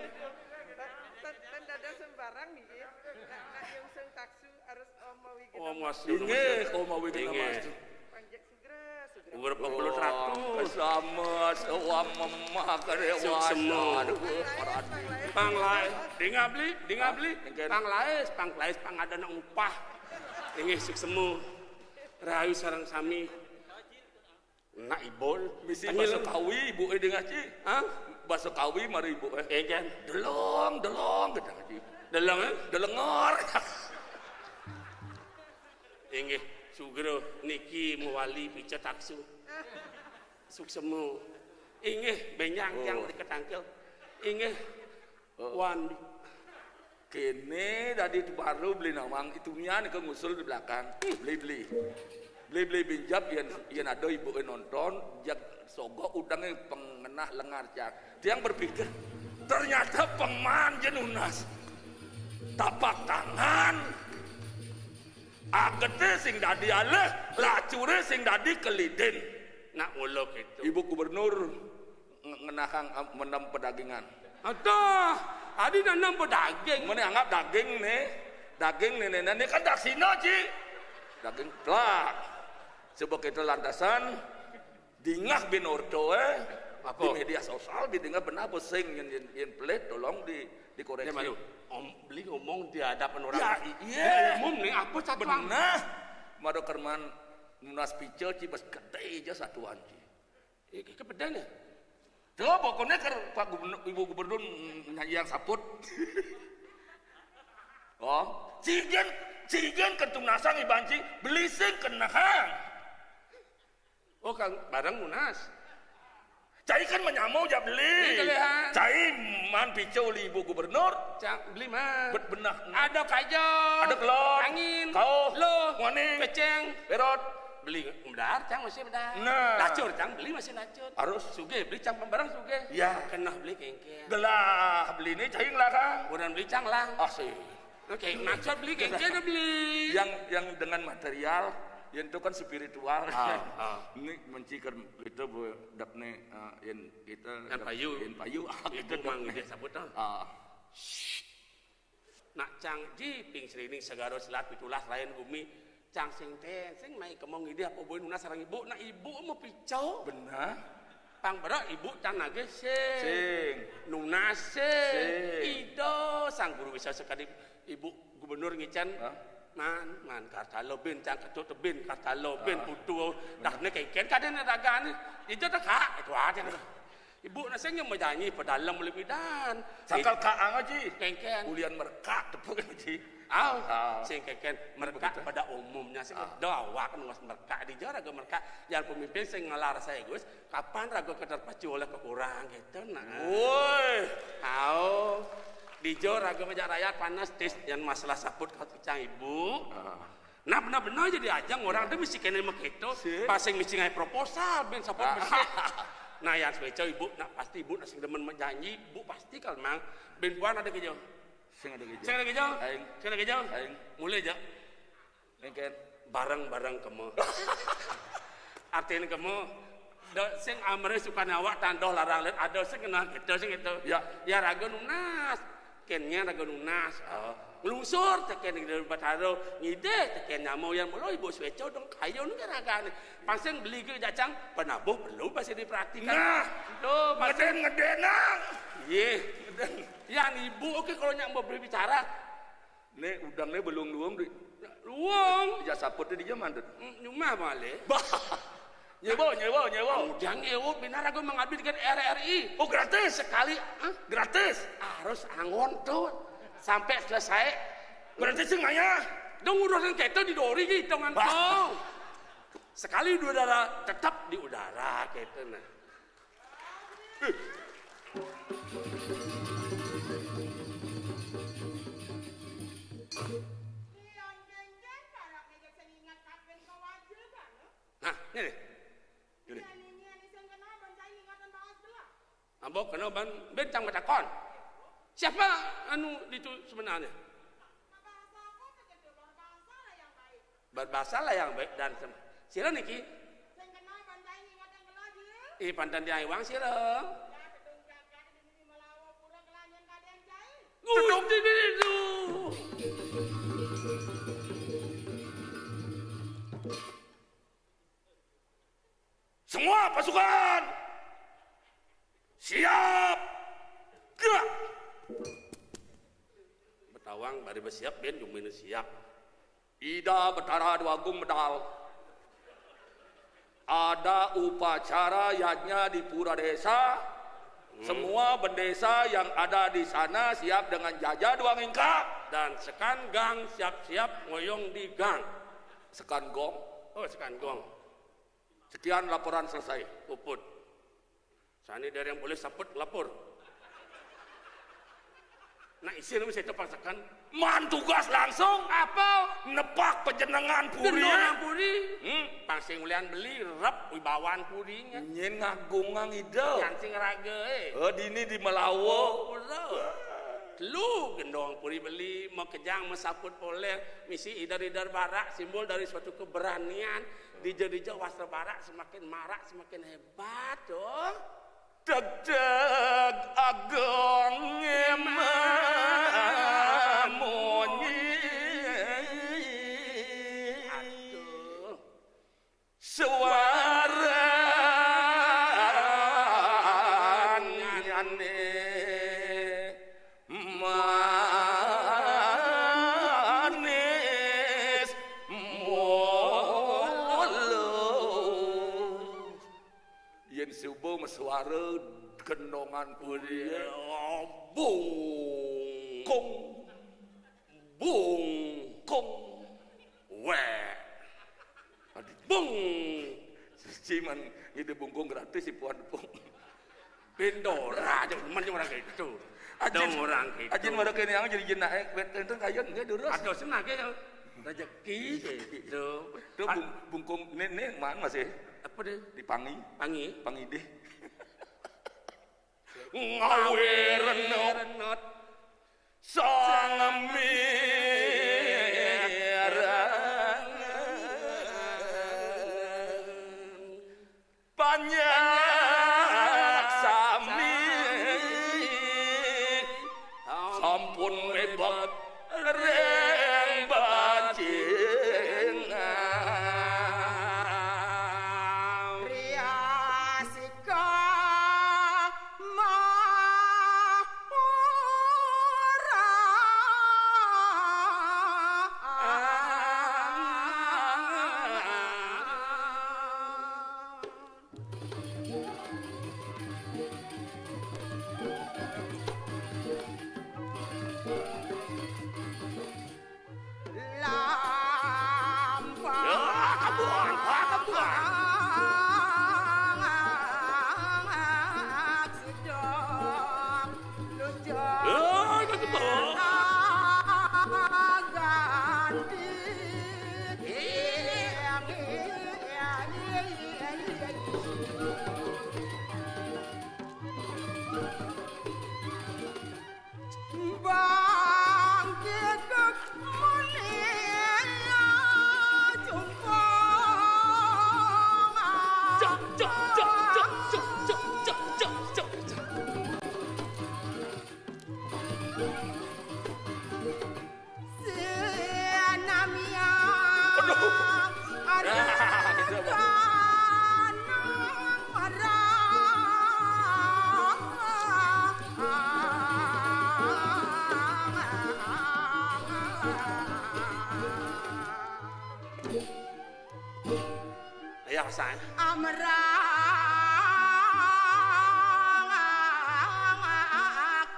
Ten, ten dada sembarang nih, ya. Nak, nak nyungseng taksu harus Om Mawi Gena Oh, Mas. Inggih, Om Mawi Gena Inggih. Mas. Panjak sugra, sugra. Umur pembuluh Om ratus. Kesama, suam memah, kerewasa. Suksema. Aduh, paradi. Pang laes, dingabli, dingabli. Hah? Engken. Pang laes, pang laes, pang ada nak upah. Inggih, suksema. Rahayu sareng sami. Nak ibul. Misi Tangil. Basa Kawi, ibu, eh, dingah, Ci. Hah? Basa Kawi, mari, ibu, eh. Eh, Jan. Delong, delong, gedang, Ci. Delong, eh? Delengor. Inggih, sugra niki mawali pica taksu. Suksema. Inggih, benjang Oh. Tiang mriki tangkil. Inggih. Oh. Wan. Kene dadi baru beli nawang, itu nian ke ngusul di belakang. Beli, beli. Beli, beli binjap yen, yen ada ibu nonton, jak sogok udang yang pengenah lengar cak. Tiang berpikir, ternyata pengman je nunas. Tapak tangan. Agete sing dadi alih, lacure sing dadi kelidin. Nak mula gitu. Ibu Gubernur nge-, ngenahang am-, menem pedagingan. Aduh, adi nanem pedaging. Mene anggap daging nih, daging nih, nih, nih kan daksina, Ci. Daging plak. Sebab kita lantasan, dingah bin ordo, eh. Apa? Di media sosial, bin dingah benar apa sing yen, yen, yen pelit, tolong di, dikoreksi. Ya, malu. Om, beli ngomong di hadapan orang. Ya, i-, iya. Dia umum nih, apa satuan? Benar. Mado kerman nunas pica, Ci, bas gede aja satuan, Ci. Eh, ke-, kepedan ya? Tuh, pokoknya ker-, Pak Gubernur, Ibu Gubernur nyanyi yang saput. Oh, cigen, cigen ketunasang iban, Ci, beli sing kenahang. Oh, kang bareng nunas. Cai kan menyamau ja beli. Ini kelehan. Cai man pica uli ibu gubernur. Cang beli man. Bet benah. Ada kaja. Ada kelon. Angin. Kau. Loh. Nguaning. Peceng. Berot. Beli medar, cang masih medar. Nah. Lacur, cang beli masih lacur. Harus. Sugih, beli cang pembarang sugih. Ya. Kenah beli kengkeng. Gelah beli ni cai ngelarang. Orang beli cang lang. Asik. Oke, maksud beli kengkeng ada beli. Yang, yang dengan material Yén itu kan spiritual. Ah, ah. Ini mencikan itu, Bu, dek nih, eh, yén kita Yén dek payu. Yén payu, ah, Ibu gitu, mang dek. Dia sabut, ah. Ah. Nak cang ji ping srining segara silat pitulas lain bumi. Cang sing ten, sing mai kemong ide apa boy nunas sareng ibu. Nak ibu mau picau. Benar. Pang bera ibu cang nage sing. Sing. Nunas sing. Sing. Ida sang guru bisa sekali ibu gubernur ngicen. Hah? Man, man, kartalo bin, cang ketut bin, kartalo bin, ah. Putu. Dah ne kengken kadene dagane. Ida tak kak, itu aja nih. Ibu naseng yang menyanyi pedalem lebih dan. Sakal kaang aja. Kengken. Ulian merkak tepuk aja. Aw, ah. Sing kengken merkak begitu. Pada umumnya sing ah. Dawak nungos merkak di jaraga merkak. Yang pemimpin sing ngelar saya Gus. Kapan raga keterpacu oleh kekurang gitu nah. Woi. Aw. Di jo raga majak rakyat panas tis yang masalah saput kau cang ibu. Ah. Nah, benar-benar jadi ajang orang tu mesti kena maketo, sih. Pasing mesti ngai proposal, ben support ah. Mesti. Nah, yang spesial ibu, nak pasti ibu nak sing demen menjanji, ibu pasti kalau mang ben puan ada kerja. Sing ada kerja. Sing ada kerja. Aing. Sing ada kerja. Aing. Mulai aja. Nengken. Bareng-bareng kemo. Artinya kemo, da, sing amre suka awak tandoh larang let ada sing kenal kita sing itu. Ya. Ya raga nunas. Kennya raga nunas. Oh. Ngelungsur teken di Bataro, ngide teken nyamo yang melo ibu sueco dong kayo nu raga ni. Pasang beli ke jacang, penabuh perlu pasti diperhatikan. Nah, tuh pasti ngeden ngeden nah. Iya. Ngeden. Yang ibu oke kalau nyak mau berbicara. Nih udang nih belum luang di. Luang. Ya saput di zaman tuh. Nyumah balik. Bah. Nyewa, nyewa, nyewa. Udah ngewo, bina ragu mengabdi dengan R R I. Oh, gratis? Sekali, hah? Gratis? Harus angon tuh. Sampai selesai. Berarti sing ngayah. Dong urusan kita di dori gitu, hitungan kau. Sekali di udara, tetap di udara gitu nah. Nah, ini nih. Ini. Ambo kena ban bencang batakon. Siapa anu itu sebenarnya? Berbahasa lah yang baik dan sem-, sira niki. Ih, pantan dia iwang sira. Duduk di situ. Semua pasukan siap gerak. Betawang bari bersiap, ben jumina siap. Ida Betara Dwagung medal. Ada upacara yajna di pura desa. Hmm. Semua bendesa yang ada di sana siap dengan jaja dua ngingkak. Dan sekan gang siap-siap ngoyong di gang. Sekan gong. Oh, sekan gong. Sekian laporan selesai. Puput. Sani dari yang boleh saput lapor. Nah, isi nama saya terpaksakan. Man tugas langsung. Apa? Nepak pejenengan puri. Gendongan puri. Hmm. Pangsing ulian beli, rep wibawan purinya. Nyen ngagung ngidel. Yang sing raga, eh. Oh, dini di Melawo. Oh, betul. Lu gendong puri beli, mau kejang, mau saput poleh, misi idar-idar barak, simbol dari suatu keberanian. Dija-dija wasra barak semakin marak, semakin hebat, oh. Deg-deg ageng mamunyi. Aduh. Suarane manis mulus. Yen subuh mesuara gendongan kuwi. Bungkung. Bungkung. Weh. Aduh, bung. Cuman ngide bungkung gratis si puan pung. Pindora aja, men orang kayak gitu. Ajin, dong orang gitu. Ajin mara kene yang jadi jenak, eh, wet enten kayon nggak durus. Ada senang ya. Rezeki gitu. Tuh bung-, bungkung, ini, ini mana masih? Apa deh? Di pangi. Pangi. Pangi deh. Ngawe renot. Renot. Sang mireng. Ring bajingan. Ayah saya. Amrang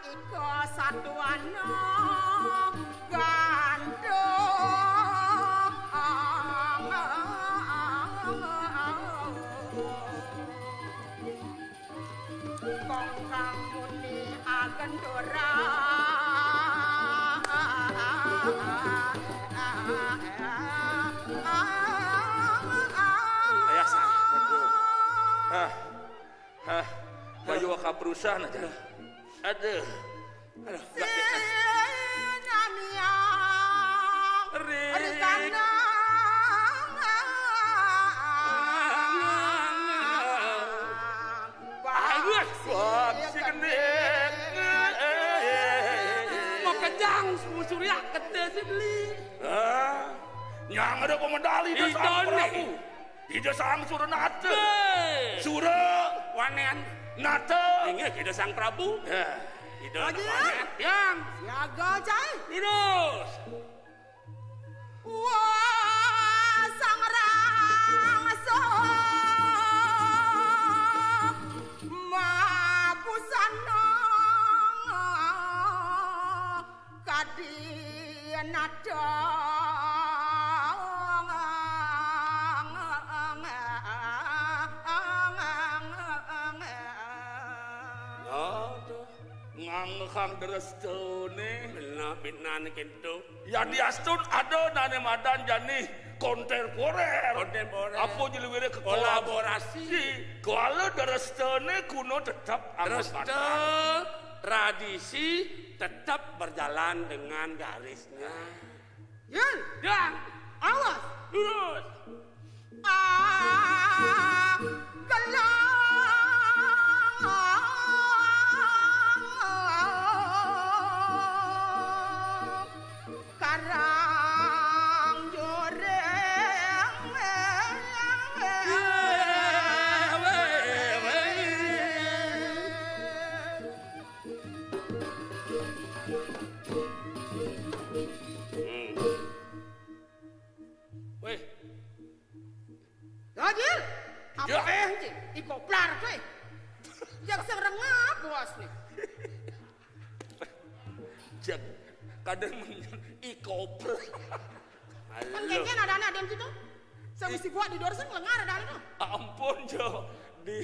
iko satuana gandeng. Kongkang muni agendora. Ayah saya. Aduh. Hah. Hah. Bayu ka perusahaan aja. Aduh. Aduh. Ri. Agus. Wah, si gending. Mau kencang, surya kete si beli. Ah, yang ada pemedali Ida Sang Prabu. Ida Sang Suranata. Hei. Sura. Wanen. Nata. Inggih, Ida Sang Prabu. Ya. Ida Sang Wanen. Yang. Siaga, cai. Lurus. Wah, Sang Rangsa mabusana kadi nadong. Aduh, ngangekhang drestane. Benar, benar kintu. Yadiastun ada nane madan jani kontemporer. Kontemporer. Apa jeli wira ke kolaborasi. Kolaborasi. Kala drestane kuno tetap anggota. Dresta tradisi tetap berjalan dengan garisnya. Yul. Yang. Awas. Lurus. Ah, gelang. Karang joreng. Weh. Dagil. Apa, eh, anjing? Iko plar, cuy. Jak sing rengap, bos, nih. Jak, kadang men-, ikopel. Kan kengken ada anak dan situ. Sing si buat di Dorseng lengar ada anak tuh. Ampun, Jo. Di,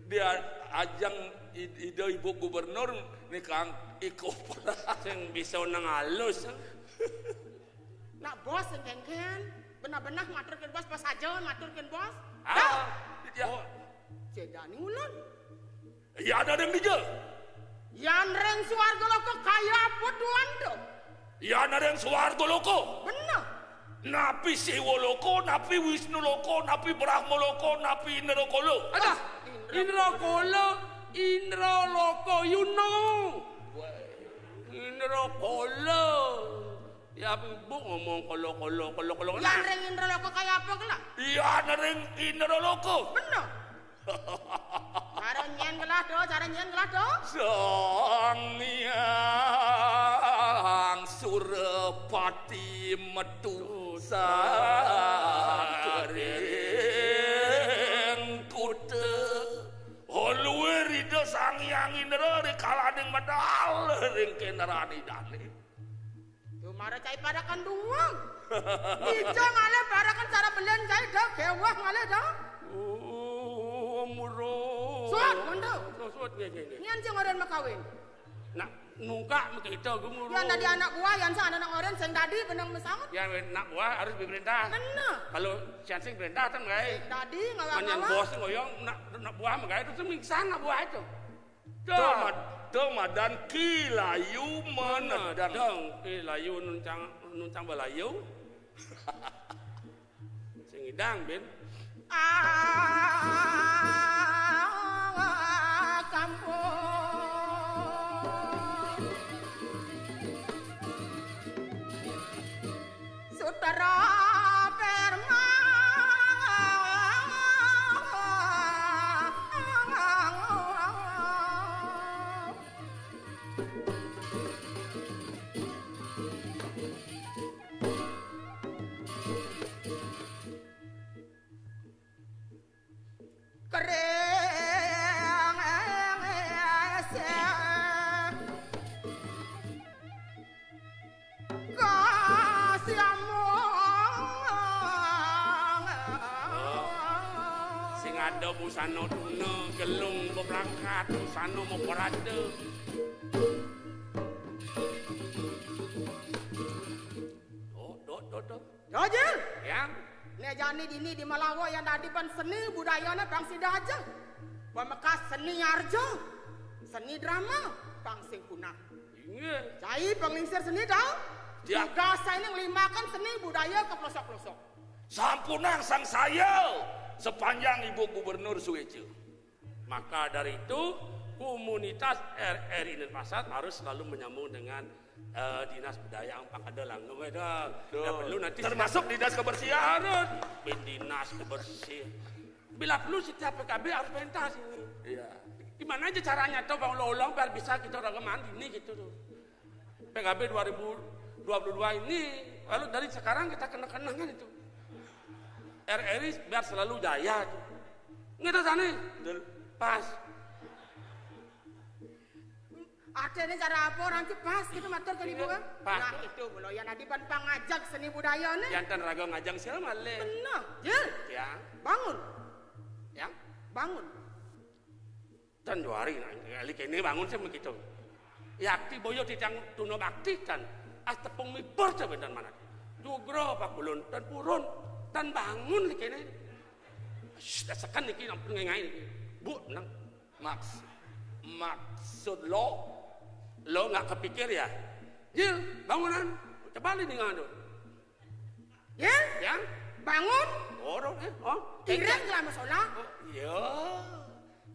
di a-, ajang i-, ida ibu gubernur nih, Kang, ikopel. Sing bisa nang halus. Nak bos sing kengken. Benah-benah maturkin bos, pas aja maturkin bos. Ah, iya. Bos. Cedani ulun. Yan ada yang dija. Yan ring swarga loka kaya apa tuan tu? Yan ada yang swarga loka. Bener. Napi Siwa loka, napi Wisnu loka, napi Brahma loka, napi Indra kala. Adah, Indra kala, Indra loka, you know. Indra Kala. Ya, Ibu ngomong kala-kala, kala-kala. Yan ring Indraloka kaya apa kala? Iya, ring Indraloka. Bener. Cara nyen kala to, cara nyen kala to. Sang Hyang Surapati metu saking kuta. Oh, luwih Ida Sang Hyang Indra rikalaning medal ring kenderan Idane. Tuh mara cai parakan duang. Ija ngalih parakan cara belen cai dah gewah ngalih dah. Oh, mura. Suat, munduk. Suat, suat, nggih, nggih, nggih. Nyen sing ngoren makawin. Nak nungkak makita gumuru. Yan dadi anak buah, yan sing anak ngoren sing dadi benang mesaut. Yan anak buah harus diperintah. Bener. Kalau sian sing perintah kan gae. Sing dadi ngawak-ngawak. Manyan bos ngoyong nak, nak buah magae terus mingsan nak buah itu. Dah. Dah mad-, dah madan kilayu menedang. Menedang kilayu nuncang, nuncang balayu. Sing idang, Bin. Ah, kampung. Sutara Permang. Kering. Sing ada busana tuna, gelung beprangkat, busana maparada. Dot, dot, dot, dot. Dojil. Yang? Né jani dini di Malawa yang dadi pan seni budayane pang sida aja. Pamekas seni arja, seni drama, pang sing punah. Inggih. Cai panglingsir seni tau? Ya. Tugas saya ini ngelimbahkan seni budaya ke pelosok-pelosok. Sampunang sang saya sepanjang Ibu Gubernur sueca. Maka dari itu, komunitas R R I Denpasar harus selalu menyambung dengan, eh, dinas budaya yang pang ada langgeng, eh, dah. Betul. Dah perlu nanti termasuk dinas kebersihan. Harus. Bin dinas kebersihan. Bila perlu setiap P K B harus pentas ini. Iya. Gimana aja caranya tuh, Bang, ulang-ulang biar bisa kita orang mandi nih gitu tuh. P K B dua ribu dua puluh dua ini, lalu dari sekarang kita kena-kena kan itu. R R I biar selalu jaya tuh. Nggih to, Sani? Betul. Pas. Ada ini cara apa orang pas gitu matur ke ibu kan? Pas. Nah, itu mula yang tadi pan pangajak seni budaya nih. Jantan raga ngajak siapa malih? Benar, Jil. Ya. Bangun. Ya. Bangun. Tan juari, nah, kali kene bangun sih begitu. Yakti boyo titiang tuna bakti tan. As tepung mibur sebentar mana. Jugra pakulun tan purun tan bangun li kene. Shh, sekan niki ampun ngengai niki. Bu, nang. Maks-, maksud lo, lo nggak kepikir ya? Jil, bangunan. Coba li ningan tu. Ya? Ya? Bangun. Orang, eh, oh. Ireng lah masalah. Oh, iya.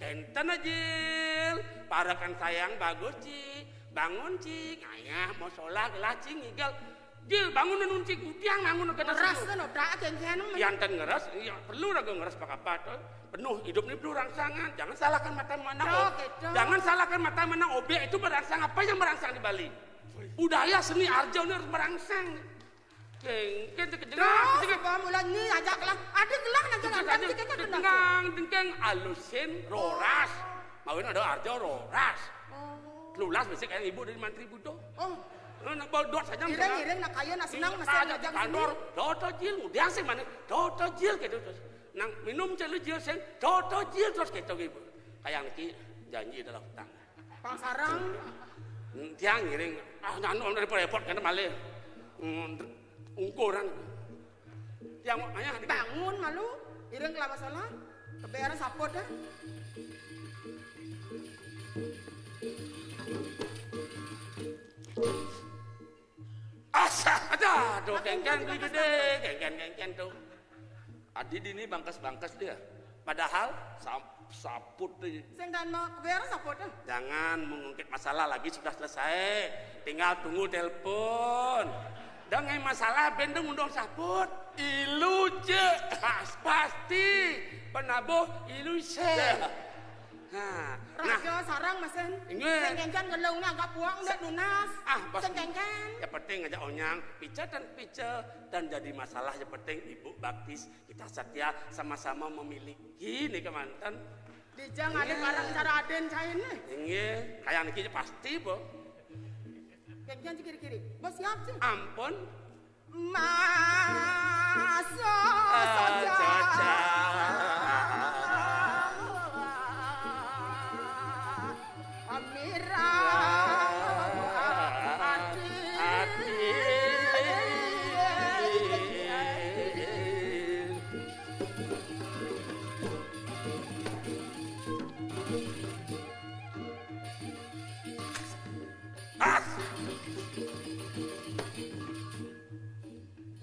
Tenten aja, Jil. Parakan sayang bagus, Ci. Bangun, Ci. Ngayah, mau sholat lah, Ci, ngigel. Jil, bangun nun, Ci. Kudiang bangun kena. Ngeras subuh. Kan otak kengkian. Yang ten ngeras, iya, perlu raga ngeras apa-apa tuh. Penuh hidup ini perlu rangsangan. Jangan salahkan mata memandang. Tuh, ob-, gitu. Jangan salahkan mata memandang objek itu merangsang apa yang merangsang di Bali. Budaya seni arja ini harus merangsang. Kengken, kengken, kengken. Tuh, kengken. Sebab mula ni ajak lah. Ada gelah nak jalan, kengken, kengken, kengken. Dengkeng, dengkeng, alusin, roras. Mawin ada arjo, roras. Oh. Lulas bisi kayak ibu dari mantri budo. Oh. Nah, nak bawa dot saja. Ireng, ireng, nak kaya, nak senang, masih ada ajak kantor. Seni. Dodo Jil, ngudiang sih mana? Dodo Jil gitu terus. Nang minum celu Jil sing, Dodo Jil terus gitu ibu. Kayak niki janji dalam hutang. Pang sarang. Tiang ngiring, ah, nyanu repot-repot kena malih. Hmm, ungkuran. Tiang mau ayah di. Bangun malu, iring kelapa salah. Kebearan sapot dah. Asa aja, aduh, kengken beli gede, kengken, kengken tuh. Adi dini bangkas-bangkas dia. Padahal sam-, Saput deh. Sing dan mau keberes saput deh. Jangan mengungkit masalah lagi, sudah selesai. Tinggal tunggu telepon. Dengan masalah bendeng undang saput. Ilu je. Pas, pasti. Penabuh ilu se. Ya. Nah, nah. Raja sarang mesen. Inggih. Sing kencan ngelung agak puang udah tunas. Ah, bos. Sing kencan. Ya penting ngajak onyang, pica dan pica dan jadi masalah, ya penting ibu baktis. Kita setia sama-sama memiliki nih kemanten. Dijang ada barang cara aden cain nih. Inggih, kayak niki pasti, Bu. Kencan kiri-kiri. Bos siap sih. Ampun. Masuk saja. Saja. Amirah ati. Ati. As.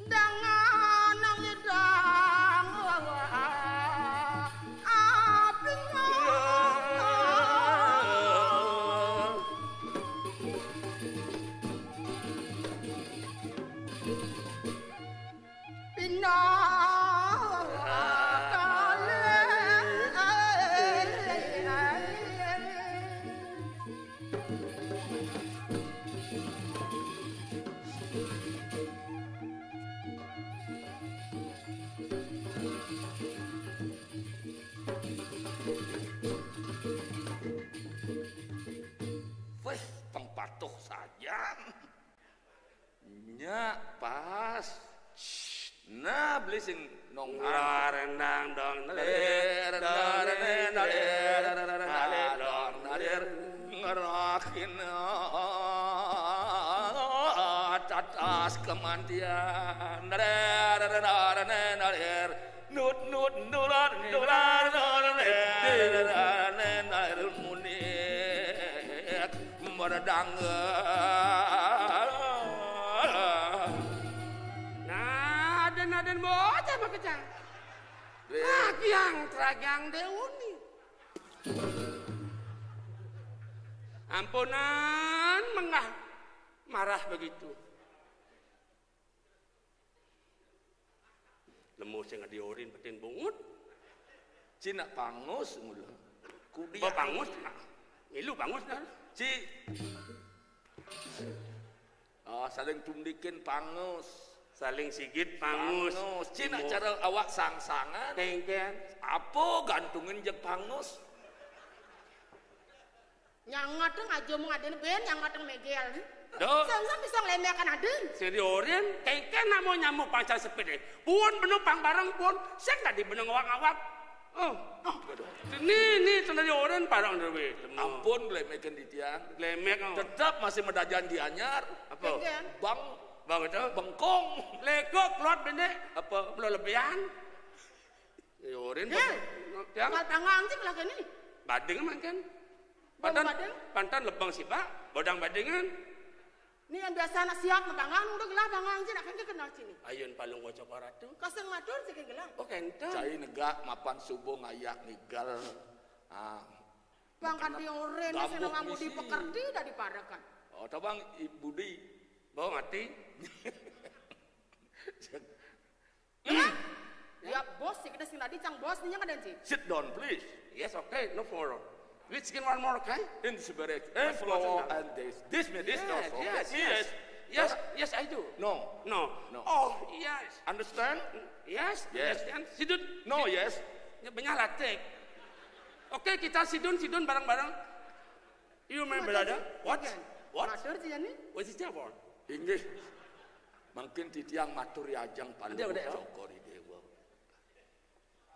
Dangan ngidang aping. Pindah kalih. Wih, pang patuh saja. Nya pas. Nah, beli sing nong. Ngelar endang dong, nelir, dong, nelir, nelir, nelir, dong, nelir. Ngerakin, ah, tatas kemantian. Nelir, nelir, nelir, nelir. Nut, nut, nular, nular, nular, nelir, nelir, nelir, munik. Meredangga. Nah, aden-aden bocah makejang. Tragiang, tragiang deuni. Ampunan menggah marah begitu. Lemu sing ngadiorin petin bungut. Cina pangus mula. Kudia. Ba pangus. Milu pangus dah. Ci. Ah, saling tundikin pangus. Saling sigit pangus. Pangus. Cina cara awak sangsangan. Kengken. Apa gantungin jeg pangus? Nyangateng aja mung aden ben nyangateng megel. Duh. Samsam bisa nglemekan aden. Sing diorin, kengken nak mau nyamuk pancal sepit deh. Pun benung pang bareng pun, sing tadi benung ngawak-ngawak. Oh, oh, aduh. Ni, ni, sing diorin parang dewe. Ampun, nglemekan di tiang. Nglemek, oh. Tetap masih medajan di anyar. Apa? Kengken. Bang. Bang itu? Bengkong. Lego keluar bendek. Apa? Belum lebihan. Yorin. Heh. Yang? Bakal tangang sih lah kene. Bading mangken. Bang pantan, bading? Pantan lebang sih, Pak. Bodang badingan. Ini yang biasa anak siap tangang, udah gelah tangang sih, nak kan kenal sini. Ayun palung kocok orang tuh. Kaseng matur sih gelah. Oh, kenten. Cai negak mapan subuh ngayak ngigal. Ah. Bang kan dioren, senang budi pekerti dari parekan. Oh, tabang Budi. Bawa mati. Ya, bos, sih kita sing tadi cang bos nih yang ada sih. Sit down, please. Yes, okay, no problem. We sing one more, okay? In the spirit. And flow and this. This me, this no. Yes, yes, yes. Yes, yes, I do. No. No. No. Oh, yes. Understand? Yes, yes. Understand. Sidun. No, yes. Banyak latik. Oke, kita sidun, sidun bareng-bareng. You, my brother? What? What? Matur, Cian, nih. What is that for? Inggih. Mangkin titiang matur yajeng palu. Ada, ada, ya? Cokor Dewa.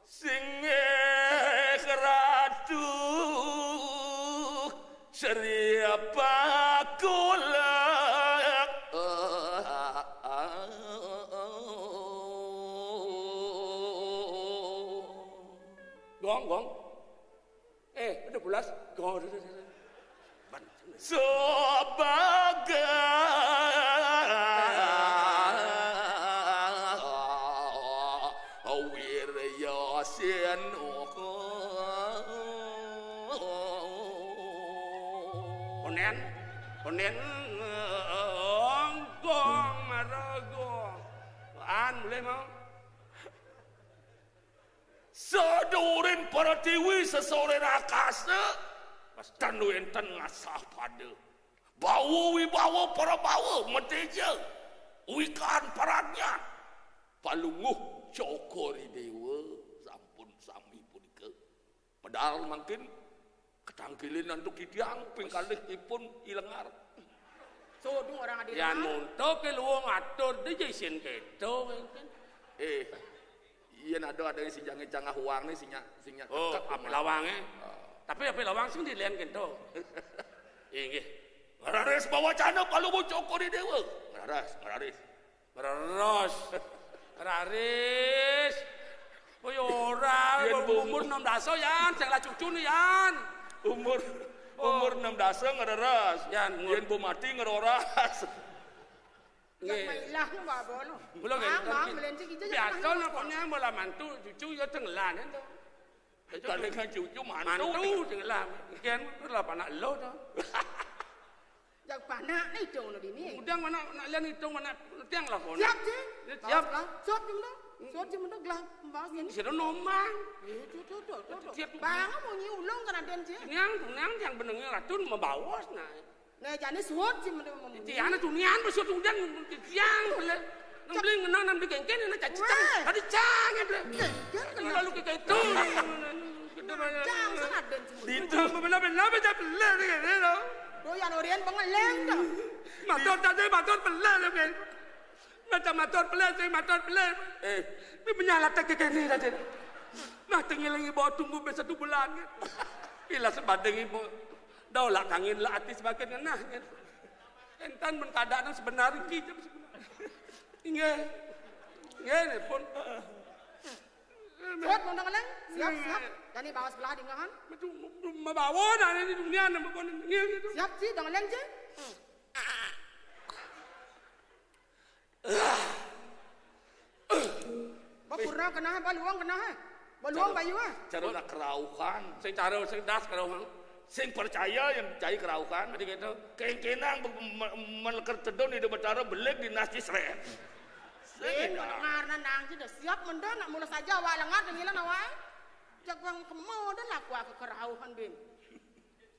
Singgih Ratu Sri Pakulek. Gong, gong. Eh, udah pulas. Gong, udah, udah, udah. Sebagai Wirya Senoko. Onen ngonggong maragong. An boleh mau. Sadurin para tiwi sesoren akasa, tan wenten ngasah pada. Bawa wibawa para bawa, mateja, wikan paradnyan. Palungguh Cokor I Dewa sampun sami punika. Medal mangkin ketangkilin antuk titiang ping kalih ipun I Lengar. Sodung orang ada. Yan monto ke luwung atur dija isin keto mangkin. Eh, iya nado ada sing jange cangah uang nih, sinya, sinya oh, tekek api apa? Lawange. Oh. Tapi api lawang sing dilen kento. Inggih. Ngeraris bawacana Palungguh Cokor I Dewa. Ngeraris, ngeraris. Ngeraris. Ngeraris. Oh ya ora, yen umur enam dasa yan, sing lah cucu nih yan. Umur, oh, umur enam dasa ngeraris. Yan, umur. Yen bu mati ngeroras. Nggih. Mailah nu babo nu. Mula nggih, ah, mah, melenceng kita biasa jangan napa lupa. Nang bola mantu cucu ya tengelan ento. Kalingan cucu mantu. Mantu tengelan. Kian lah panak lo to. Jak panak ni dong nu dini. Udang mana nak lian hitung mana tiang lah kono. Siap, Ji. Ya, siap. Bawa gelah. Sot jemendo. Sot jemendo gelah. Bawa gini. Sira nomang. Eh, tuh, tuh, tuh, tuh, tuh. Siap. Bang, mau nyi ulung kan aden, Ji. Niang, niang tiang benengnya racun membawas nah. Nah, jane suwut sih menurut memu. Tiana tunian bes suwut tunian tiang le. Nang beli ngenang nang beli kengken nang cacicang. Weh. Tadi cang ya beli. Kengken kena. Lalu ke itu. Cang sana den semua. Itu bela-bela baca bela ni kan lo. Doyan orian pengeleng dah. Matur tadi matur bela lo kan. Maca matur bela sing matur bela. Eh, ini menyala tak ke kene tadi. Nah, tengilingi bawa tunggu be satu bulan kan. Bila sebanding ibu. Dah lah kangin lah ati semakin ngenah kan. Entan men keadaan sebenar iki jam sebenar. Inggih. Inggih nipun. Siap, Bang Dang Leng? Siap, siap. Jani bawas gelah dingahan. Betul, membawa nah ini dunia nama pun ngil gitu. Siap, Ji, Dang Leng, Ji. Ba purna kenah, ba luang kenah. Ba luang bayu ah. Cara nak kerauhan. Sing cara sing das kerauhan. Sing percaya yang percaya kerauhan. Adi gitu. Kengkenang be- me- meleker tedun di Betara belik di nasi sren. Sing dengar nang sida siap menda nak mula saja awak lengar dengilan awak. Jagang kemo dan laku aku kerauhan bin.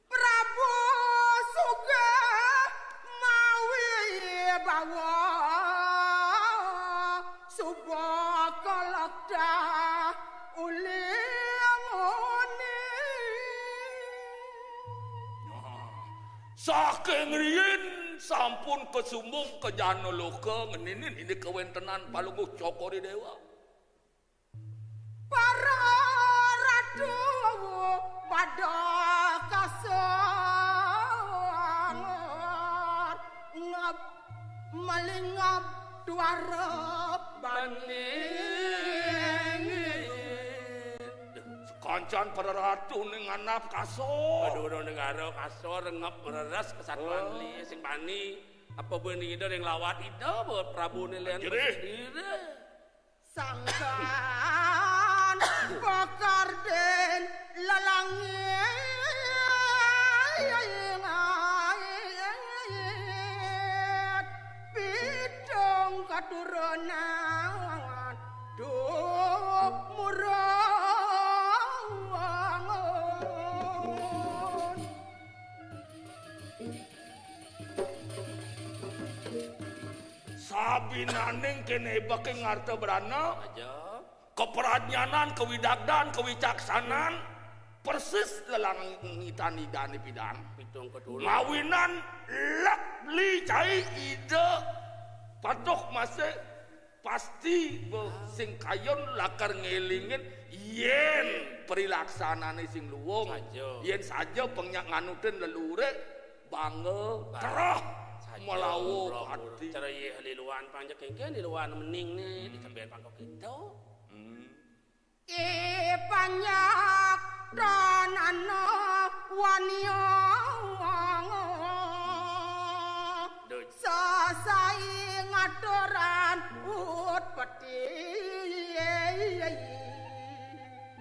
Prabu sugih mawi bawa suba kalektah uli nguni. Saking riyin sampun kesumbung ke jana loka ngeninin ini kewentenan Palungguh Cokor I Dewa. Para ratu pada kasangor ngab malingab duara bani. Kancan para ratu ning nganap kasor. Aduh, udah negara kasor ngab mereres kesatuan li sing bani. Apa benih ida yang lawat ida buat Prabu ni lian. Jerih. Sangkan bakar den lelangit pitung keturunan duh murung. Sabinaning kene bake ngarta brana, aja. Kepradnyanan, kewidagdan, kewicaksanan, persis lelangitan idane pidan. Pitung keturunan. Mawinan lek li cai ida patuh masih pasti be sing kayun lakar ngelingin yen perilaksanane sing luwung. Saja. Yen saja pengnyak nganutin lelure bangga terah melawa pati. Cara ye liluan panjak kengken liluan mening ni dicember pangkok kita. Hmm. I panjak tanana waniang. Duh. Sasai ngaturan ut peti.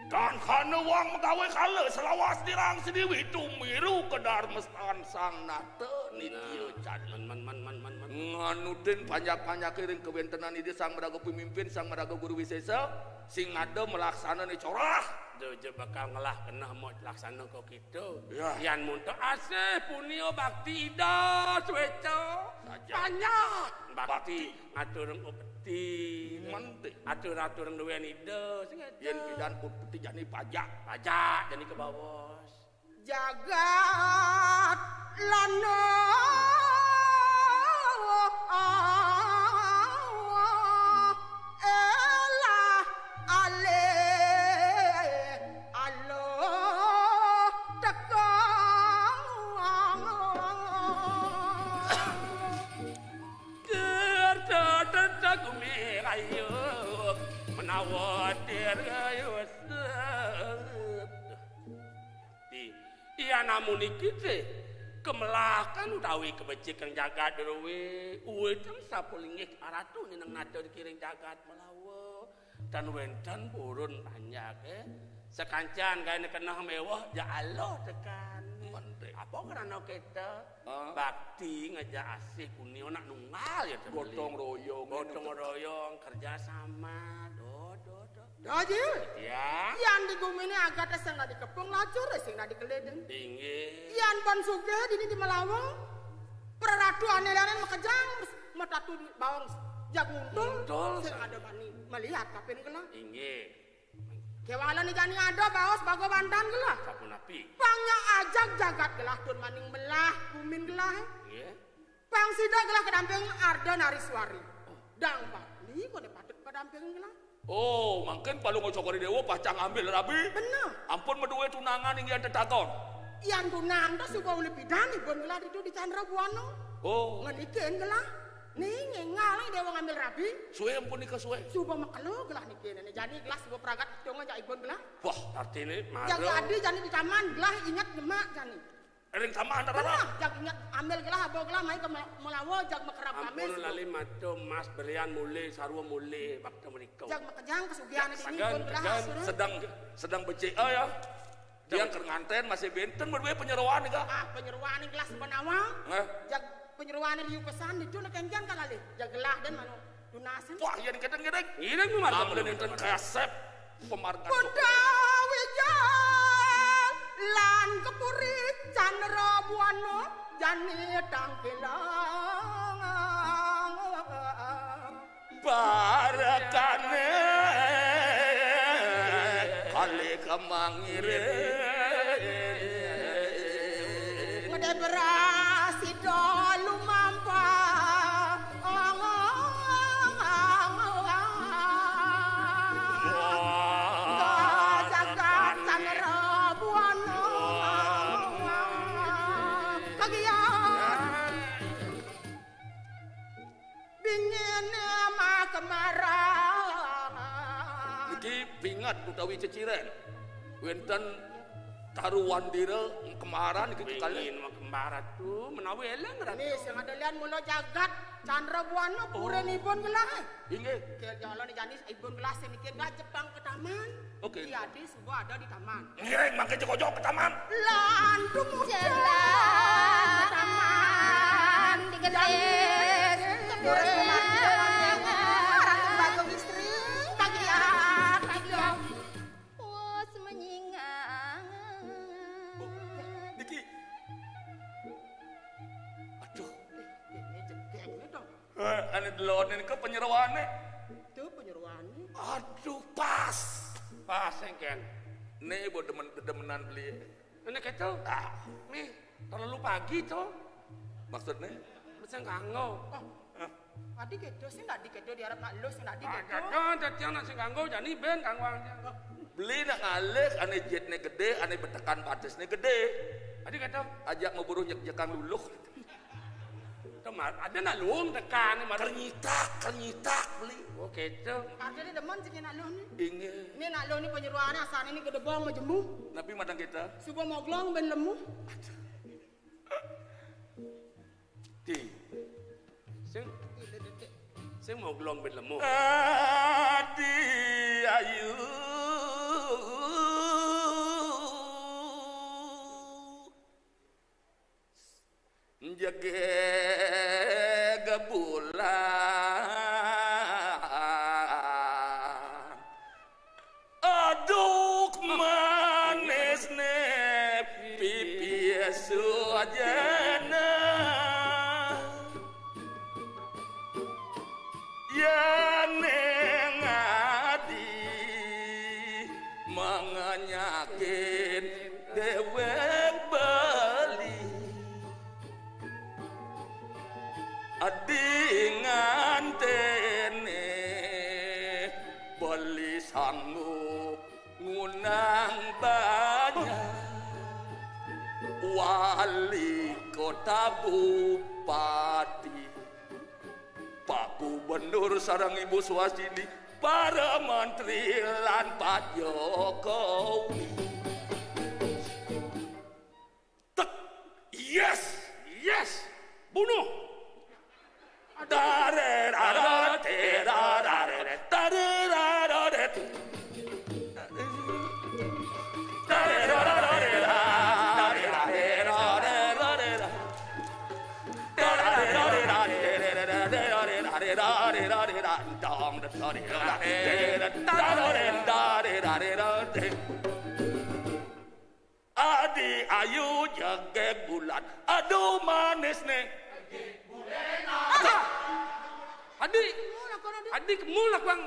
Dan kana wang megawe kala selawas dirang sediwi tumiru kedar mestan sang nata. Nah, Idya can. Men, men, men, men, men, men. Nganutin panjak-panjake ring kawentenan Ida Sang Maraga Pemimpin, Sang Maraga Guru Wisesa, sing ada malaksana ne corah. Duh, ja bakal ngelah keneh mo laksana ko kita. Ya. Yan munta asih punia bakti Ida sueca. Saja. Panjak bakti. Bakti. Ngaturang upeti. Menti. Atur-atur duwen Ida. Sing aja. Yen pidan upeti jani pajak. Pajak jani ke bawos. Jagat lana elah alih aluh teka. Kerta tentang gumi rayu menawa dirayuset. Di, iya namun iki sih kemelakan utawi kebecikan jagat dewe uwiteng sapulinggih aratu nineng nata dikiring jagat melawa. Tan wenten purun panjake. Sekancan gaene keneh mewah, ja Allah tekan. Mending. Apa krana kita? Ah. Bakti ngejak asih kuni anak nunggal ya, Teh Beli. Gotong royong. Gotong royong, kerja sama. Do, do, do. Doji. Ya. Yan di gumine agate sing dadi kepung lacur, sing dadi keleden. Inggih. Yan ban sugih dini di Melawa. Praratu ane leren makejang, matatu bawang jaguntul. Nguntul, sing ada bani melihat kapin gelah. Inggih. Kewala ni jani ada baos bago bandan gelah. Sapunapi? Pang nya ajak jagat gelah tun maning melah gumin gelah. Nggih. Pang sida gelah kedamping Arda Nariswari. Oh. Dang Bali kone patut padamping gelah. Oh, mangkin Palungguh Cokor I Dewa pacang ambil rabi. Bener. Ampun maduwe tunangan inggih tetagon. Yan tunang to suba uli pidan ibun gelah ditu di Chandra Buana. Oh. Ngenikin gelah. Ning, engal dewa ngambil rabi. Suwe ampun nika suwe. Suba makelo gelah niki nene jani gelah suba pragat dong aja ibun gelah. Wah, artine mara. Jaga adi jani di taman gelah ingat nyemak jani. Ring taman antara. Bener, jag ingat ambil gelah abo gelah mai ke Mel-, Melawa jag makerab kami. Ampun lali maco emas berian mule sarwa mule waktu menika. Jag makejang kesugihan dini sagan, ibun gelah sagan. Sedang, sedang becik, oh ya. Tiang ker nganten masih benten berdua penyeroan nika. Ah, penyeroan ning gelas penawang. Hah? Jag penyeroan liu pesan ditu nak kencan kalalih. Jag gelah dan mano tunasin. Wah, yen kedeng-kedeng. Ini memang. Ambil enten kasep pemargan. Kuda Wijal lan kepuri Chandra Buana jani tangkilang. Barakane kali kemang iring. Ngede beras sida lumampah. Ong, ong, ong, ong, ong. Jagat Chandra Buana. Kagiat. Bingine mah kemaran. Niki bingat utawi ceciren. Wenten taru wandira kemaran niki kekalih. Bingin mah kemaran tu menawi eleng ratu. Ni sing ada lian mula jagat Chandra Buana. Oh. Purinipun gelah. Inggih. Ke jalan jani ibun gelah sing niki enggak Jepang ke taman. Oke. Iya, di Suba ada di taman. Ngiring mangke joko-joko ke taman. Lan tumuju. Jalan ke taman, digelis. Terus memanggil Ratu Bagong Istri. Tagihan, tagihan. Wes menyingang. Oh, niki. Aduh. Ini jegegné dong. Eh, ane delonin ke penyeroane. Itu penyeroane. Aduh, pas. Pas, engken. Nih, buat demen, demenan beli. Ini gitu. Ah. Nih, terlalu pagi, tuh. Maksudnya? Sing kanggo. Oh. Hah? Adi gitu, sing tadi gitu diarep nak lus, sing tadi gitu. Kagak, dadi anak sing kanggo, jani ben kanggo aja. Oh. Beli nak ngalih, ane jetne gede, ane betekan batisne gede. Adi gitu. Ajak ngeburu nyek-nyekang luluh. Temar, ada nak luung tekan, mar- Kernyitak, kernyitak beli. Oh, gitu. Artinya demen sih nak luh nih. Inggih. Ini nak luh nih penyeruannya, asal ini gede bong majembu. Napi matang kita? Suba moglong ben lemu. Ti. Sing, sing moglong ben lemu. Adi ayu. Njege Bulan. Aduh, manisne pipi sujana. Ya neng adi, manganyakin dewek beli. Adi ngantene beli sanggup ngundang banyak wali kota, bupati, Pak Gubernur sareng Ibu Swastini, para menteri lan Pak Jokowi. Tek. Yes, yes. Bunuh. Dare, dare, dare, dare, dare, dare. Adi ayu jegeg bulan. Aduh, manis nih. Adi. Adi. Adi kemul lah, Bang.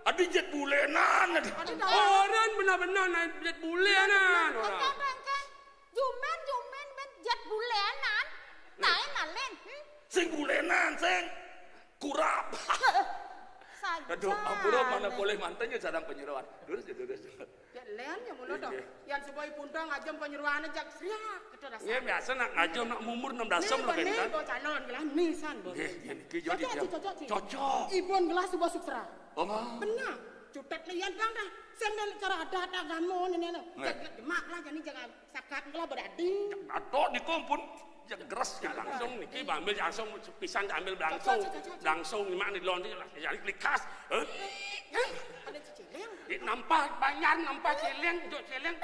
Adi jet bulenan, Adi. Adi tahu. Orang benar-benar naik jet bulenan, orang. Engke, engke. Jumen, jumen, ben jet bulenan. Naen alen. Hmm? Sing bulenan, sing kurap. Saja. Aduh, ampura, mana boleh mantennya sareng panyeroan. Lurus ya, lurus. Jet len ya mulu toh. Inggih. Yan suba ipun tong ngajum panyeroane jak sriak, gitu rasane. Nggih, biasa nak ngajum nak umur enam belas. Nih, lo kan, nih, kan? Bawa calon gelah nisan, bawa. Nggih, nggih, niki jadi cocok, dia. Cocok, cocok. Cocok. Ipun gelah suba suksra. Oh. Benar. Cutet liyan bang dah. Sing cara adat agama ini, ini. Nggih. Jaga demak lah, jadi jaga sakat lah berarti. Aduh, niku pun ya geres ya langsung niki ambil langsung pisan ambil langsung. Cocok, cocok, cocok. Langsung nyimak nih, lonti jadi likas. Eh? Eh? Ada ciciling. Ini nampak banyak, nampak ciling, juk ciling.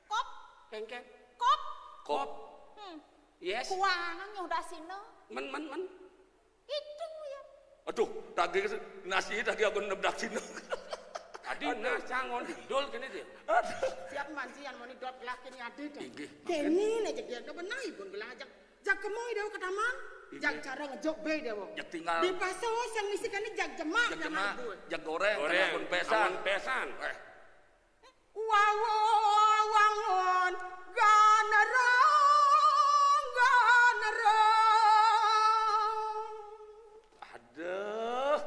Kop. Kengkeng. Kop. Kop. Hmm. Yes. Kuangan nyudah sina. Men, men, men. Itu ya. Aduh, tagih nasi tagih aku nebdak sina. Adi nah cangon didol kene dia. Aduh. Siap manci yang mau didot gelah kene adi dong. Inggih. Kene nih jadi ada benar ibu gelah ajak. Jak kemoi dewa ke taman. Inggih. Jak cara ngejok be dewa. Jak tinggal. Di paso yang misi kene jak jemak. Jak jemak, jak goreng, goreng, pun pesan. Awan pesan. Eh. Wawo wangun ganerong, ganerong. Aduh,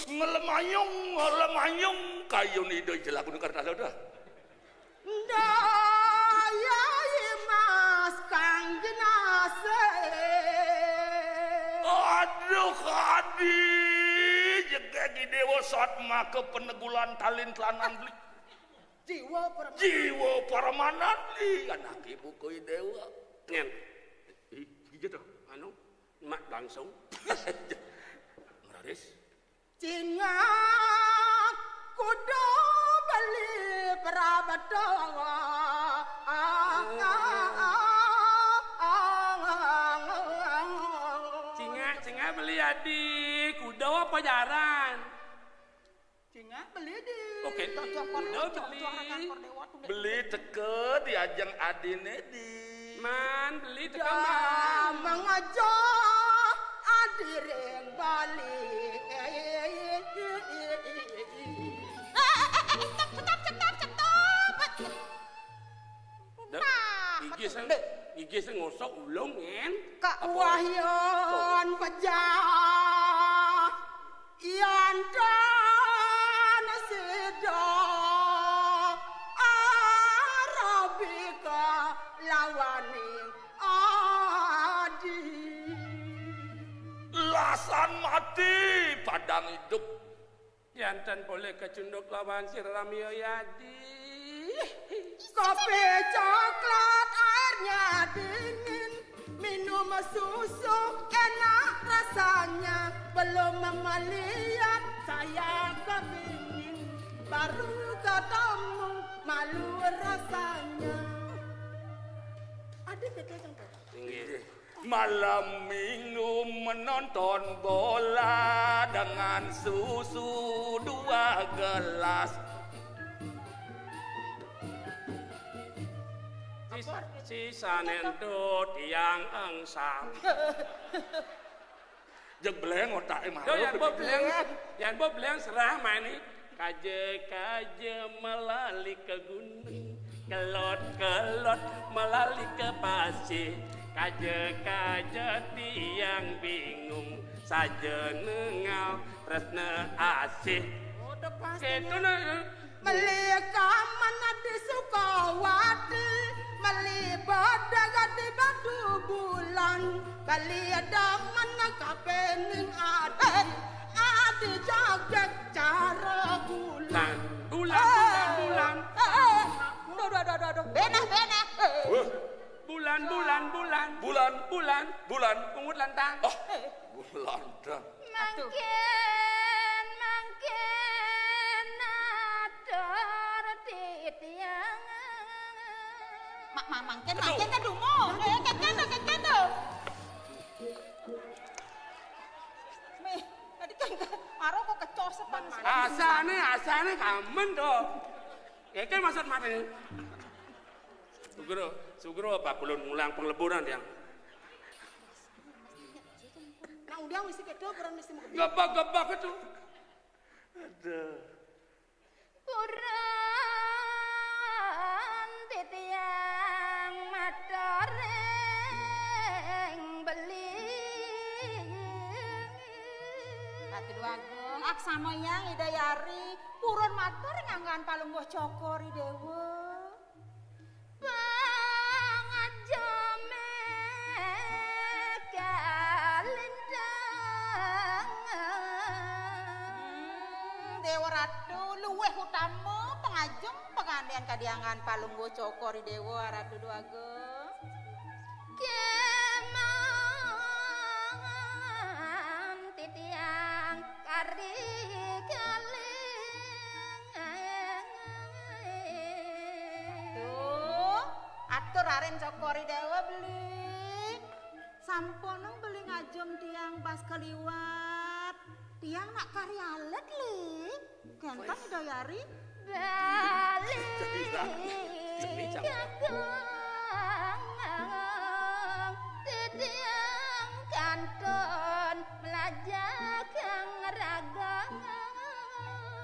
ngelemayung, ngelemayung, kayu ni doi jelaku nukar talo dah. Ndaya Mas Kang Jenase. Aduh, Adi, jegegi dewa saat maka penegulan talin telanan beli. Jiwa permanen. Jiwa permanen, ih, anak ibu koi dewa. Nyen. Ih, iya toh, anu, mak langsung. Ngeraris. Cingak kudu beli perabot dawa. Cingak, cingak beli adi, kuda apa jaran? Cingak beli di. Oke. Cocok, cocok, beli. Cocok, cocok, rekan Kordewa tuh. Beli teke di ajeng adine di. Man, beli teke, man. Mengajak adiring Bali. Eh, eh, eh, eh, eh, eh. Eh, eh, eh, stop, stop, stop, stop. Dah, nah, gigi sing, gigi sing ngosok ulung, en. Kak apa? Wahyon pejah, yan dan sida, Arabika lawaning adi. Lasan mati padang idup. Jantan polih kacunduk lawan Sri Ramya Yadi. Kopi coklat airnya dingin, minum susu enak rasanya, belum melihat saya kepingin, baru ketemu malu rasanya. Ada betul, Tante? Inggih. Malam minggu menonton bola dengan susu dua gelas. Sis-, sisane entu tiang angsal. Jeg beleng otake. Yo, marut. Yan mbok beleng, yan mbok beleng serah maeni. Kaje-kaje melali ke gunung, kelot-kelot melali ke pasir. Kaje-kaje tiang bingung, saja nengau tresna asih. Udah pasti. Gitu nah. Meli kamen di Sukawati, meli bedeg di Batu Bulan, beli demen kapening adi, adi jagek cara bulan. Bulan, bulan, bulan. Eh, eh, eh. Aduh, aduh, aduh, aduh, aduh. Beneh, beneh. Eh. Wah. Bulan, bulan, bulan. Bulan. Bulan. Bulan. Pungut lantang. Oh, eh. Pungut lantang. Aduh. Mangkin, mangkin atur titiang. Ma-, ma-, mangkin, aduh. Mangkin kan dungo. Eh, kekene, kekene. Mih, tadi kan maro kok kecosetan. Asane, asane kamen to. Keke maksud mati. Sugro, sugro apa kulun mulang pengleburan yang. Nah, udah mesti kedo, kurang mesti mau. Gebak-gebak itu. Aduh. Purun titiang matoring beli. Ratu Dwagung, aksama yang Ida Yari, purun matur nganggan palungguh cokor I Dewa. Pangajame kalintang. Hmm, Dewa Ratu, luwih utama pangajum pangandian kadiangan palungguh cokor I Dewa Ratu Dwagung. Kemang titiang kari kaling. Tuh, atur aren cokor I Dewa beli. Sampunang beli ngajum tiang pas kaliwat. Tiang nak kari alit, Li. Kenten Ida Yari. Bali. Kakang. Titiang kantun melajah kang ragang.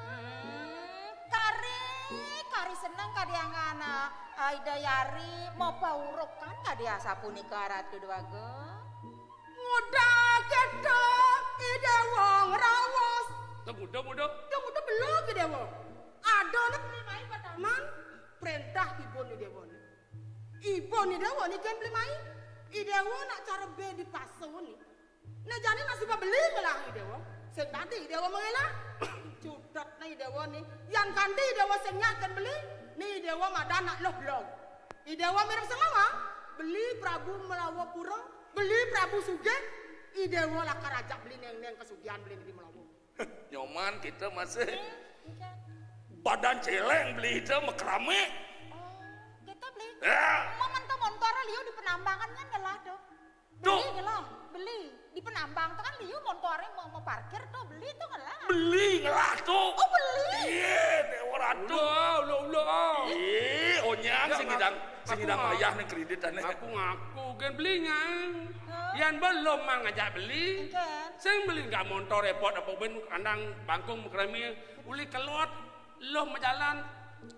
Hmm, kari, kari seneng kadiangan, eh, Ida Yari mau paurukan kadi asapunika Ratu Dwagung. Muda kita I Dewa ngrawos. Teng muda, muda. Teng muda belog I Dewa. Ada nek beli mai pataman, perintah ibun I Dewa ni. Ibun I Dewa ni ken beli mai. I Dewa nak cara be di pasar ni. Nah, jani masih beli ngelah I Dewa. Sing tadi I Dewa mengelah. Cutet nah I Dewa ni. Yang kanti I Dewa sing nyaken beli. Ni I Dewa madan nak loh belog. I Dewa mirip selawa. Beli Prabu Melawapura. Beli Prabu Sugih, I Dewa lakar ajak beli neng-neng kesugihan beli di Melawu. Nyoman kita masih. Iya, iya. Badan celeng beli itu mekerame. Oh, kita beli. Ya. Momen tuh montor liu di penambangan kan ngelah tuh. Tuh. Beli ngelah, beli. Di penambang tuh kan liu montor mau, mau parkir tuh beli tuh ngelah. Beli ngelah tuh. Oh, beli. Iya, Dewa Ratu. Ulah, ulah, ulah. Iya, onyang. Ya, sing ngidang, sing ngidang ngaku, ayah neng kredit aneh. Ngaku-ngaku, gen beli ngang. Hah? Yan belum mang ngajak beli. Engken. Sing beli nggak montor repot apa ben kandang bangkung mekremi. Uli kelot, lo majalan.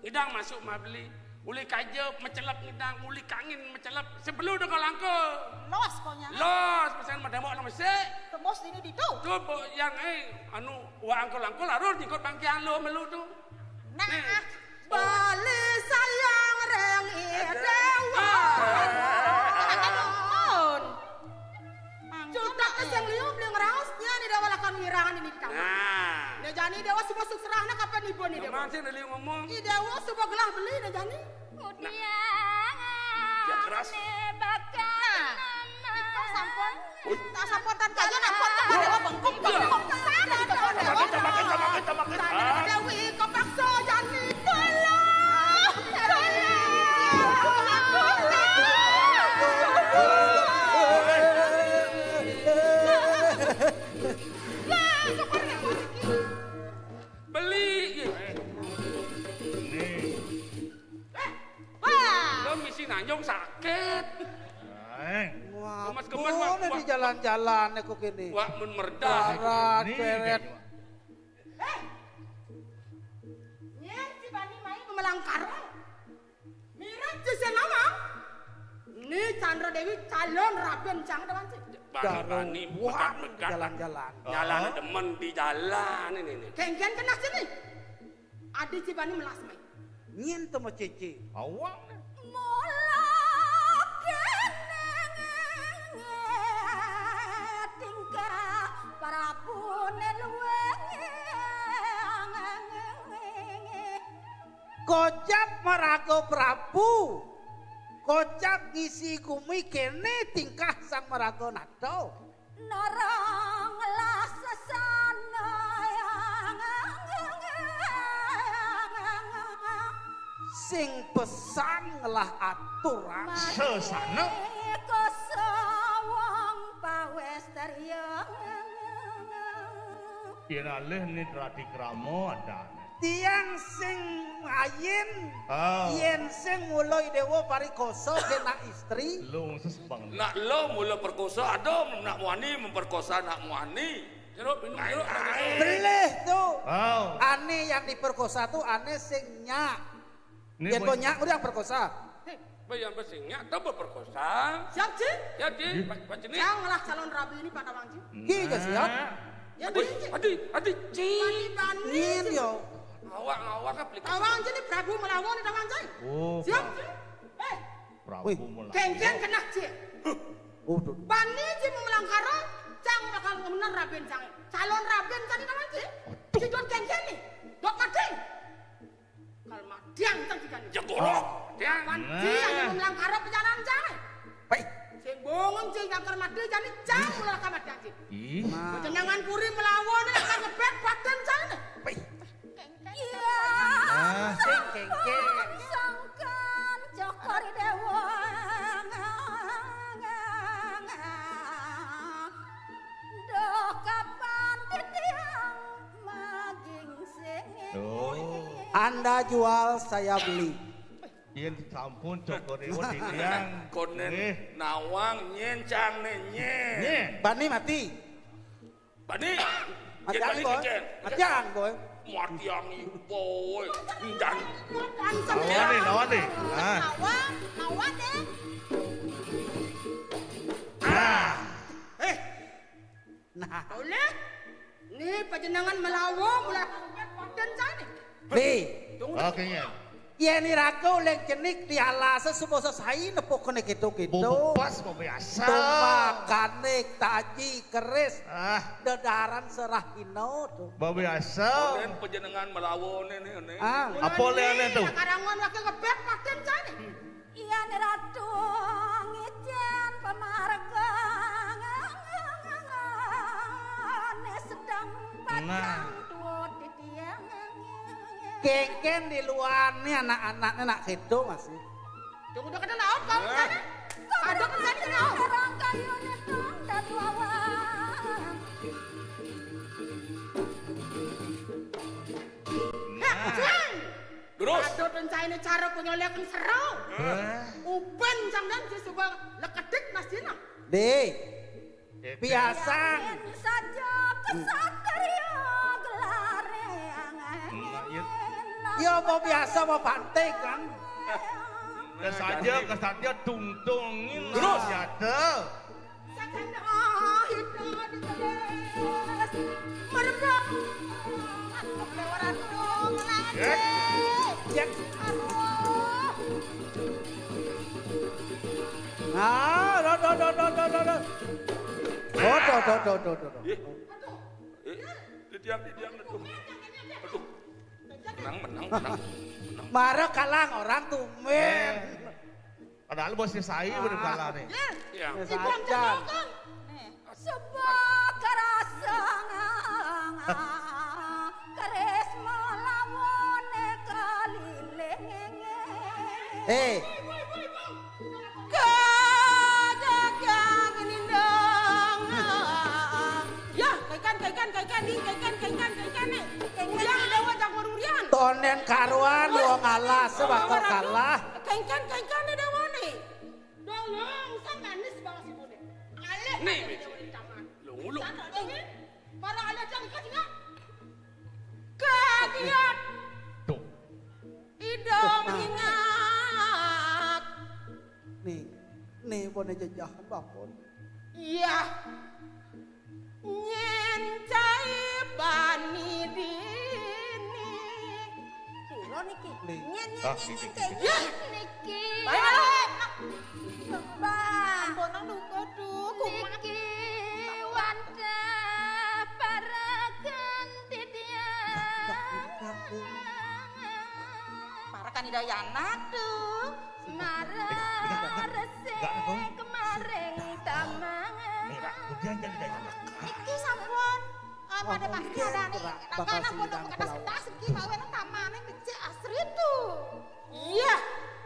Ngidang masuk mah beli. Uli kaja mecelep ngidang, uli kangin mecelep. Sebelum udah kalangka. Los konya. Los, pesan mademo nama sik. Tembus dini ditu. Tuh, Bu, yang, eh, anu, wa angkul-angkul harus nyikut bangkian lo melu tuh. Nah. Nih. Bali sayang reng I Dewa. Aduh. Aduh. Cutak sing liu beli ngeraos, nya ni Dewa lakon ngirangan ini di kamar. Nah. Nah, jani Dewa suba sukserahna kapan ibu ni Dewa. Nyoman sing liu ngomong. I Dewa suba gelah beli, nah, jani. Kudiang. Ya, keras. Ane bakal. Nah, nama. Iko sampun. Wih. Tak sampun tan kaja nampun tuh Dewa bengkok, bengkok. Sana di kebon Dewa. Tamakin, tamakin, tamakin, tamakin. Sana Dewi kepaksa jani. Tolong. Tolong. Tolong. Lah, syukur nek kowe iki. Beli iki. Nih. Eh, wah. Lo misi nanyong sakit. Wah, gemes-gemes, wah, di jalan-jalan kok kene. Wah, mun merdah. Darat, ini cewek. Kayaknya, wah. Eh. Nyen si Bani mai memelangkara. Mira jisen ngomong. Ni Chandra Dewi calon raben jang teman sih. Bani, Bani, wah, mekat-mekat. Jalan-jalan. Nyalane demen di jalan ini nih. Kengken kena sini. Adi si Bani melas mai. Nyen temu Cece. Awang. Mula kene tingkah Prabune luwih. Kocap maraga Prabu. Kocap ngisi gumi kene tingkah Sang Maraga Nata. Nara ngelah sesana. Sing pesan ngelah aturan. Sesana. Koso wong pawestarya. Yen alih nit radi krama adane. Tiang sing ayin, oh, yen sing mula Dewa parikosa kena istri. Lho, ses bang. Nak lo mula perkosa, ada nak muani memperkosa nak muani. Jeruk, minum jeruk. Beleh tu. Oh. Ane yang diperkosa tu ane sing nyak. Yen kok nyak udah perkosa. Hei, bae yang sing nyak tambah perkosa. Siap, Ci? Siap, Ci. Pak, Pak Cini. Janganlah calon rabi ini pada Wang, Ci. Ki, ya siap. Ya, Adi, Ci. Adi, Adi, Ci. Bani, Bani, Ci. Yo. Awak, awak aplikasi. Awang, Ci, ini Prabu melawan, Wang, Ci. Oh, siap, Ci. Eh. Prabu melawan. Kengkeng kena, Ci. Oh, tuh. Bani, Ci, memelangkara, cang bakal ngemener raben, cang. Calon raben, cang, ini, Wang, Ci. Aduh. Ci, don kengkeng nih. Dok mati. Kal madiang cang digani. Ya, gorok, madiang. Nah. Madiang yang melangkara pejalan jane. Pai. Sing bongong sing kal madiang jane jang mula kal madiang sing. Ih. Nah. Panjenengan puri melawan nek kal ngebet badan jane. Pai. Iya. Nah. Sing kengkeng. Sangkan Cokor Dewa. Duh, kapan titiang maging sing. Oh. Anda jual, saya beli. Yen sampun Cokor Dewa titiang. Konen nawang nyen cang ne nyen. Nyen. Bani mati. Bani. Mati anggo. Mati anggo. Mati anggo, boy. Dan. Lawan nih, lawan nih. Ah. Lawan, lawan deh. Ah. Eh. Nah. Oleh? Nih, panjenengan melawa, mulai paden saya nih. Bi. Tunggu. Oke, ya. Yen iraga oleh jenik dialase supaya sai nepukne keto-keto. Bubuk pas, bubuk biasa. Tumakane taji keris. Ah. Dedaran serah ino to. Bubuk biasa. Konen panjenengan melawane ne, ne. Ah. Apa liyane to? Karangan wake ngebet paden saya nih. Yen ratu ngicen pamarga ne sedang. Nah. Padang tuwa titiang. Kengken di luarne anak-anakne nak kedo masih. Tunggu udah kena lauk kau sana. Ada kan tadi kena lauk. Orang kayune tunda tuawan. Nah. Terus? Aduh, pencaine cara punya leken seru. Hah? Uben sampean sing suka lekedik Mas Dina. Dek. Biasa. Yen saja kesatria gelare. Enggak, iya. Ya apa biasa apa banting kan? Kesatria, kesatria tungtungin. Terus? Ya ada. Sakana hidra diteles merembang. Aku lewat dong lagi. Ya. Aduh. Ah, do, do, do. Oh, do, do, do, do, do. Eh, eh, didiam, didiam, aduh. Aduh. Menang, menang, menang. Menang. Mara kalah orang tumben. Eh. Padahal bos si Sai udah kalah nih. Ya. Ibu Sajan. Nih, sebab kerasa keris melawan keliling. Eh. Kagak nindang. Kénkén, kénkén, kénkén né. Kénkén né. Déwa jak marurian. Tondén karuan wong alas bakal kalah. Kénkén, kénkén né déwa né. Dong, usah manis banget si Budi. Alé. Nih, déwa di taman. Lu ngulu. Sana, dong, nih. Para alé jang ikat juga. Kagiat. Tuh. Idong ingat. Nih, nih, boné jejahan bakon. Iya. Nyén cai bani dini. Piro niki? Nih. Nyén, nyén, ah, nyén, niki, nyén, niki. Cai. Yah, niki. Baik. Bah. Ampun, duka, duh, kumat. Niki wadah parakan titiang. Dah, dah, dah, dah. Parakan Ida Yana, duh. Mara resik kemaring tamang. Mira, kemudian jadi daya. Iki sampun, ah, pada pasti ada nih. Bakal tamane pondok bekas tas iki, bawa nang tamane becik asri tuh. Iya.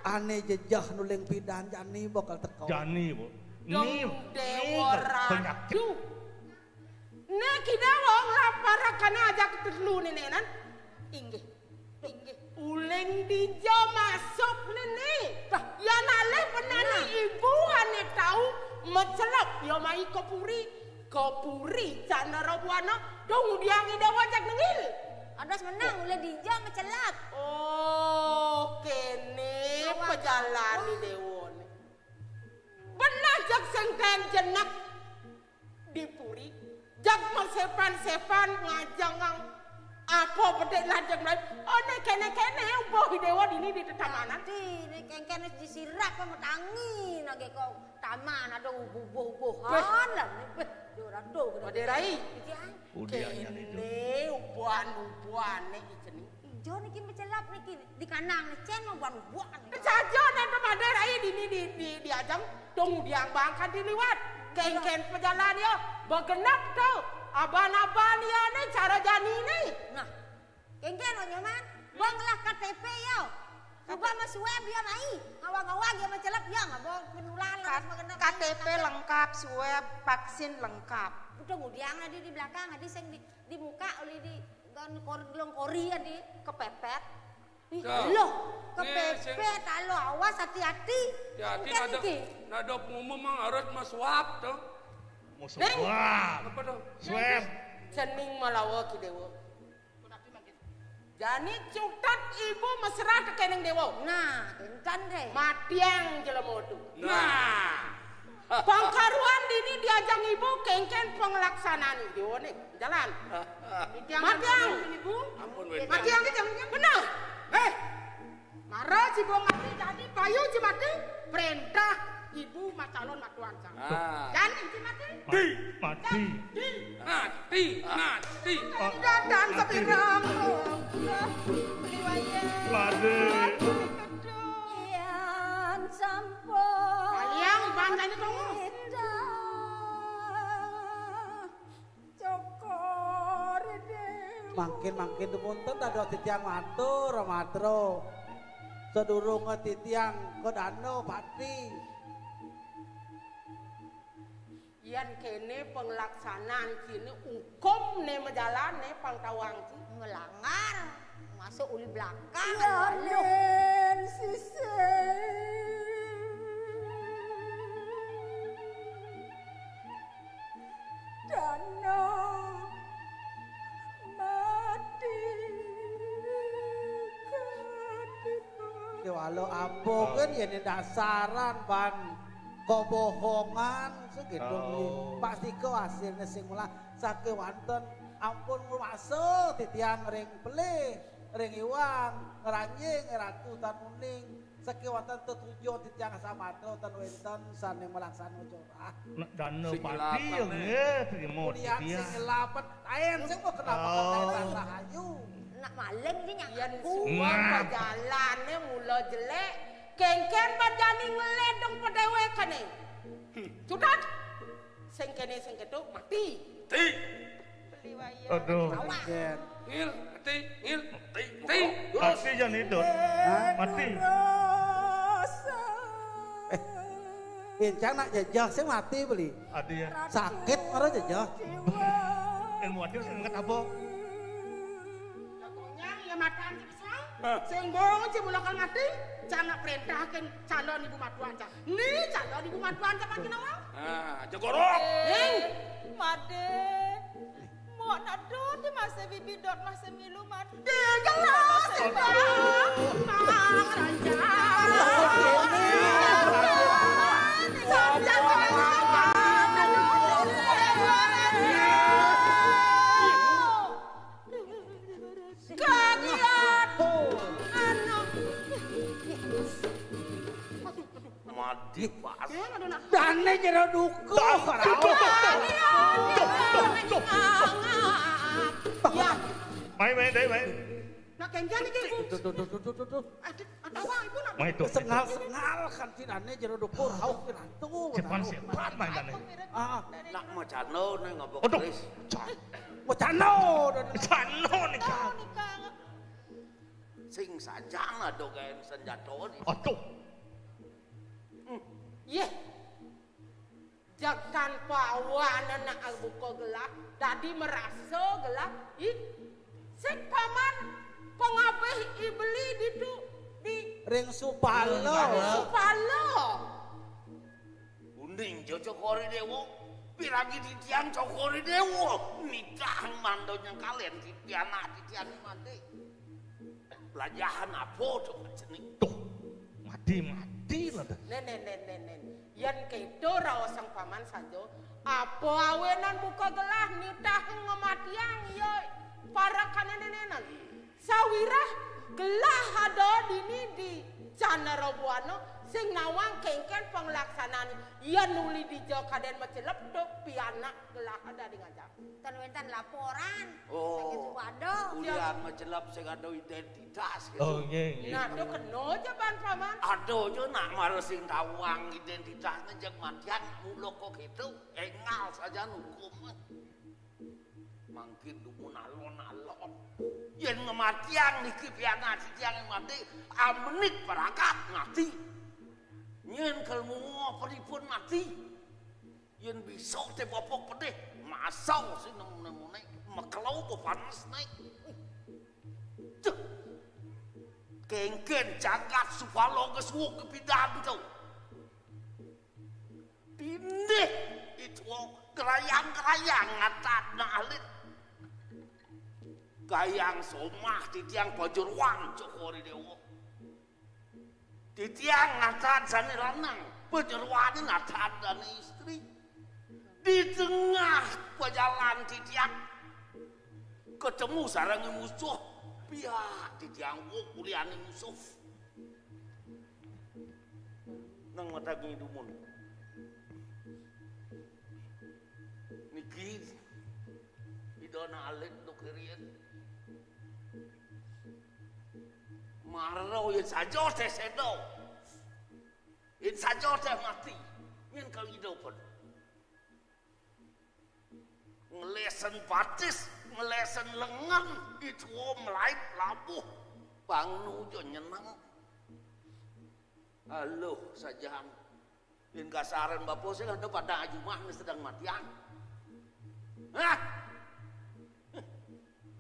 Ané jejeh nuling pidan jani bakal teka. Jani, Bu. Dong. Ni, déwa ni ratu. Penyakit. Niki déwa lapar kana ajak telu nénénan. Inggih. Inggih. Uling dija masuk néné. Lah, yan alih bener né ibu ané tau macelep ya mai ka puri. Ka puri Candra Buana. Dong ngudiang déwa jak nengil. Adas menang uling dija macelep. Oh, kéné pejalan ni déwa né. Bener jak sengkén jenek. Di puri, jag masépan-sépan ngajengang apa bedik lajeng lain. Ané kéné-kéné ubuh i déwa dini di tetamanan. Ati, né kéngkén wis disirap apa matangi nagé kok taman ada ubuh-ubuhan lah. Béh, yo rado. Wadé Rai. Iki, ah. Udian itu. Kéné ubuhan-ubuhané i jening. Ijo niki macelep niki. Di kanang né cén mau buan buan. Saja nang pamadé rai dini di, di, di ajeng dong udiang bangkan diliwat. Kéngkén pejalan ya, begenep to. Aban-aban ya né cara jani né. Nah, kéngkén lo nyoman. Bang lah K T P ya. Coba mas web ya mai. Ngawang-ngawang ya macelep ya, ngapa penular lah. K T P lengkap, swab, vaksin lengkap. Udah ngudiang tadi di belakang, tadi sing di, dibuka oleh di Kan kor-, gelong kori ya di kepepet. Ih, loh, kepepet, alo, awas hati-hati. Hati-hati, nada, nada pengumuman harus masuap tuh. Mau swab. Apa tuh? Swab. Cening malawa ki déwa. Jani cutat ibu mesra tekéning déwa. Nah, kéncan deh. Matiang jelema tu. Nah. Pangkaruan dini diajang ibu kéngkén pengelaksanaan déwa né. Jalan. Matiang. Ibu. Ampun, wéh. Matiang ki jang bener. Éh. Mara jiwa mati jadi payu ji mati perintah ibu macalon matuan sang. Ah. Dan inci mati. Di. Mati. Di. Mati, mati. Datang sepirang. Liwaye. Mati. Kian sampun. Kalian iban tadi tunggu. Cokor, Déwa. Mangkin, mangkin dumunten dados titiang matur, Matro. Sadurunge titiang ka dana pati. Yén kéné penglaksanaan kéné hukum né majalan né pangtawang ci. Ngelanggar, masuk uli belakang. Yalén sisih. Dana mati kadipa. Kéwala apa kan yén dasaran ban kebohongan segitu. Oh. Pasti ke hasilnya sing mula sakéwanten ampun ngrumaksa titiang ring pelih, ring iwang, ngranjing, ratu tan uning. Sakéwanten tetujon titiang samatra ten wénten sané malaksana corah. Nek dana pati ya nggih trima titiang. Sing nyelapet. Aén sing kok kenapa kok rahayu. Nak maling iki nyak. Yén suwung pejalané mula jelék, kéngkén bajani ngeledeng pedéwékané. Cutat. Sing kéné sing kéto mati. Ti. Aduh. Ngil, ti, ngil, ti, ti. Terus. Pasti jan itu. Hah? Mati. Eh, pincang nak jejeh sing mati beli. Adi ya. Sakit mara jejeh. Muat dia angkat apa? Pokoknya ya matan cek sang. Hah? Sing bong cek mula kal mati, cana perintahkan calon ibu matuan cak. Ni calon ibu matuan cak pakai nawa. Ah, jegorok. Eh, Made. Mau nak dot di masa bibi dot masa milu Made. Jelas, Bang. Bang Raja. Kagiat. Anu. Mati pas. Dane jero dukuh. Ya. Mai, mai, dai, mai. Nak kencan iki. Tuh, tuh, tuh, tuh, tuh, tuh, tuh. Aduh, ada apa ibu nak? Mai tuh. Sengal-sengal kan tinane jero dukuh, rauh pinantu. Sepan, sepan main dane. Ah, nak macano nang ngobok. Aduh. Keris. Macano. Macano nih. Sing sajang ado gaen senjata ni. Aduh. Hmm. Yeh. Jakan pawan anak buka gelah, dadi merasa gelah. Ih, sing paman pengabih ibeli ditu di ring supala. Supala. Uning jo Cokor I Dewa, piragi titiang Cokor I Dewa, nitah mando nyengkalen titiang anak titiang mati. Pelajahan apa tu cening? Tuh, mati-mati lah dah. Nen, nen, nen, nen, nen. Yan keto raos sang paman saja. Apa awenan buka gelah nitah ngematiang ya para kanenenan. Sawirah gelah ada dini di Candara Buana sing nawang kengken panglaksanaan. Yan uli dija kaden macelep duk pianak gelah ada di ngajak. Ten wénten laporan. Oh. Saking Suwanda. Ulian macelep sing ada identitas gitu. Oh, nggih, nggih. Nah, do kena aja ban paman. Ada aja nak mara sing tawang identitas ngejek matian muluk kok gitu. Engal saja hukum. Mangkin dumun alon-alon. Yen ngematiang niki pianak titiang mati, amenik parakat mati. Yen kelmu pripun mati. Yen bisa te bapa pedih, masau sing nemune-mune, mekelo bepanes naik. Duh. Kengken jagat supalo gesuh kepidan tu. Tindih itu gerayang-gerayang ngatat na alit. Kayang somah titiang pajeruan Cokor I Dewa. Titiang ngatan sane lanang, panyeroane ngatan dane istri. Di tengah pajalan titiang ketemu sareng musuh, pihak titiang wong kuliane musuh. Nang matagi dumun. Niki Ida na alit duk riyen. Mara yen saja teh seda. Yen saja teh mati. Yen kal Ida pun. Ngelesen batis, ngelesen lengan, itu melait labuh. Pangnu jo nyeneng. Aluh, sajan. Yen kasaran bapa sing ada padang ajumah ni sedang matian. Hah?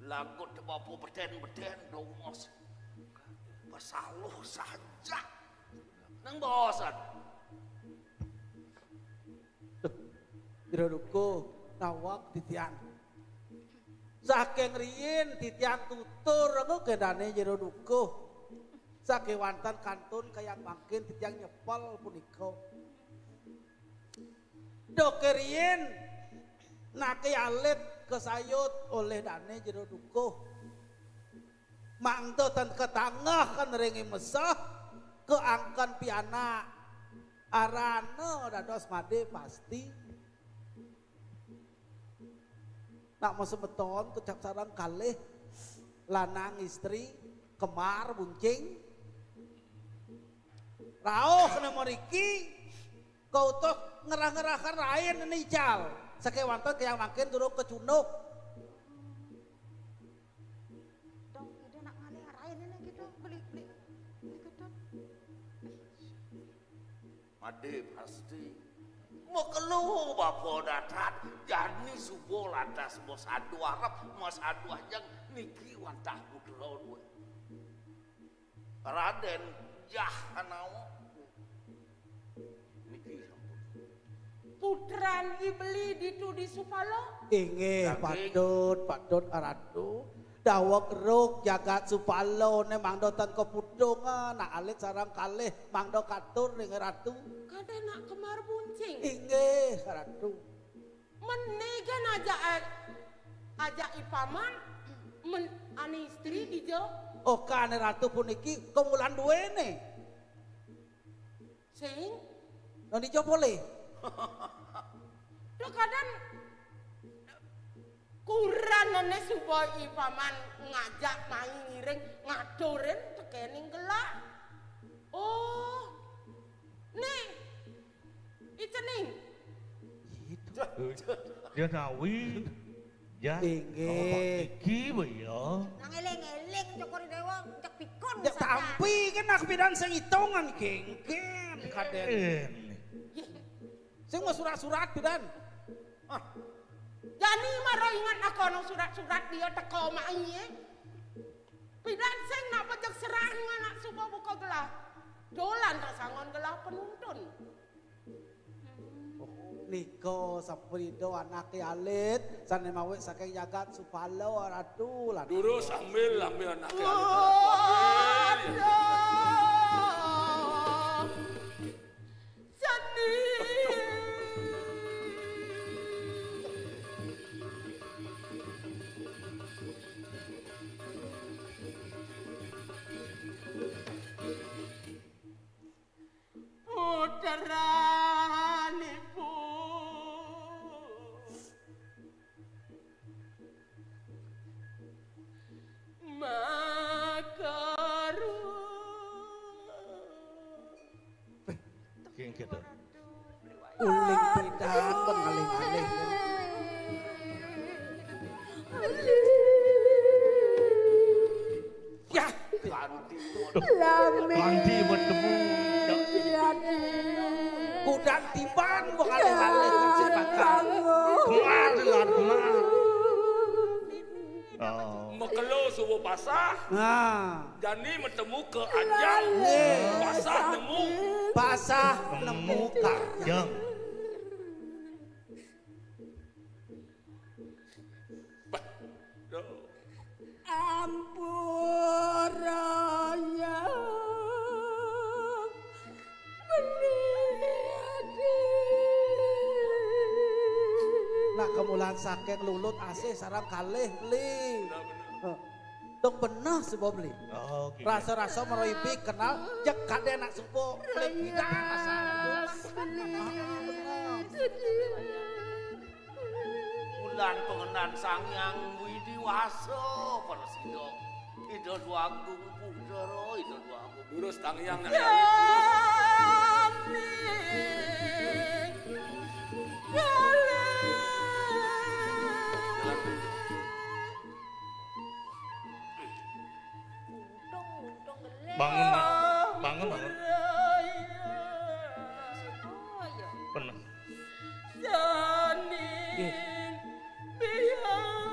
Lagut bapa beten-beten dongos. Pasaluh saja. Nang bosan. Jero dukuh, nawak titiang. Saking riyin titiang tutur engko gendane jero dukuh. Sakewanten kantun kayang mangkin titiang nyepel punika. Duke riyin nake alit kesayut oleh dane jero dukuh. Mangda ten ketangah kan ringi mesah keangken pianak arana dados made pasti. Nak masemeton kecap sareng kalih lanang istri kemar buncing. Rauh kena meriki kau tuh ngerah-ngerah rain ini jal. Sakewanten kayang mangkin durung kecunduk. Dong, ide nak ngalih rain ini gitu, beli, beli, beli gedot. Made pasti. Pekelu bapa datat, jani suba lantas masadu arep, masadu ajeng niki wantah putra duwe. Raden Jahanawa. Niki sampun. Putran I Beli ditu di Supala? Inggih, Saking patut, patut, Ratu. Daweg rug jagat Supala ne mangda tan kaputungan, nak alit sareng kalih mangda katur ring Ratu. Kadén nak Kembar Buncing. Inggih, Ratu. Mén né gén ajak, ajak I Paman, mén ané istri dija. Oh, ka ané Ratu puniki kamulan duéné. Sing? Nah, dija polih. Duh, kadén kurenané suba I Paman ngajak mai ngiring ngaturin tekéning gelah. Oh, né, I Cening. Gitu. Dia nawi. Ya. Inggih. Oh, iki ya. Nang éling-éling Cokor I Déwa, cek pikun. Ya, tampi kan nak pidan sing itungan kéngkén kadén. Sing mau surat-surat pidan. Ah. Jani mara ingat nak kono surat-surat dia teka mai, eh. Pidan sing nak pejek serah dengan nak suba buka gelah. Dolan tak sangon gelah penuntun. Oh, nika sampun ida anaké alit, sané mawit saking jagat Supala, Ratu, lan Durus ambil, ambil anaké alit, Ratu, ambil. Aduh. Sedih. Putranipun makaruh. King kita. Uling pidan pengalih-alih. Ya, kanti. Kanti bertemu. Kudan tiban pengalih-alih. Kemar, kemar. Oh. Makelo suba pasah. Nah. Jani matemu ka ajang. Nggih. Pasah nemu. Pasah nemu ka ajang. Jang. Bah, duh. Ampura ya. Beli adi. Nah, kamulan saking lulut asih sareng kalih, Beli. Bener, bener. Heh. Dong beneh suba, Beli. Oh, oke. Rasa-rasa mara ibi kenal, jeg kadén nak suba, Beli. Pidan rasa. Beli. Ulan pangendan Sang Hyang Widi Wasa, prasida. Ida Dwagung Putra, Ida Dwagung. Durus Sang Hyang, Sang Hyang. Untung, untung gelé. Bangun, Mak. Bangun, bangun. Oh, iya. Bener. Saning biang.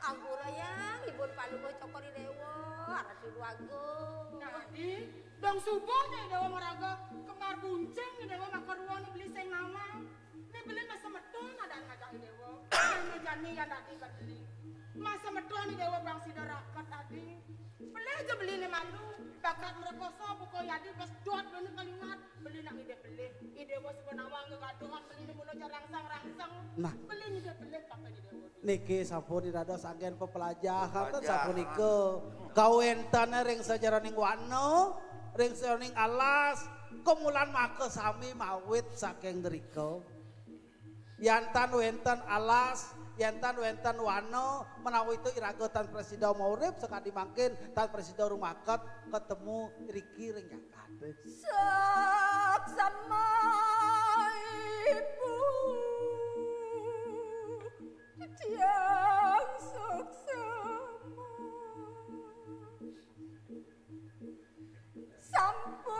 Ampura, Yang, ibun palungguh Cokor I Déwa, Ratu Dwagung. Nah, Adi, dong suba Nyai Déwa maraga Kembar Buncing, Nyai Déwa makaruana Beli sing nawang. Né Beli masemeton adan ngajak I Déwa. Né jani yan dadi bad Beli. Masemeton I Déwa bang sida raket adi. Pelih ja Beli né malu, bakat mrekosa buka yadi bes dot Beli né kalingat. Beli nak ngidih pelih. I Déwa suba nawang gegaduhan Beli né mula ja rangsang-rangsang. Nah. Beli ngidih pelih pakai I Déwa. Niki sampun dados anggén pepelajahan. Pepelajahan. Sapunika. Kawéntenan ring sajeroning wana, ring sajeroning alas, kamulan maka sami mawit saking drika. Yan tan wénten alas, yan tan wénten wana, menawi itu iraga tan prasida maurip sakadi mangkin, tan prasida rumaket, ketemu riki ring jagat. Saksama ibu titiang saksama. Sampun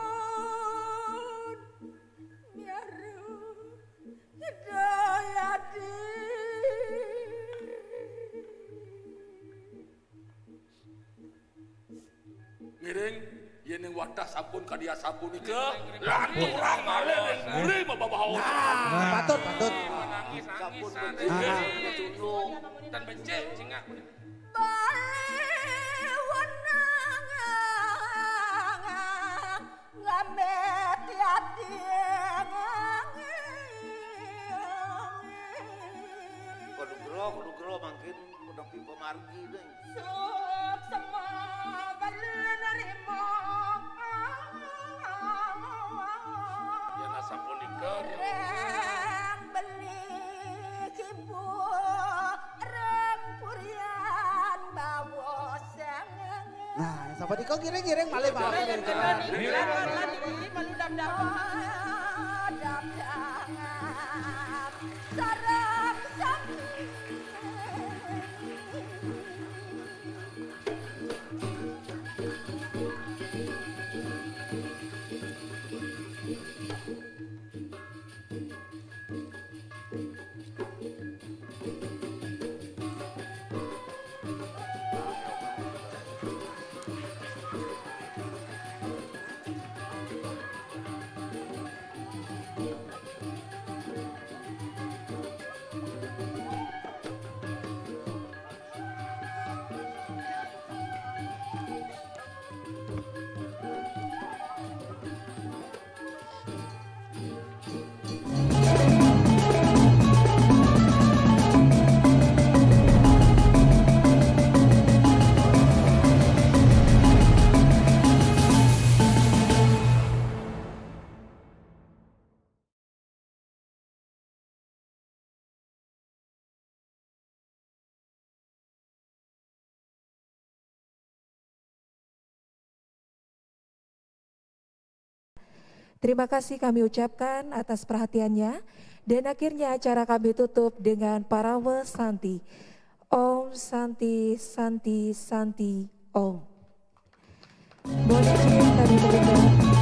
Dah sampun ka dia sampun nika, lanturang malih ring puri mababaos. Nah, patut, patut. Nangis, sampun nangis, bencik, ah, bencik, dan bencik, cingak. Bali wenang ngamit yadi. Kudu gero, kudu gero mangkin, kudu pipa margi deh. Suksma beli nerima. Yen asapunika, reng beli kibu, reng purian bawa sengenge. Nah, sapunika ngiring-ngiring malih, Pak. Ngiring, ngiring, ngiring. Malu dam-dam. Dam-dam. Sareng sami. Terima kasih kami ucapkan atas perhatiannya. Dan akhirnya acara kami tutup dengan Parawe Santi. Om Santi, Santi, Santi, Om. Mohon izin kami terlibat.